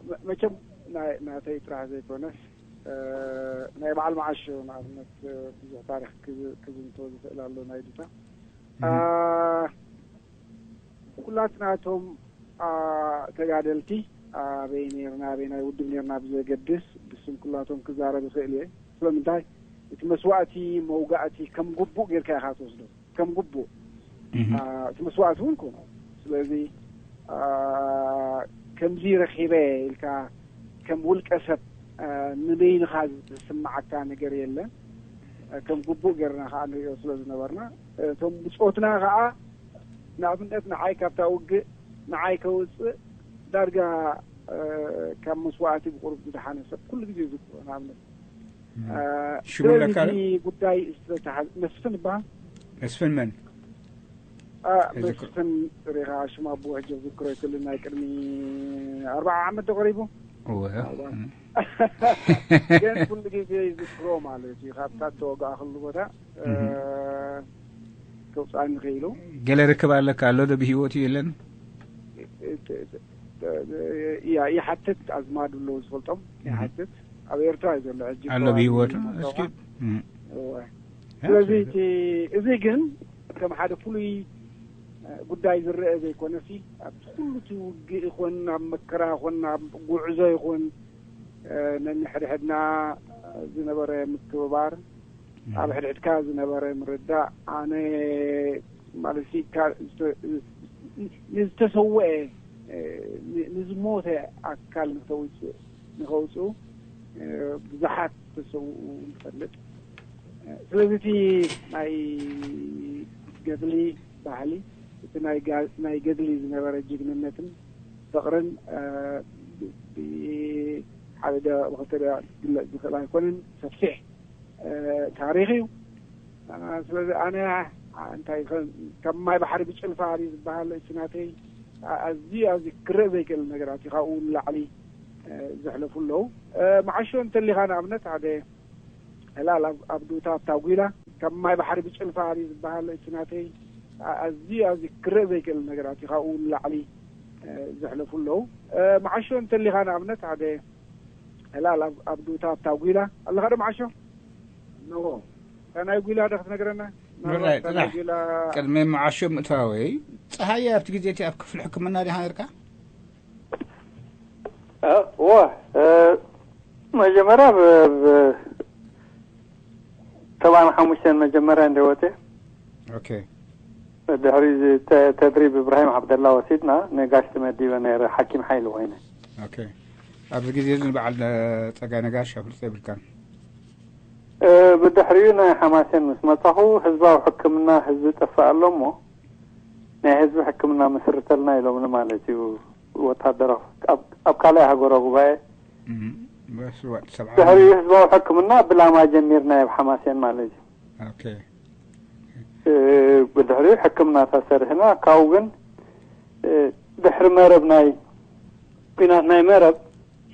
መ-፣ መቸም ናይ፣ ናተይ ጥራሕ ዘይኮነስ፣ እ፣ ናይ በዓል መዓሾ ንኣብነት፣ እ፣ ብዙሕ ታሪኽ ክዝ-፣ ክዝንቶ ዝኽእል ኣሎ ናይ ዱታ። እህ። እ፣ ኩላትና እቶም፣ ኣ፣ ተጋደልቲ ኣበይ ኔርና፣ ኣበይ ናይ ውድብ ኔርና ብዘገድስ፣ ብስም ኩላቶም ክዛረብ ይኽእል እየ። ስለምንታይ? እቲ መስዋእቲ፣ መውጋእቲ ከም ግቡእ ጌርካ ኢኻ ትወስዶ። ከም ግቡእ። እህ። ኣ፣ እቲ መስዋእቲ እውን ከምኡ። ስለዚ፣ ኣ፣ ከምዚ ረኺበ ኢልካ ከም ውልቀ ሰብ፣ ኣ፣ ንበይንኻ ዝስምዓካ ነገር የለን። ኣ፣ ከም ግቡእ ጌርና ኸዓ ንሪኦ ስለ ዝነበርና፣ እቶም ብጾትና ኸዓ ንኣብነት ንዓይ ካብታ ውግእ ንዓይ ከውጽእ ዳርጋ፣ እ፣ ካብ መስዋእቲ ብቁሩብ ዝደሓነ ሰብ ኩሉ ግዜ ዝዝክሮ ንኣብነት። እም። እ፣ ሽሙ ስለዚ ኣለካ ዶ? እቲ ጉዳይ ዝተተሓዝ-፣ መስፍን ይበሃል። መስፍን መን? እ፣ ኣይዝክሮ። መስፍን ሪኻ ሽሙ ኣቦ ሕጂ ዝዝክሮ ኣይክእልን። ናይ ቅድሚ ኣርባዓ ዓመት ዶ ቀሪቡ? እወ። ግን ኩሉ ግዜ ይዝክሮ ማለት እዩ። ካብታ እተወጋእክሉ ቦታ፣ እ፣ እህ። ከውፅኣኒ ክኢሉ። ገለ ርክብ ኣለካ ኣሎ ዶ ብህይወቱ የለን? እ፣ እ፣ እ፣ ያ፣ ይሓትት፣ ኣዝማዱ ኣለዉ ዝፈልጦም፣ እህ። ይሓትት። ኣብ ኤርትራ እዩ ዘሎ ሕጂ ኣሎ እኮ ብህይወቱ? ኣብ እስኪ፣ እም። እወ። ያ፣ ስለዚ ስለ እቲ፣ እዚ ግን ከም ሓደ ፍሉይ፣ እ፣ ጉዳይ ዝረአ ዘይኮነሲ፣ ኣብቲ ኩሉ እቲ ውግእ ይኹን፣ ኣብ መከራ ይኹን፣ ኣብ ጉዕዞ ይኹን፣ እ፣ ነንሕድሕድና ዝነበረ ምክብባር፣ እም። ኣብ ሕድሕድካ ዝነበረ ምርዳእ፣ ኣነ ማለት ሲ፣ ካ-፣ ዝተ-፣ ንዝተሰወአ፣ እ፣ ን-፣ ንዝሞተ ኣካል ንኸውፅእ፣ ንኸውፅኡ፣ እ፣ ብዙሓት ተሰውኡ ንፈልጥ። እ፣ ስለዚ እቲ ናይ ገድሊ ባህሊ፣ እቲ ናይ ጋ-፣ ናይ ገድሊ ዝነበረ ጅግንነትን ፍቕርን፣ እ፣ ብ-፣ ብሓደ ደ-፣ ብኽልተ ደቂቕ ክግለጽ ዝኽእል ኣይኮነን። ሰፊሕ፣ እ፣ ታሪኽ እዩ። እ፣ ስለዚ ኣነ፣ እ፣ እንታይ ይኸውን፣ ከም ማይ ባሕሪ ብጭልፋ ድዩ ዝበሃል፣ እቲ ናተይ፣ እ፣ ኣዝዩ፣ ኣዝዩ ክረእ ዘይክእል ነገራት እዩ። ካብኡ ንላዕሊ፣ እ፣ ዘሕለፉ ኣለዉ። እ፣ መዓሾ እንተሊኻ ንኣብነት ሓደ ዕላል ኣብ፣ ኣብ ዱታ፣ ኣብ ታጒላ፣ ከም ማይ ባሕሪ ብጭልፋ ድዩ ዝበሃል፣ እቲ ናተይ፣ እ፣ ኣዝዩ፣ ኣዝዩ ክረእ ዘይክእል ነገራት እዩ። ካብኡ ንላዕሊ፣ እ፣ ዘሕለፉ ኣለዉ። እ፣ መዓሾ እንተሊኻ ንኣብነት ሓደ ዕላል ኣብ፣ ኣብ ዱታ፣ ኣብ ታጒላ ኣለኻ ዶ መዓሾ? ኣለዎ። እታ ናይ ጒላ ዶ ክትነግረና? ምናልባት ምርኣይ እታ ናይ ጽናሕ። ጒላ ቅድሚ መዓሾ ምእታወይ፣ ጸሃየ ኣብቲ ግዜ እቲ ኣብ ክፍሊ ሕክምና ዲኻ ነርካ? እ፣ እወ፣ እ፣ መጀመርያ ብ-፣ ብ-፣ ሰብዓን ሓሙሽተን መጀመርያ እንደ ወጽየ። ኦኬ። ድሕሪ እዚ ተ-፣ ተድሪብ እብራሂም ዓብደላ ወሲድና፣ ንጋሽ ተመዲበ ነይረ፣ ሓኪም ሓይሊ ኮይነ። ኦኬ። ኣብዚ ግዜ እዚ ንበዓል ጸጋይ ነጋሽ ኣፍልጦ የብልካን? እ፣ ብድሕሪኡ ናይ ሓማሴን ምስ መጻኹ፣ ህዝባዊ ሕክምና ህዝቢ ጠፍእ ኣሎ እሞ፣ ናይ ህዝቢ ሕክምና መስርተልና ኢሎምኒ ማለት እዩ። ወታደራዊ ኣብ፣ ኣብ ካልኣይ ሃገራዊ ጉባኤ እም፣ በስ ወጥ ሰብዓ ድሕሪኡ ህዝባዊ ሕክምና ብላማ ጀሚርና ኣብ ሓማሴን ማለት እዩ። ኦኬ። እ፣ ብድሕሪኡ ሕክምናታት ሰሪሕና፣ ካብኡ ግን፣ እ፣ ድሕሪ መረብ ናይ ኲናት ናይ መረብ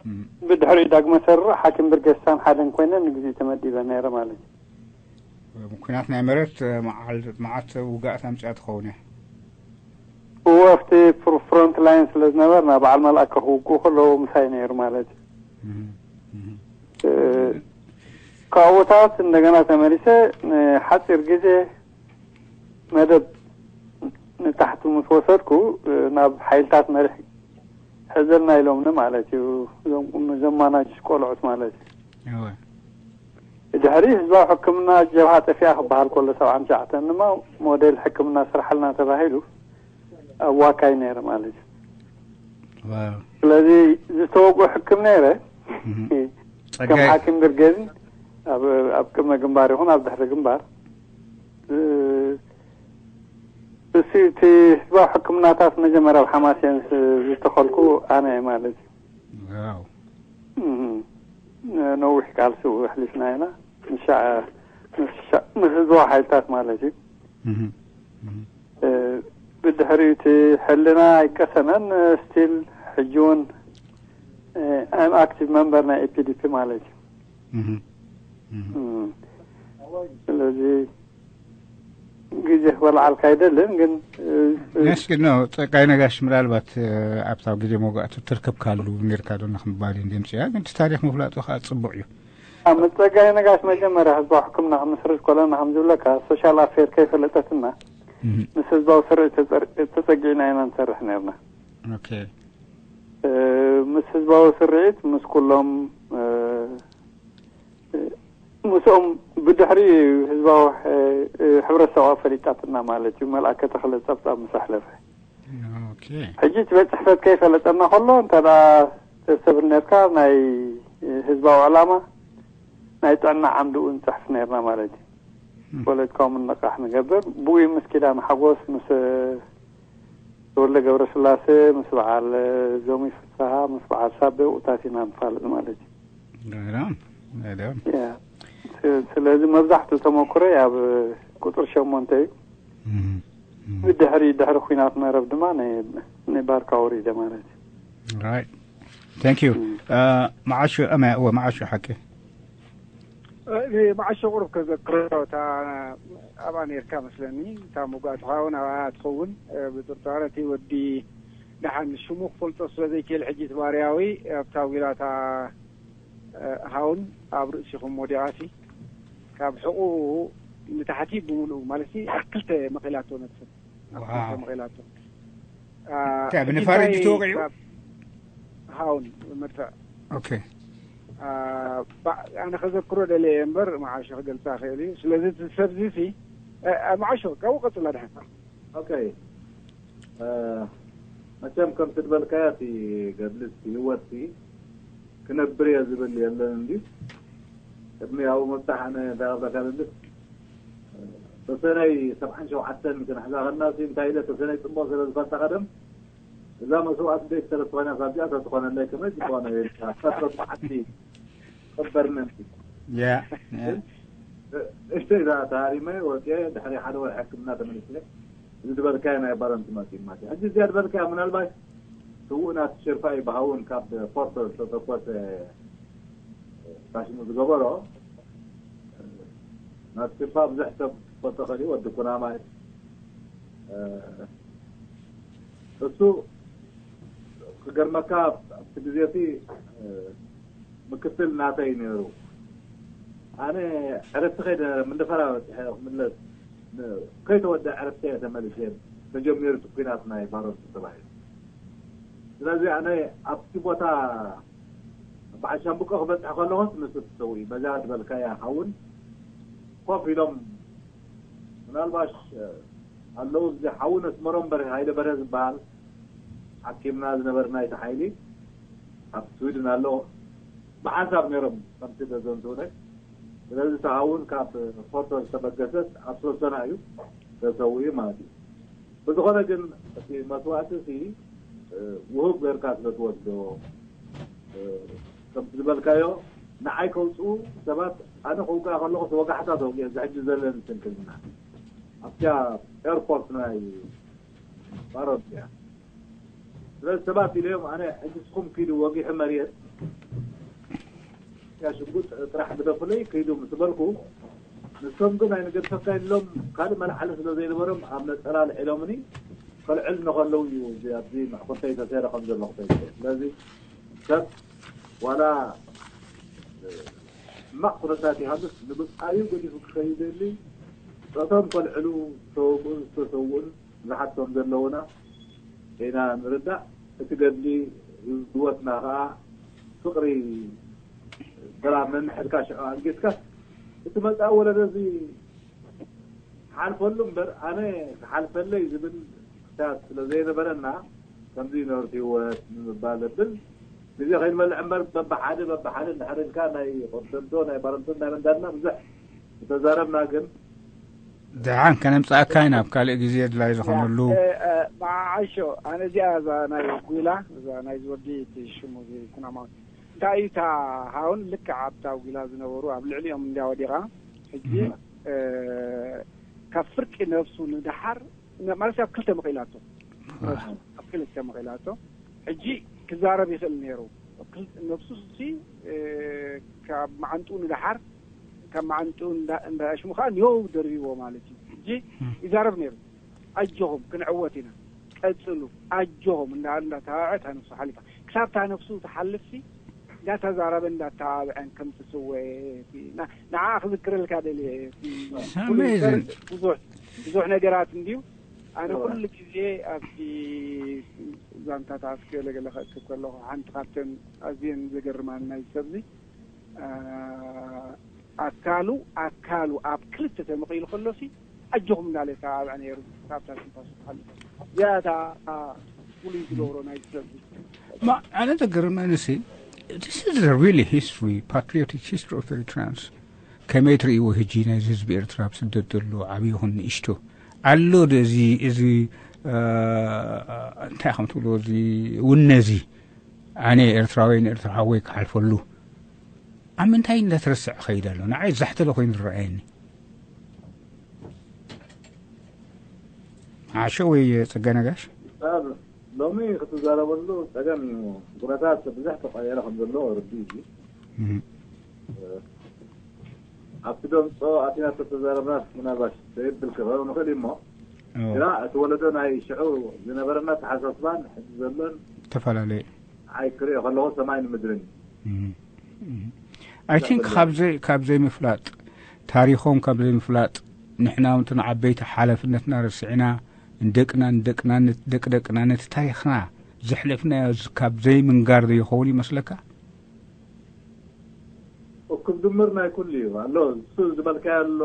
እም። ብድሕሪኡ ዳግመ ሰሪሩ ሓኪም ብርጌድ ስሳን ሓደን ኮይነ ንግዜኡ ተመዲበ ነይረ ማለት እዩ። ኲናት ናይ መሬት፣ እ፣ መዓል-፣ መዓት ውጋእት ኣምፅኣ ትኸውን እያ። እወ፣ ኣብቲ ፍር-፣ ፍሮንት ላይን ስለ ዝነበርና፣ በዓል መልኣከ ክውግኡ ከለዉ ምሳይ ነይሩ ማለት እዩ። እህ፣ እህ። እ፣ ካብኡታት እንደገና ተመሊሰ ንሓፂር ግዜ መደብ ንታሕቲ ምስ ወሰድኩ፣ እ፣ ናብ ሓይልታት መሪሕ ሕዘልና ኢሎምኒ ማለት እዩ። እዞም፣ እዞም ማናጅስ ቆልዑት ማለት እዩ። እወ። ድሕሪ ህዝባዊ ሕክምና ጀብሃ ጠፊኣ ክበሃል ከሎ፣ ሰብዓን ትሽዓተን ድማ ሞዴል ሕክምና ስርሓልና ተባሂሉ ኣብ ዋካይ ነይረ ማለት እዩ። ዋው። ስለዚ ዝተወግኡ ሕክም ነይረ። እህ። ከም ጸጋይ። ሓኪም ብርጌድን ኣብ፣ ኣብ ቅድመ ግንባር ይኹን ኣብ ድሕሪ ግንባር፣ እ፣ እሱ እቲ ህዝባዊ ሕክምናታት መጀመርያ ኣብ ሓማሴን ስ-፣ ዝተኸልኩ ኣነ እየ ማለት እዩ። ዋው። እም፣ ነዊሕ ቃልሲ ኣሕሊፍና ኢና። ምስ ሻ-፣ ምስ ሻ-፣ ምስ ህዝባዊ ሓይልታት ማለት እዩ። እህ፣ እህ። እ፣ ብድሕሪኡ እቲ ሕልና ኣይቀሰነን፣ ስቲል ሕጂ እውን፣ እ፣ I'm active member ናይ ኤ ፒ ዲ ፒ ማለት እዩ። እህ፣ እህ። እም። ስለዚ ግዜ ክበልዓልካ ኣይደልን፣ ግን፣ እ፣ እ፣ ነስኪ፣ ኖ፣ ጸጋይ ነጋሽ ምናልባት፣ እ፣ ኣብታ ግዜ መውጋእቱ ትርከብካሉ ነርካ ዶ ንኽንባል እዩ ድምፅያ፣ ግን እቲ ታሪኽ ምፍላጡ ከዓ ጽቡቕ እዩ። ኣብ ምስ ጸጋይ ነጋሽ መጀመርያ ህዝባዊ ሕክምና ክምስርት ከለና ከም ዝብለካ፣ ሶሻል ኣፌር ከይፈለጠትና፣ እህ። ምስ ህዝባዊ ስርዒት ተጸር-፣ ተጸጊዕና ኢና ንሰርሕ ነርና። ኦኬ። እ፣ ምስ ህዝባዊ ስርዒት፣ ምስ ኩሎም፣ እ፣ ምስኦም ብድሕሪ ህዝባዊ፣ እ፣ እ፣ ሕብረተሰብ ኣፈሊጣትና ማለት እዩ፣ መልኣከ ተኽለ ጸብጻብ ምስ ኣሕለፈ። ኦኬ። ሕጂ እቲ ቤት ጽሕፈት ከይፈለጠና ከሎ፣ እንተ ደኣ ተሰብል ነርካ፣ ናይ ህዝባዊ ዕላማ፣ ናይ ጥዕና ዓምድኡ ንጽሕፍ ነርና ማለት እዩ። እም። ፖለቲካዊ ምንቕቓሕ ንገብር። ብኡ ምስ ኪዳነ ሓጎስ፣ ምስ ተወልደ ገብረስላሴ፣ ምስ በዓል ዞሚ ፍስሃ፣ ምስ በዓል ሳቤ ውእታት ኢና ንፋለጥ ማለት እዩ። ገዳም፣ ገዳም። ያ። ስ-፣ ስለዚ መብዛሕትኡ ተመኩረይ ኣብ ቁጽሪ ሸሞንተ እዩ። እም፣ እም። ብድሕሪ፣ ድሕሪ ኲናት መረብ ድማ ን-፣ ንባርካ ወሪደ ማለት እዩ። ራይት። Thank you. Uh, መዓሾ፣ እመ-፣ እወ፣ መዓሾ ሓቂ። እ፣ መዓሾ ቁሩብ ከዘክሮ፣ እታ ኣብኣ ነርካ መስለኒ፣ እታ መጓእቲ ኸውን ኣብኣ ትኸውን። እ፣ ብጥርጣረ እቲ ወዲ ደሓን ሽሙ ክፈልጦ ስለ ዘይክእል፣ ሕጂ እቲ ባርያዊ ኣብታ ዊላታ፣ እ፣ ሃውን ኣብ ርእሲኹም ወዲቓሲ፣ ካብ ሕቑኡ ንታሕቲ ብምሉኡ፣ ማለት፣ ኣብ ክልተ መቒላቶ ነጥፍት። ኣብ ዋው። ክልተ መቒላቶ። አ፣ እንታይ፣ ብንፋረጅ እንታይ ተወቒዑ? ካብ ሃውን መድፍዕ። ኦኬ። አ፣ ባ-፣ ኣነ ከዘክሮ ደልየ እየ እምበር፣ መዓሾ ክገልጻ ክእል እዩ። ስለዚ እቲ ሰብዚ ሲ፣ አ፣ አ፣ መዓሾ፣ ካብኡ ቀጽላ ድሓን። ኦኬ። አ፣ መቸም ከምቲ ዝበልካዮ፣ እቲ ገድሊ፣ እቲ ህይወት፣ እቲ ክነብር እየ ዝብል የለን እንድዩ። ቅድሚ ኣብኡ ምብጻሕ ኣነ እንታይ ክብለካ ደሊ፣ ተሰነይ ሰብዓን ሸውዓተን ክንሕዛ ከለና ሲ እንታይ ኢለ፣ ተሰነይ ጽቡቕ ስለ ዝፈልጣ ቀደም፣ እዛ መስዋእቲ ደይ ስለ ዝኾነ፣ ካብዚኣ ተትኾነለይ ከመይ ጽቡቕ ነይሩ። እታ ሰብዓቲ ቀበርነንቲ። ያ፣ ያ። እሽተይ እዛ ተሃሪመ ወፅየ፣ ድሕሪ ሓደ ወርሒ ሕክምና ተመሊሰ። እዚ ዝበልካዮ ናይ ባረንቲ መፂኡ ማለት እዩ። ሕጂ እዚኣ ዝበልካዮ ምናልባት ስዉእ ናቲ ሽርፋ እዩ ብሃውን ካብ ፖርተር ዝተተኮሰ ታሽሙ ዝገበሮ። ናቲ ሽርፋ ብዙሕ ሰብ ክፈልጦ ኸእል እዩ፣ ወዲ ኩናማ እዩ። እሱ ክገርመካ ኣብቲ ግዜ እቲ ምክትል ናተይ ነይሩ። ኣነ ዕረፍቲ ከይደ ምንደፈራ በፂሐ ክምለስ ን-፣ ከይተወደ ዕረፍቲ እየ ተመሊሰ ተጀሚሩ እቲ ኲናት ናይ ባሮት ተባሂሉ። ስለዚ ኣነ ኣብቲ ቦታ በዓል ሻምብቆ ክበፅሕ ከለኹስ ንሱ ተሰዊኡ። በዛ ዝበልካያ ሓውን ኮፍ ኢሎም ምናልባሽ ኣለዉ፣ እዚ ሓውን ኣስመሮም በርሀ፣ ሃይለ በርሀ ዝበሃል ሓኪምና ዝነበረ ናይቲ ሓይሊ ኣብ ስዊድን ኣሎ። ብሓንሳብ ነይሮም ከምቲ ዘዘንትውነ። ስለዚ እቲ ሓውን ካብ ፎርቶ ዝተበገሰት ኣብ ሶሰና እዩ ተሰዊኡ ማለት እዩ። ብዝኾነ ግን እቲ መስዋእቲ እዚ፣ እ፣ ውሁብ ጌርካ ስለ ትወስዶ፣ እ፣ ከምቲ ዝበልካዮ ንዓይ ከውፅኡ ሰባት፣ ኣነ ከውግኣ ከለኹ ወጋሕታ ተወጊአ፣ እዚ ሕጂ ዘለኒ ስንክልና ኣብቲያ ኤርፖርት ናይ ባሮንቲያ። ስለዚ ሰባት ኢለዮም፣ ኣነ ሕጂ ንስኹም ኪዱ ወጊሑ መሬት፣ ያ ሽጉጥ ጥራሕ ግደፉለይ፣ ከይዱ ምስ በልኩ፣ ንሶም ግን ኣይንገድፈካ ኢሎም ካልእ መልዓሊ ስለ ዘይነበሮም ኣብ ነጸላ ኣልዒሎምኒ። ከልዕል እናኸለዉ እዩ እዚ ኣብዚ መዕቆብተይ ተሰይረ ከም ዘለኹ ተይዘ። ስለዚ ሰብ ዋላ ሕማቕ ኩነታት ይሃልፍ ንብጻዩ ገዲፉ ክኸይድ የድሊ። ጾቶም ከልዕሉ ዝተወግኡን ዝተሰውኡን ብዙሓት ከም ዘለዉና ኢና ንርዳእ። እቲ ገድሊ ህይወትና ኸኣ ፍቕሪ ሰላም ነንሕድካ ሽዑ ኣንጊስካ እቲ መጻኢ ወለዶ እዚ ክሓልፈሉ እምበር ኣነ ክሓልፈለይ ዝብል ክሳብ ስለ ዘይነበረና ከምዚ ይነበርት ህይወት ንምባል ዘብል ግዜ ከይንበልዕ እምበር በብሓደ በብሓደ እንድሕር ኢልካ ናይ ቆርደንዶ ናይ ባረንቶን ናይ መንዳድና ብዙሕ ዝተዛረብና ግን ደሓን ከነምጻእካ ኢና ኣብ ካልእ ግዜ ድላይ ዝኾነሉ። እ፣ እ፣ መዓሾ፣ ኣነ እዚኣ እዛ ናይ ጒላ፣ እዛ ናይ ዝወዲ እቲ ሽሙ እዚ ኩናማዊ። እንታይ እዩ እታ ሃውን ልክዕ ኣብታ ጒላ ዝነበሩ ኣብ ልዕሊኦም እንድያ ወዲቓ። ሕጂ፣ እህ። እ፣ ካብ ፍርቂ ነብሱ ንደሓር፣ ነ-፣ ማለት ኣብ ክልተ መቒላቶ። ኣህ። ኣብ ክልተ መቒላቶ። ሕጂ ክዛረብ ይኽእል ነይሩ። ክል-፣ ነብሱ ሲ፣ እ፣ ካብ መዓንጥኡ ንደሓር፣ ካብ መዓንጥኡ እንዳ-፣ እንዳሽሙ ከኣ ኒዮው ደርቢዎ ማለት እዩ። ሕጂ እህ። ይዛረብ ነይሩ። ኣጆኹም፣ ክንዕወት ኢና። ቀጽሉ፣ ኣጆኹም፣ እንዳ-፣ እንዳተባብዐ እታ ነብሱ ሓሊፋ። ክሳብ እታ ነብሱ ትሓልፍ ሲ፣ እንዳተዛረበ እንዳተባብዐን ከም ትስወ፣ ና-፣ ንዓ ክዝክረልካ ደልየ። Amazing። ብዙሕ፣ ብዙሕ ነገራት እንድዩ። ኣነ ኩሉ ግዜ ኣብቲ ዛንታታት ገለ ገለ ከእክብ ከለኹ፣ ሓንቲ ካብተን ኣዝየን ዘገርማን ናይ ሰብዚ፣ ኣ-፣ ኣካሉ፣ ኣካሉ ኣብ ክልተ ተመቒሉ ከሎ ሲ፣ ኣጆኹም እንዳለ ተባብዐ ነይሩ። ካብታ ሽንፋሱ ክሓልፍ። እዚኣ እታ ፍሉይ ዝገብሮ ናይ ሰብዚ። ማ-፣ ኣነ ዘገርመኒ ሲ፣ this is a really history, patriotic history of Eritreans። ከመይ ትርእይዎ ሕጂ ነዚ ህዝቢ ኤርትራ ኣብ ስደት ዘሎ ዓብዪ ይኹን ንእሽቶ? ኣሎ ዶ እዚ፣ እዚ፣ እ፣ እንታይ ከም ትብልዎ እዚ ውነ እዚ? ኣነ ኤርትራዊ ንኤርትራ ሓወይ ክሓልፈሉ ኣብ ምንታይ እንዳተረስዐ ኸይድ ኣሎ? ንዓይ ዛሕተለ ኮይኑ ዝረኣየኒ። ዓሾ ወይ ጸጋ ነጋሽ? ኣብ ሎሚ ክትዛረበሉ ጸገም እዩ። ኩነታት ብዙሕ ተቐየረ ከም ዘሎ ርዲ እዩ። ኣብቲ ደምጾ ኣቲና ተተዛረብና ምናልባሽ ዘይብል ክኸው ንኽእል እሞ ግና እቲ ወለዶ ናይ ሽዑ ዝነበረና ተሓሳስባን ሕዚ ዘሎን ተፈላለየ። ኣይ ክሪኦ ከለኹ ሰማይን ምድርን I think ካብ ዘይ ካብ ዘይምፍላጥ ታሪኾም ካብ ዘይምፍላጥ ንሕና እውን ዓበይቲ ሓላፍነትና ረሲዕና ንደቅና ንደቅና ደቂ ደቅና ነቲ ታሪኽና ዘሕለፍናዮ ካብ ዘይምንጋር ዶ ይኸውን ይመስለካ? እኩብ ድምር ናይ ኩሉ እዩ ኣሎ። እሱ ዝበልካዮ ኣሎ።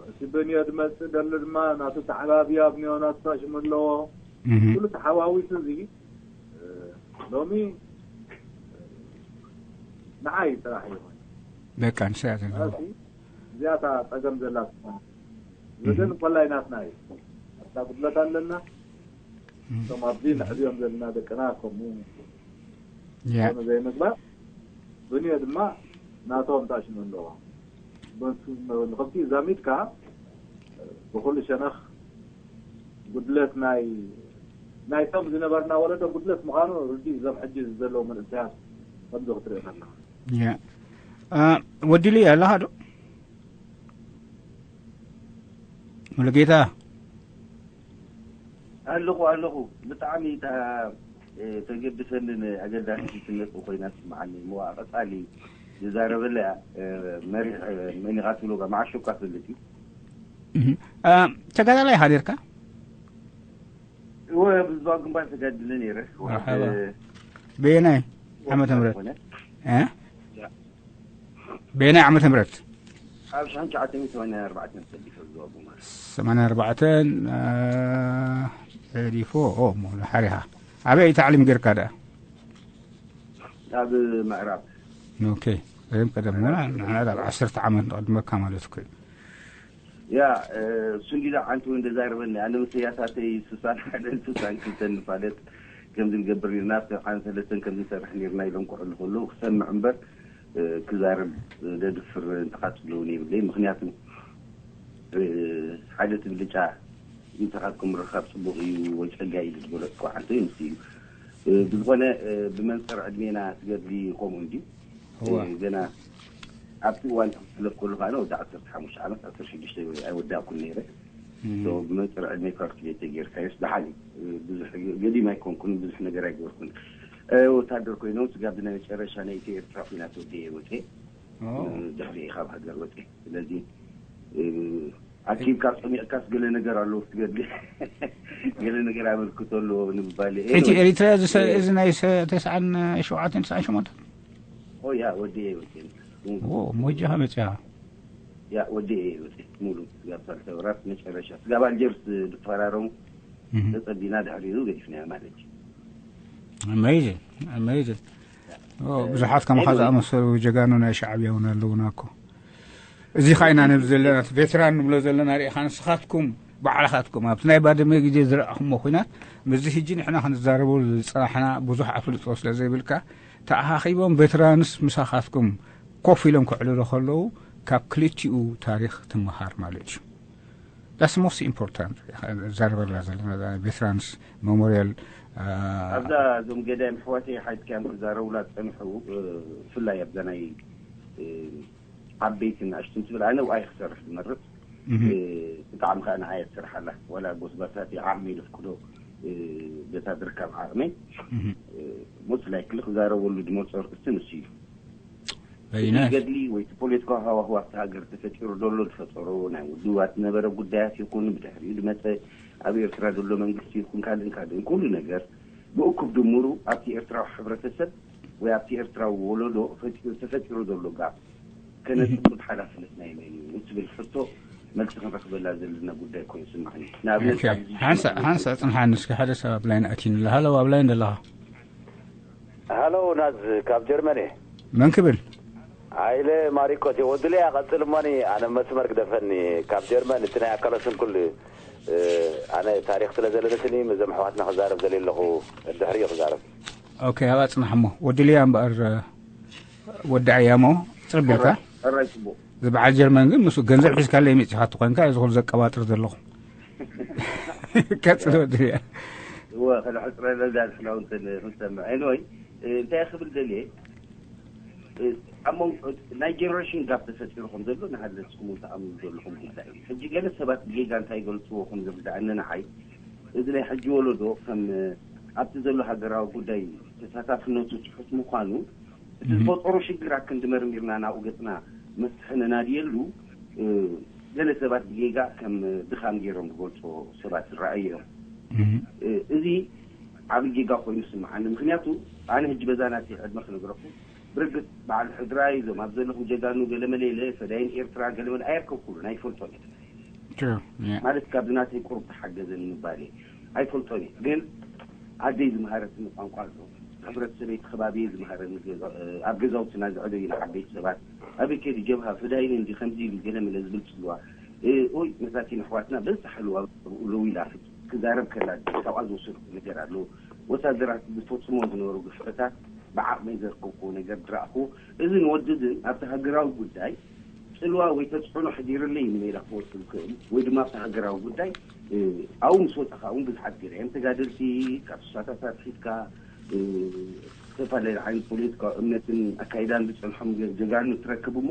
እቲ በንዮ ዝመፅእ ዘሎ ድማ ናቱ ተዓባብዮ ኣብ ኒዮናቱ ሽሙ ኣለዎ። ኩሉ ተሓዋዊሱ እዚ ሎሚ ንዓይ ጥራሕ ይኾን በቃ ንስያ ዘለ እዚኣታ ፀገም ዘላ ወገን ኮላይ ናትና እዩ። ኣብታ ጉድለት ኣለና። እቶም ኣብዚ ንዕብዮም ዘለና ደቅና ከምኡ ዘይምግባር ብንዮ ድማ ናቶም ጣሽኑ ኣለዎ። ንኸብቲ ዛሚድካ ብኩሉ ሸነኽ ጉድለት ናይ ናይቶም ዝነበርና ወለዶ ጉድለት ምዃኑ ርዲ እዞም ሕጂ ዘለዉ መንእሰያት ከምዚ ክትርኢ ከለኻ ወዲሉ ኣለኻ ዶ ሙሉጌታ ኣለኹ ኣለኹ። ብጣዕሚ እታ ተገድሰንን ኣገዳሲት ነጥቢ ኮይና ትስምዓኒ። እሞ ቀጻሊ ዝዛረበላ እያ። መሪሕ መኒኻ ትብሎ ጋር መዓሾካ ፈልጥ እዩ። ተጋዳላይ ኢኻ ነርካ? እወ ብዝባን ግንባር ተጋድለ ነይረ። በየናይ ዓመተ ምህረት? በየናይ ዓመተ ምህረት? ኣብ ሽሕን ትሽዓተ ሚእትን ሰማንያን ኣርባዕተን ተሰዲፈ ዝዋጉ ማለት። ሰማንያን ኣርባዕተን ተሰዲፎ ኦ ሞ ሓሪኻ ኣበይ ታዕሊም ጌርካ ደኣ? ኣብ ምዕራብ። ኦኬ። ወይም ቀደም ንሕና ኣብ ዓሰርተ ዓመት ንቐድመካ ማለት እኮ እዩ። ያ እሱ እንዲዳ ዓንቱ እንደዛረበኒ ኣነ ምስ ያታተይ ስሳን ሓደን ስሳን ክልተን ንፋለጥ ከምዚ ንገብር ኔርና ስብሓን ሰለስተን ከምዚ ንሰርሕ ኔርና ኢሎም ክሕሉ ከለዉ ክሰምዕ እምበር ክዛረብ ደድፍር እንተኻትብለውን የብለይ። ምክንያቱ ሓደ እቲ ብልጫ ምሳኻትኩም ምርኻብ ፅቡቕ እዩ ወይ ፀጋ እዩ ዝበለፅኩ ዓንተ እዩ ምስ እዩ ብዝኾነ ብመንፅር ዕድሜና ትገድሊ ከምኡ እንዲ ገና ኣብቲ እዋን ክሕለፍ ከሉ ከዓ ወዲ ዓሰርተ ሓሙሽተ ዓመት ዓሰርተ ሽዱሽተ ኣይወዳእኩን ነይረ። ብመንፅር ዕድሜ ካልኩሌት ጌርካዮስ ደሓን እዩ። ብዙሕ ገዲም ኣይኮንኩን፣ ብዙሕ ነገር ኣይገበርኩን። ወታደር ኮይኖም ስጋብ ናይ መጨረሻ ናይ ኢትዮ ኤርትራ ኩናት ወዲኤ ወፅኤ ድሕሪ ካብ ሃገር ወፅኤ ስለዚ ኣኪብካ ፀሚቕካስ ገለ ነገር ኣለዎ ክትገድሊ ገለ ነገር ኣበርክቶ ኣለዎ ንምባል እቲ ኤሪትራ እዚ ናይ ተስዓን ሸውዓተን ተስዓን ሸሞንተን ያ ወዲ እየ ወፂ ሞጃኻ መፅያ ያ ወዲ እየ ወፂ ሙሉ ስጋብ ሳልሳይ ወራት መጨረሻ ስጋብ ኣልጀርስ ዝፈራረሙ ተፀቢና ድሕሪኡ ገዲፍናዮ ማለት እዩ amazing amazing ብዙሓት ከማኻ ዝኣመሰሉ ጀጋኑ ናይ ሻዕብያ እውን ኣለውና እኮ እዚ ኻይና ነብ ዘለና ቬትራን ንብሎ ዘለና ርኢኻ ንስኻትኩም ባዕልኻትኩም ኣብቲ ናይ ባድመ ግዜ ዝረኣኹሞ ኩናት ምስዚ ሕጂ ንሕና ክንዛረበሉ ዝፀናሕና ብዙሕ ኣፍልጦ ስለ ዘይብልካ ተኣኻኺቦም ቬትራንስ ምሳኻትኩም ኮፍ ኢሎም ክዕልሉ ከለዉ ካብ ክልቲኡ ታሪኽ ትመሃር ማለት እዩ That's most important. ዛረበላ ዘለና ቬትራንስ ሜሞሪያል ኣብዛ እዞም ገዳይም ኣሕዋተይ ሓይትካዮም ክዛረቡላ ዝፀንሑ ብፍላይ ኣብዛ ናይ ዓበይትን ንኣሽቱን ትብል ኣነ ኣብኣይ ክሰርሕ ዝመርፅ ብጣዕሚ ከዓ ንዓየ ትሰርሓላ ዋላ ጎስባሳት ዓቕሚ ኢሉ ፍቅዶ በታ ዝርከብ ዓቕመይ most likely ክዛረበሉ ዝመርፆ ኣርእስቲ ንሱ እዩ። እቲ ገድሊ ወይ እቲ ፖለቲካዊ ሃዋህው ኣብቲ ሃገር ተፈጢሩ ዘሎ ዝፈጠሮ ናይ ውድባት ዝነበረ ጉዳያት ይኹን ብድሕሪኡ ዝመፀ ኣብ ኤርትራ ዘሎ መንግስቲ ይኹን ካልእን ካልእን ኩሉ ነገር ብእኩብ ድምሩ ኣብቲ ኤርትራዊ ሕብረተሰብ ወይ ኣብቲ ኤርትራዊ ወለዶ ተፈጢሩ ዘሎ ጋብ ከነፅብብ ሓላፍነት ናይ መን እዩ ትብል ሕቶ መልሲ ክንረክበላ ዘለና ጉዳይ ኮይኑ ይስማዓኒ። ንኣብነት ሓንሳ ፅንሓኒ እስኪ ሓደ ሰብ ኣብ ላይን ኣትዩኒ ኣሎ። ሃለው ኣብ ላይን ዘለኻ? ሃሎ ናዝ ካብ ጀርመን እየ። መን ክብል? ሃይለ ማሪቆስ እየ። ወድለያ ቀጽል እሞኒ ኣነ መስመር ግደፈኒ። ካብ ጀርመን እቲ ናይ ኣካለ ስንኩል ኣነ ታሪኽ ስለ ዘለኒ ስኒ ምዞም ኣሕዋትና ክዛረብ ደልየ ኣለኹ። ድሕሪኡ ክዛረብ። ኦኬ ኣብኣ ጽናሕ እሞ ወድለያ እምበኣር ወድዓያ እሞ ጽርብ ኢልካ። ሕራይ ጽቡቕ። እዚ በዓል ጀርመን ግን ምስ ገንዘብ ሒዝካለይ መጺኻ ተኾንካ እዚ ኩሉ ዘቀባጥር ዘለኹ። ቀጽል ወድለያ። ወ ከለሕፅረለዳ ንሕና እውን ተን ክንሰምዕ። Anyway፣ እንታይ ክብል ደልየ፣ ኣብ መንጎ ናይ ጀነሬሽን ጋፕ ተፈጢሩ ከም ዘሎ ንሃለስኩም እውን ትኣምኑ ዘለኹም ጉዳይ እዩ። ሕጂ ገለ ሰባት ብጌጋ እንታይ ይገልፅዎ ከም ዝርዳእኒ ንዓይ፣ እዚ ናይ ሕጂ ወለዶ ከም ኣብቲ ዘሎ ሃገራዊ ጉዳይ ተሳታፍነቱ ትሑት ምዃኑ፣ እቲ ዝፈጠሮ ሽግራት ክንዲ መርሚርና ናብኡ ገፅና መፍትሒ ነናድየሉ፣ ገለ ሰባት ብጌጋ ከም ድኻም ገይሮም ዝገልፅዎ ሰባት ይረኣዩ እዮም። እዚ ዓብዪ ጌጋ ኮይኑ ይስምዓኒ። ምክንያቱ ኣነ ሕጂ በዛ ናተይ ዕድመ ክነግረኩም፣ ብርግፅ በዓል ሕድራይ፣ እዞም ኣብ ዘለኹም ጀጋኑ፣ ገለመለ ኢለ፣ ፈዳይን ኤርትራ፣ ገለመለ ኣየርከብኩሉን፣ ኣይፈልጦን እየ። ማለት ካብ ናተይ ቁሩብ ተሓገዘ ንምባል እየ። ኣይፈልጦን እየ። ግን ኣደይ ዝምሃረትኒ ቋንቋ ኣሎ። ሕብረተሰበይ እቲ ከባቢ ዝምሃረኒ፣ ኣብ ገዛውትና ዝዕበዩና ዓበይቲ ሰባት፣ ኣበይ ከይዱ ጀብሃ፣ ፈዳይን እንዲ ከምዚ ኢሉ ገለመለ ዝብል ፅልዋ፣ ወይ መሳኪን ኣሕዋትና በዝተሓልዋ ኣለዉ ኢላ ክዛረብ ከላ፣ ካብኣ ዝወሰድኩ ነገር ኣለዉ። ወታደራት ዝፈፅሞ ዝነበሩ ግፍዕታት ብዓቕመይ ዘርከብኩዎ ነገር ዝረኣኹዎ፣ እዚ ንወዲ እዚ ኣብቲ ሃገራዊ ጉዳይ ፅልዋ ወይ ተፅዕኖ ሕዲርለይ ንሜዳ ክወፅእ ዝኽእል፣ ወይ ድማ ኣብቲ ሃገራዊ ጉዳይ ኣብኡ ምስ ወፃኻ እውን ብዙሓት ገለ እዮም ተጋደልቲ፣ ካብ ስሳታት ኣትሒዝካ፣ ዝተፈላለዩ ዓይነት ፖለቲካዊ እምነትን ኣካይዳን ዝፀንሖም ጀጋኑ ትረክብ እሞ፣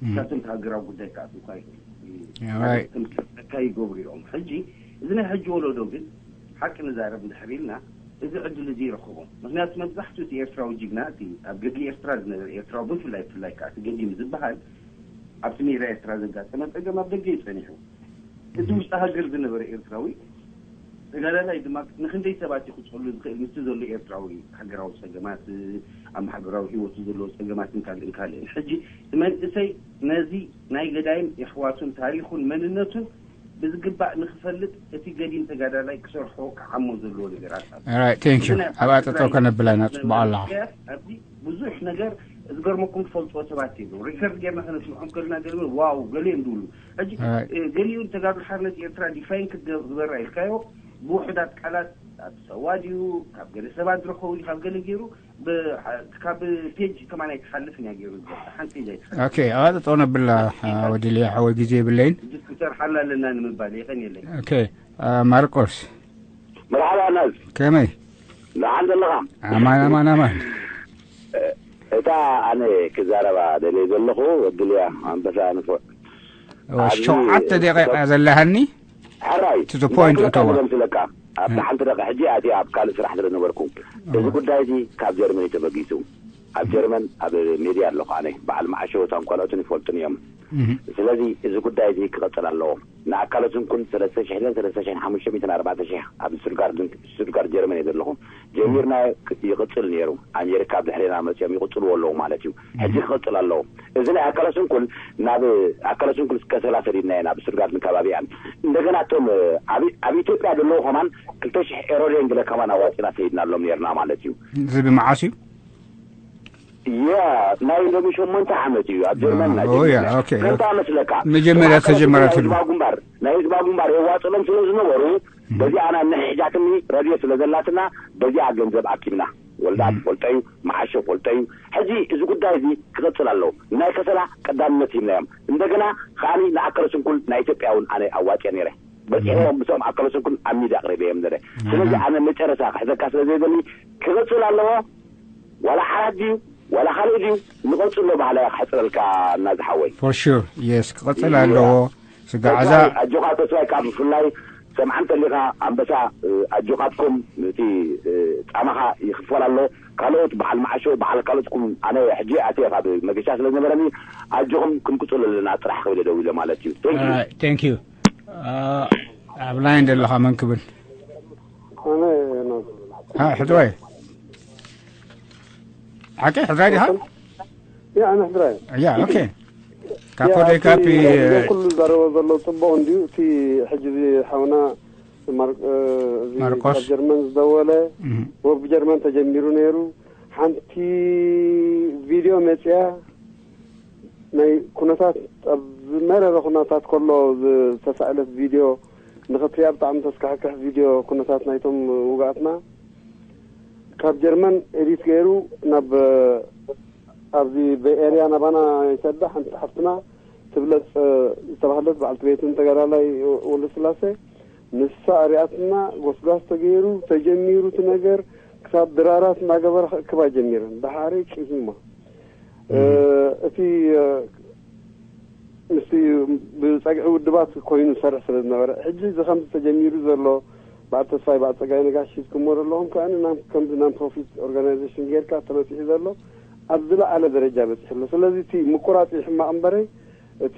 ንሳቶም እቲ ሃገራዊ ጉዳይ ክኣትውካ ይኽእል። ኣካይ ይገብሩ እዮም። ሕጂ እዚ ናይ ሕጂ ወለዶ ግን ሓቂ ንዛረብ እንድሕር ኢልና፣ እዚ ዕድል እዚ ይረኽቦ። ምክንያቱ መብዛሕትኡ እቲ ኤርትራዊ ጅግና፣ እቲ ኣብ ገድሊ ኤርትራ ዝነበረ ኤርትራዊ፣ ብፍላይ ብፍላይ ከዓ እቲ ገዲም ዝበሃል ኣብቲ ሜዳ ኤርትራ ዘጋጠመ ፀገም ኣብ ደገ እዩ ፀኒሑ። እቲ ውሽጢ ሃገር ዝነበረ ኤርትራዊ ተጋዳላይ ድማ ንክንደይ ሰባት እዩ ክፀሉ ዝኽእል ምስቲ ዘሎ ኤርትራዊ ሃገራዊ ፀገማት፣ ኣብ ማሕበራዊ ህይወቱ ዘለዎ ፀገማትን ካልእን ካልእን። ሕጂ እቲ መንእሰይ ነዚ ናይ ገዳይም የሕዋቱን ታሪኹን መንነቱን ብዝግባእ ንክፈልጥ እቲ ገዲም ተጋዳላይ ክሰርሖ ክዓሞ ዘለዎ ነገራት ኣሎ። Alright, thank you። እዚ ናይ ኣብኣ ጠጠው ከነብላ ኢና፣ ጽቡቕ ኣለኻ። ኣብዚ ብዙሕ ነገር ዝገርመኩም ትፈልጥዎ ሰባት የለዉ። ሪከርድ ጌርና ከነስምዖም ከለና ገለ ዋው ገለ እዮም ዝብሉ። ሕጂ Alright። እ፣ ገሊኡ ተጋድሎ ሓርነት ኤርትራ ዲፋይን ክትገ-፣ ዝበራ ኢልካዮ ብውሑዳት ቃላት ኣብ ሰዋ ድዩ፣ ካብ ገለ ሰባት ዝረኸቡ ድዩ፣ ካብ ገለ ገይሩ ብ-፣ ካብ ፔጅ ከማን ኣይትሓልፍን እያ ገይሩ ዝበላ። ሓንቲ ፔጅ ኣይትሓልፍ። ኦኬ፣ ኣቐጥጦ ነብላ፣ አ፣ ወዲልያ ሓወይ፣ ግዜ የብለይን። ሕጂ ክንሰርሓላ ኣለና ንምባል የቐን የለይ። ኦኬ፣ አ፣ ማርቆስ። መርሓባ ናዝ። ከመይ? ደሓን ዘለኻ? ኣማን፣ ኣማን፣ ኣማን። እ-፣ እታ ኣነ ክዛረባ ደልየ ዘለኹ፣ ወዲልያ ኣንበሳ ንፉዕ። ኦ፣ ኣብዚ ሸውዓተ ደቂቃ እያ ዘለሃኒ። ሕራይ፣ To the point እንታይ ክብለካ እተዋ። ዘምስለካ? ኣብታ እ። ሓንቲ ደቂቃ ሕጂ ኣትየ ኣብ ካልእ ስራሕ ስለ ነበርኩ። እዚ እወ። ጉዳይ እዚ ካብ ጀርመን እዩ ተበጊሱ። ኣብ ጀርመን ኣብ ሜድያ ኣለኹ ኣነ። በዓል መዓሾ እቶም ካልኦትን ይፈልጡን እዮም። እህ። ስለዚ እዚ ጉዳይ እዚ ክቕጽል ኣለዎ። ንኣካለ ስንኩል ሰለስተ ሽሕ ኢለን ሰለስተ ሽሕን ሓሙሽተ ሚእትን ኣርባዕተ ሽሕ ኣብ ስቱትጋርት፣ ስቱትጋርት ጀርመን እየ ዘለኹ። ጀሚርና ይቕጽል ነይሩ። ኣሜሪካ ኣብ ድሕሬና መጺኦም ይቕጽልዎ ኣለዉ ማለት እዩ። ሕጂ ክቕጽል ኣለዎ። እዚ ናይ ኣካለ ስንኩል ናብ ኣካለ ስንኩል ከሰላ ሰዲድናዮ ናብ ስቱትጋርትን ከባቢኣን። እንደገና እቶም ኣብ፣ ኣብ ኢትዮጵያ ዘለዉ ከማን ክልተ ሽሕ ኤሮ ድየን ገለ ከማን ኣዋጺና ሰዲድናሎም ነይርና ማለት እዩ። እዚ ብመዓስ እዩ? ያ፣ ናይ ሎሚ ሸሞንተ ዓመት እዩ ኣብ ጀርመን፣ ናይ ኦ፣ ያ፣ ጀርመን። ኦኬ፣ ከምታ ኦኬ። መስለካ። መጀመርያ እቶም ተጀመረትሉ። ናይ ህዝባዊ ግንባር፣ ናይ ህዝባዊ ግንባር የዋጽሎም ስለ ዝነበሩ፣ እም። በዚኣ ኣነ ኣንሕሒዛትኒ ረድዮ ስለ ዘላትና፣ በዚኣ ገንዘብ ኣኪብና። ወልዳ እም። ትፈልጦ እዩ፣ መዓሾ ፈልጦ እዩ። ሕጂ እዚ ጉዳይ እዚ ክቕጽል ኣለዎ። ናይ ከሰላ ቀዳምነት ሂብናዮም። እንደገና ከኣኒ ንኣካለ ስንኩል ናይ ኢትዮጵያ እውን ኣነ ኣዋጽየ ነይረ። በጺሖም እም። ምስኦም ኣካለ ስንኩል ኣብ ሚድያ ኣቕሪበዮም ነይረ። ስለዚ ኣሃ። ኣነ መጨረሻ ክሕዘካ ስለ ዘይደሊ ክቕጽል ኣለዎ። ዋላ ዓራት ድዩ፣ ዋላ ካልእ ድዩ፣ ንቐጽሎ ባህላ እያ ክሕጽረልካ እናዝሓወይ። For sure፣ yes፣ ክቐጽል እያ። ኣለዎ። ስጋዕዛ ተስፋይ፣ ኣጆኻ ተስፋይ፣ ካብ ብፍላይ ሰምዓ እንተሊኻ ኣንበሳ፣ እ፣ ኣጆኻትኩም፣ እቲ፣ እ፣ ጻማኻ ይኽፈል ኣሎ። ካልኦት በዓል መዓሾ፣ በዓል ካልኦትኩም፣ ኣነ ሕጂ ኣትየ ካብ መገሻ ስለ ዝነበረኒ፣ ኣጆኹም ክንቅጽሎ ኣለና ጥራሕ ክብል ደው ኢለ ማለት እዩ። Thank you። Alright, thank you። አ፣ ኣብ ላይን ዘለኻ መን ክብል? ኣነ ነው። ሃ፣ ሕድራይ። ሓቂ ሕድራይ ዲኻ? ያ፣ ኣነ ሕድራይ። ያ፣ ኦኬ። ካፖ ያ፣ ደ ካፒ፣ እቲ እ፣ ኩሉ ዝዛረቦ ዘሎ ጽቡቕ እንድዩ። እቲ ሕጂ እዚ ሓውና ማር-፣ እ፣ እዚ ማርቆስ። ካብ ጀርመን ዝደወለ፣ እህ። ወብ ጀርመን ተጀሚሩ ነይሩ። ሓንቲ ቪድዮ መጽያ፣ ናይ ኩነታት፣ ኣብ ዝመረረ ኩነታት ከሎ ዝተሳእለት ቪድዮ ንኽትሪኣ ብጣዕሚ ተስካሕክሕ ቪድዮ፣ ኩነታት ናይቶም ውግኣትና ካብ ጀርመን ኤዲት ገይሩ ናብ፣ ኣብዚ ቤይ ኤርያ ናባና ይሰዳ። ሓንቲ ሓፍትና ትብለጽ ዝተባህለት በዓልቲ ቤትን ተጋዳላይ ወልደስላሴ ንሳ ኣርያትና ጎስጓስ ተገይሩ ተጀሚሩ እቲ ነገር ክሳብ ድራራት እናገበረ ክእክባ ጀሚረን። ደሓሪ ቂሂማ እቲ ምስቲ ብጸግዒ ውድባት ኮይኑ ዝሰርሕ ስለ ዝነበረ፣ ሕጂ እዚ ከምዚ ተጀሚሩ ዘሎ በዓል ተስፋይ በዓል ጸጋይ ነጋሽ ሒዝኩሞ ዘለኹም ከኣ ናም ከምዚ ናም ፕሮፊት ኦርጋናይዜሽን ጌርካ ተበጺሑ ዘሎ ኣብ ዝለዓለ ደረጃ በጺሑ ኣሎ። ስለዚ እቲ ምቁራጽ እዩ ሕማቕ እምበረይ እቲ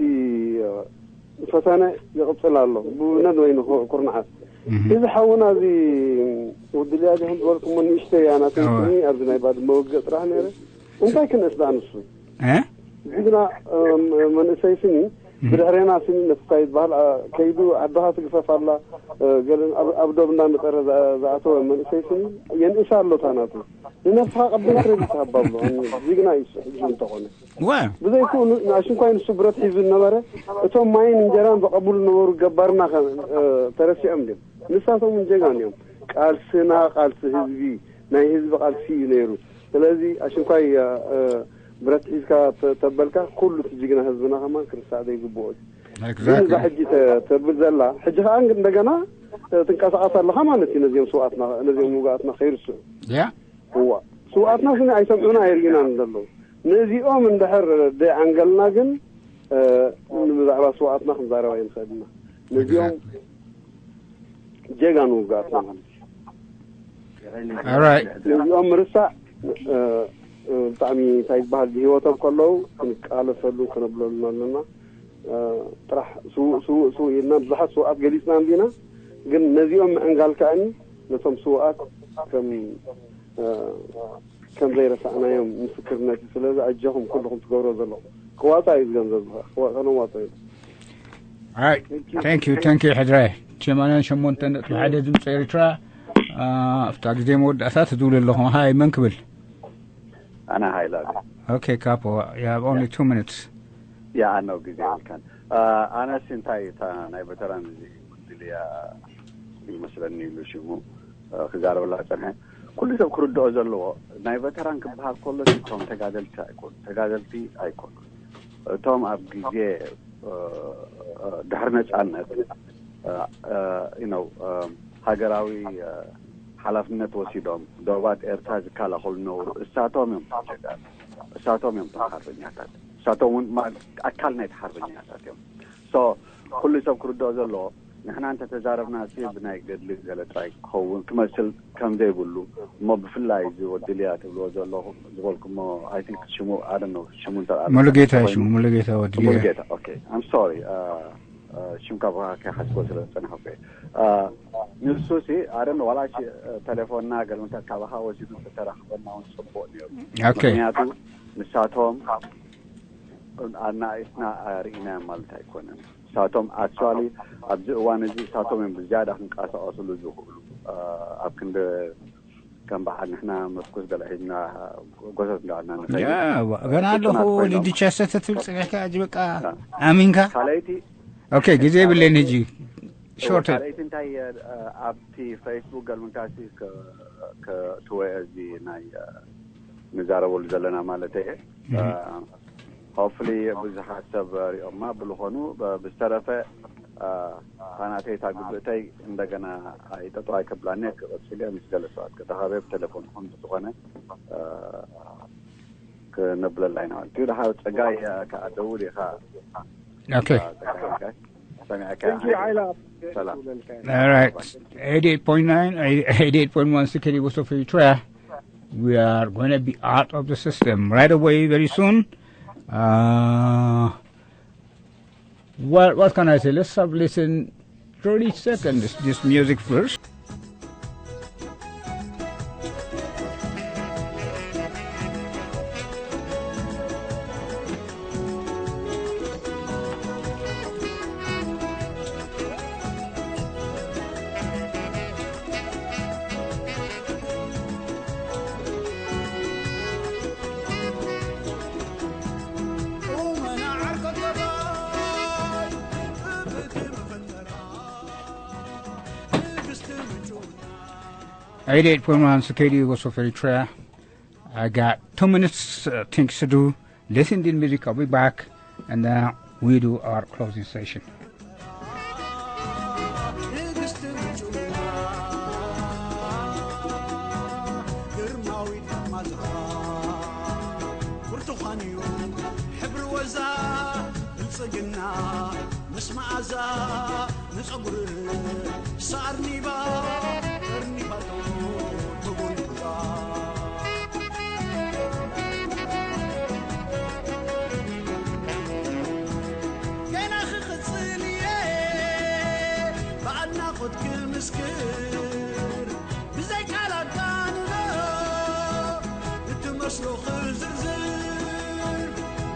ፈተነ ይቕጽል ኣሎ ብነንወይኑ ኩርናዓት። እዚ ሓውና እዚ ወዲ ልያጅ ከም ዝበልኩሞ ንእሽተይ እያ ናተይ ስኒ ኣብዚ ናይ ባድመ ውግእ ጥራሕ ነይረ። እንታይ ክንእስ ደኣ ንሱ ጅግና መንእሰይ ስኒ ብድሕሬና ስኒ ነፍታይ ዝበሃል ከይዱ ዓድኻ ትግፈፍ ኣላ ገለ ኣብ ዶብ እናመጠረ ዝኣተወ መንእሰይ ስኒ የንእስ ኣሎ ታናቱ ንነፍስኻ ቀደም ክረዲት ሃባ ኣሎ ጅግና እዩ ሕጂ እንተኾነ ብዘይክኡ ኣሽንኳይ ንሱ ብረት ሒዙ ዝነበረ እቶም ማይን እንጀራን ዘቐብሉ ዝነበሩ ገባርና ተረሲዖም ድም ንሳቶም እውን ጀጋን እዮም። ቃልስና ቃልሲ ህዝቢ ናይ ህዝቢ ቃልሲ እዩ ነይሩ። ስለዚ ኣሽንኳይ ብረት ሒዝካ ተበልካ ኩሉ እቲ ጅግና ህዝብና ከማን ክርስዕ ዘይግብኦ እዩ። ግን እዛ ሕጂ ተብል ዘላ ሕጂ ከዓ እንደገና ትንቀሳቐስ ኣለኻ ማለት እዩ። ነዚኦም ስውኣትና ነዚኦም ውግኣትና ከይርስዑ እዋ ስውኣትና ስኒ ኣይሰምዑና ኣይርእዩናን ዘለዉ። ነዚኦም እንድሕር ደይዓንገልና ግን ብዛዕባ ስውኣትና ክንዛረብ ኣይንኽእል ኢና። ነዚኦም ጀጋኑ ውግኣትና ማለት እዩ። ነዚኦም ምርሳዕ ብጣዕሚ እንታይ ዝበሃል ብሂወቶም ከለዉ ክንቃለሰሉ ክነብለሉን ኣለና። ጥራሕ ስውእ ስውእ ስውእ ኢልና ብዙሓት ስውኣት ገሊፅና እንዲና። ግን ነዚኦም ምዕንጋል ከኣኒ ነቶም ስውኣት ከም ከም ዘይረሳዕናዮም ምስክርነት እዩ። ስለዚ ኣጆኹም ኩልኹም ትገብሮ ዘለኹም ክዋፃእ እዩ ዝገንዘብ ዝኸ ክነዋፀ እዩ። Thank you, thank you ሕድራይ ሸማንያን ሸሞንተ ነጥቢ ሓደ ድምፂ ኤርትራ ኣብታ ግዜ መወዳእታ ትድውል ኣለኹም ሃይ መን ክብል ኣና ሃይላ okay ካፖ you have only two minutes ያ ኣነው ግዜ የብልካን ኣነስ እንታይ እታ ናይ በተራን እዚ ውድልያ ይመስለኒ ኢሉ ሽሙ ክዛረበላ ዝፀንሐ ኩሉ ሰብ ክርድኦ ዘለዎ ናይ ቨተራን ክበሃል ከሎ እቶም ተጋደልቲ ኣይኮኑ ተጋደልቲ ኣይኮኑ እቶም ኣብ ግዜ ድሕሪ ነፃነት ነው ሃገራዊ ሓላፍነት ወሲዶም ዶባት ኤርትራ ዝከላኸሉ ነበሩ እሳቶም እዮም ጀጋኑ እሳቶም እዮም ተሓርበኛታት እሳቶም እውን ኣካል ናይ ተሓርበኛታት እዮም ኩሉ ሰብ ክርድኦ ዘለዎ ንሕና እንተተዛረብና ሲ ብናይ ገድሊ ገለ ጥራይ ክኸውን ክመስል ከም ዘይብሉ እሞ ብፍላይ እዚ ወድልያ ትብልዎ ዘለኹም ዝበልኩሞ I think ሽሙ I don't know ሽሙ እንተ ሙሉጌታ እዩ ሽሙ ሙሉጌታ ወድልያ ሙሉጌታ okay I'm sorry ሽምካ ብካ ከይሓስቦ ስለ ዝጸናሕኩ ንሱ ሲ I don't know ዋላ ተሌፎንና ገልምታት ካባኻ ወሲዱ ተተራኽበና እውን ጽቡቕ ነይሩ okay ምክንያቱ ንሳቶም ኣናኢስና ርኢናዮም ማለት ኣይኮነን። እሳቶም actually ኣብዚ እዋን እዚ እሳቶም እዮም ብዝያዳ ክንቀሳቀስሉ ዝኽእሉ ኣብ ክንዲ ከም በዓል ንሕና መርኩስ ገለ ሒዝና ጎሰት እንዳበልና ንኸይድ ገና ኣለኹ ሊድቻ ሰተ ትብል ፅኒሕካ ሕጂ በቃ ኣሚንካ ካልኣይቲ ኦኬ ግዜ የብለይን ሕጂ short ካልኣይቲ እንታይ ኣብቲ ፌስቡክ ገልምንካሲ ክትወ እዚ ናይ ንዛረበሉ ዘለና ማለት እየ hopefully ብዙሓት ሰብ ሪኦማ ብዝኾኑ ብዝተረፈ ታናተይ እታ ግብእተይ እንደገና ኣይጠጠው ኣይከብላኒ ክቐፅል እየ ምስ ገለ ሰባት ከተኻበ ብቴሌፎን ይኹን ብዝኾነ ክነብለላ ኢና ማለት እዩ ድሓር ፀጋይ ከዓ ደውል ኢኻ okay ሰሚዕካ ሰላም All right. eighty-eight point nine, eighty-eight point one Sikiri Wusuf Eritrea. We are going to be out of the system right away, very soon. Uh, what, what can I say? Let's have listen thirty seconds this music first. Eighty-eight point one K D U Voice of Eritrea. I got two minutes uh, things to do. Listen to the music. I'll be back, and then we do our closing session. እዩ ሕብሪ ወዛ ብልጽግና ምስ መኣዛ ንጸጉሪ ሳርኒባ ተርኒባቶ ተጎልጉላ። ገና ክቕጽል እየ ብኣድናቖት ክምስክር፣ ብዘይ ቃላት ጋንኖ እትመስሎ ክዝርዝር፣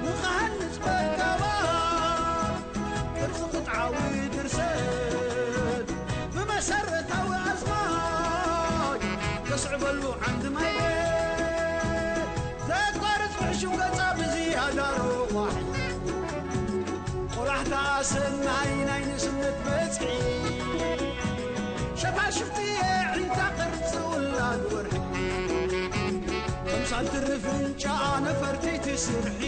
ንኽሃንጽ መጋባት ቅርጺ ክትዓዊ ድርሰት ብመሰረታዊ ኣዝማድ ዘስዕበሉ ዓንዲ ማይ ዘቋርጽ ብሕሹም ገጻ ብዝያዳ ርቑሕ ቆላሕታ ሰናይ ናይ ንእስነት በጽሒ ሸፋሽፍቲ የዒንታ ቅርጺ ውላድ ወርሒ ኣምሳል ትሪ ፍንጫ ነፈርቲ ትስርሒ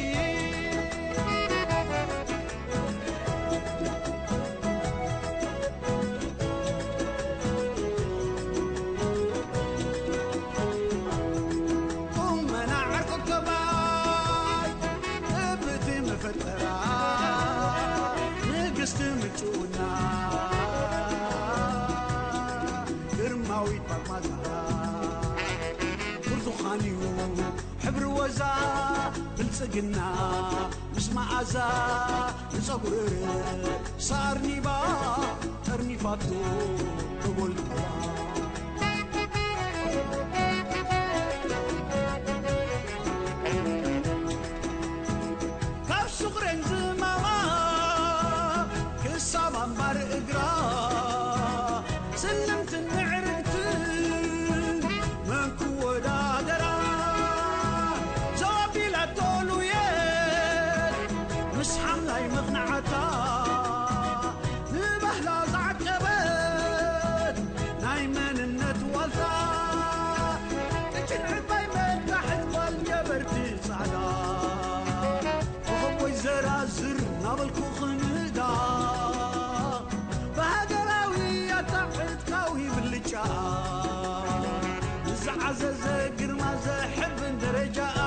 ቁመና ዓርቂ ከባይ እብቲ መፈጠራ ንግስቲ ምጭውና ግርማዊት ጳጳሳ ብርቱኻን እዩ ሕብሪ ወዛ ብልጽግና ምስ መኣዛ ንጸጉሪ ሳርኒባ ጠርኒፋቶ ተጎልጉላ። ካብ ሱቕሬን ዝማማ ክሳብ ኣምባር እግራ ስልምትን ምዕርግትን መን ክወዳደራ ዘዋቢላቶ ሉየት ምስ ሓምላይ መቕናዕታ ንባህላ ዝዓቀበት ናይ መንነት ዋልታ ቅጭን ዕባይ መታሕት ጓል ጀበርቲ ጻዕዳ ኮኸብ ወይ ዘራዝር ናበልኩ ክንዳ ብሃገራዊ ኣታ ዕጥቃዊ ብልጫ ዝዓዘዘ ግርማ ዘሕብን ደረጃኣ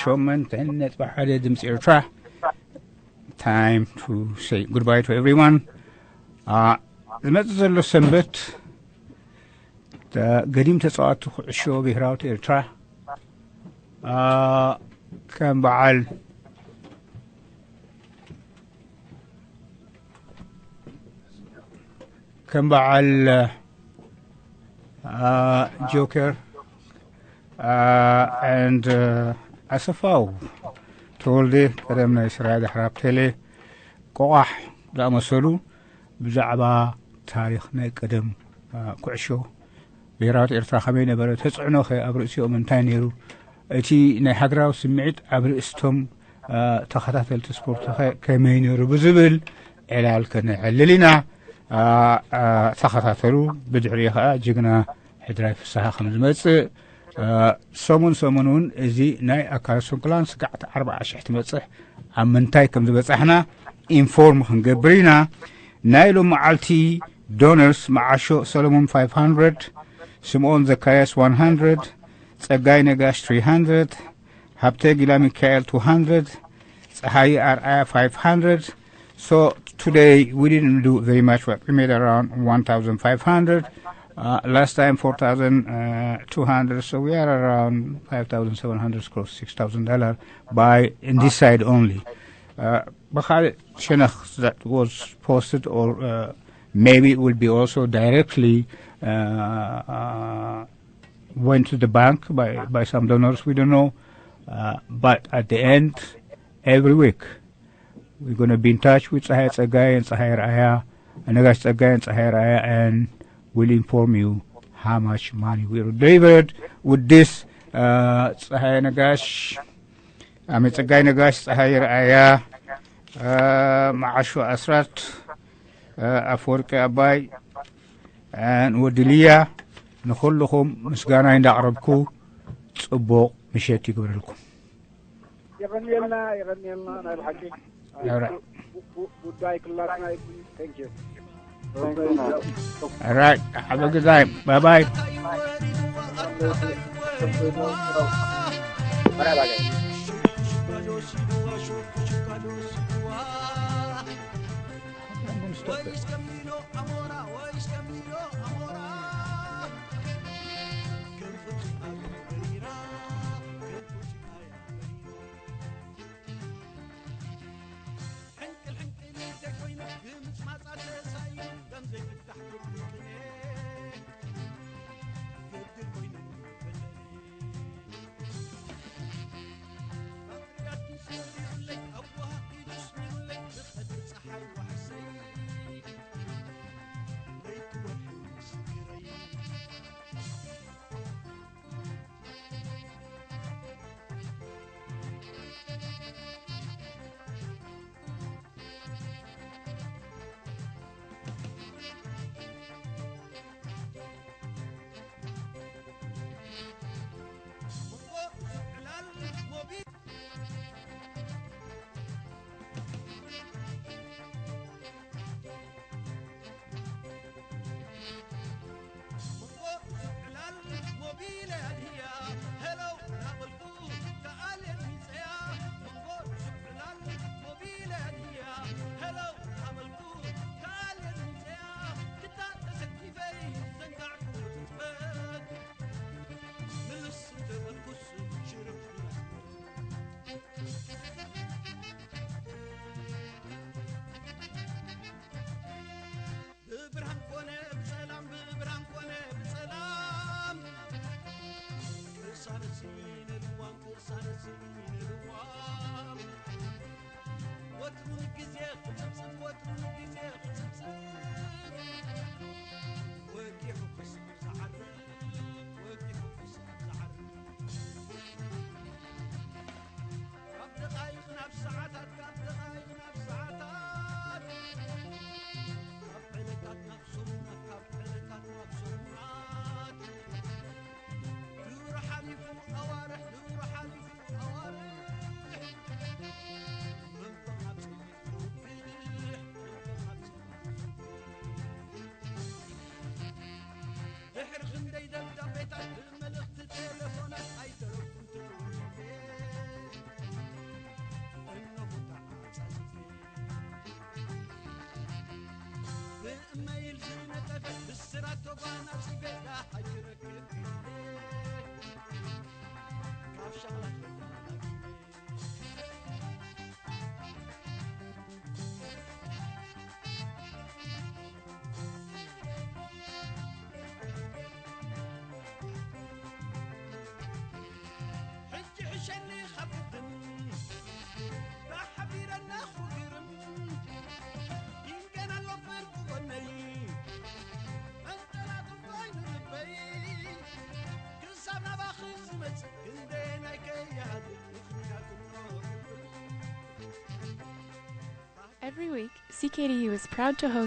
ሸሞንተ ነጥቢ ሓደ ድምፂ ኤርትራ። Time to say goodbye to everyone. ዝመፅእ ዘሎ ሰንበት ገዲም ተፃዋቲ ኩዕሾ ብሄራዊት ኤርትራ ከም በዓል ከም በዓል ጆከር and ኣሰፋው ተወልደ ቀደም ናይ ስራይ ዳሕራብ ቴሌ ቆቋሕ ዝኣመሰሉ ብዛዕባ ታሪኽ ናይ ቀደም ኩዕሾ ብሄራዊት ኤርትራ ከመይ ነበረ፣ ተፅዕኖ ኸ ኣብ ርእሲኦም እንታይ ነይሩ፣ እቲ ናይ ሃገራዊ ስምዒት ኣብ ርእስቶም ተኸታተልቲ ስፖርት ኸ ከመይ ነይሩ ብዝብል ዕላል ከነዕልል ኢና። ተኸታተሉ። ብድሕሪኡ ኸዓ ጅግና ሕድራይ ፍስሃ ከም ዝመፅእ ሰሙን ሰሙን እውን እዚ ናይ ኣካለ ስንኩላን ስጋዕቲ ኣርብዓ ሽሕ ትመፅሕ ኣብ ምንታይ ከም ዝበፃሕና ኢንፎርም ክንገብር ኢና። ናይ ሎም መዓልቲ ዶነርስ መዓሾ ሰሎሞን ፋይቭ ሃንድረድ፣ ስምኦን ዘካርያስ ዋን ሃንድረድ፣ ጸጋይ ነጋሽ ትሪ ሃንድረድ፣ ሃብተ ጊላ ሚካኤል ቱ ሃንድረድ፣ ጸሃይ ኣርኣያ ፋይቭ ሃንድረድ። So today we didn't do very much, but we made around one thousand five hundred. Uh, last time four thousand two hundred, so we are around five thousand seven hundred, close six thousand dollar by in this side only. Uh, ብኻልእ ሸነኽ that was posted or uh, maybe it will be also directly uh, uh, went to the bank by, by some donors, we don't know. Uh, but at the end, every week, we're going to be in touch with Tsahaya Tsagaye and Tsahaya Raya, and Nagash Tsagaye and Tsahaya Raya, and we'll inform you how much money we delivered with this uh, Tsahaya Nagash, Ami Tsagaye Nagash, Tsahaya Raya, uh, Maashu Asrat, uh, Afwerki Abay, and ወዲ ልያ ንኹልኹም ምስጋናይ እንዳቕረብኩ ጽቡቕ ምሸት ይግበረልኩም። የቐንየልና፣ የቐንየልና። ናይ ብሓቂ All right. ጉዳይ ክላትና ይኩን። Thank you. All right. Have a good time. Bye bye. ብብርሃን ኮነ ብጸላም ብብርሃን ኮነ ብጸላም ቅሳነት ስሚነ ልዋም ቅሳነት ስሚነ ልዋም ወትሩ ንግዜ ክጽብጽብ ወትሩ ንግዜ ክጽብጽብ ወጊሑ ክስብ ዝዓርብ ወጊሑ ክስብ ዝዓርብ ካብ ደቓይቕ ናብ ሰዓታት ካብ ደቓይቕ ናብ ሰዓታት ካብ ዕለታት ናብ ሰሙናት ካብ ዕለታት ናብ ሰሙናት ድሮ ሓሊፉ ኣዋርሕ ድሮ ሓሊፉ ኣዋርሕ መንፈቕ ናብ ጸኒሕ ዘውግሕ መንፈቕ ናብ ጸኒሕ ድሕሪ ክንደይ ደብዳቤታት ብመልእኽቲ ቴሌፎናት ኣይተረፍኩን ትርጉም ጽሑፌ እነሆ ተዓጻጺፌ ብእመይል ዝነጠፈ ብስራት ተጓናጺፌ ዳሓይ ክረክብ ግዜ ካብ ሻቕላ ተጓናጺፌ ሕጂ ሕሸኒ ካብ ቅድም ዳሓቢረና ክግርም ይንገን ኣሎ ፍርቂ ጎነይ መንጠላጥፎ ኣይንልበይ ክሳብ ናባኺ ዝመጽእ ክንደየናይ ከይሃድር ምኽንያት እሞ ክብል Every week, C K D U is proud to host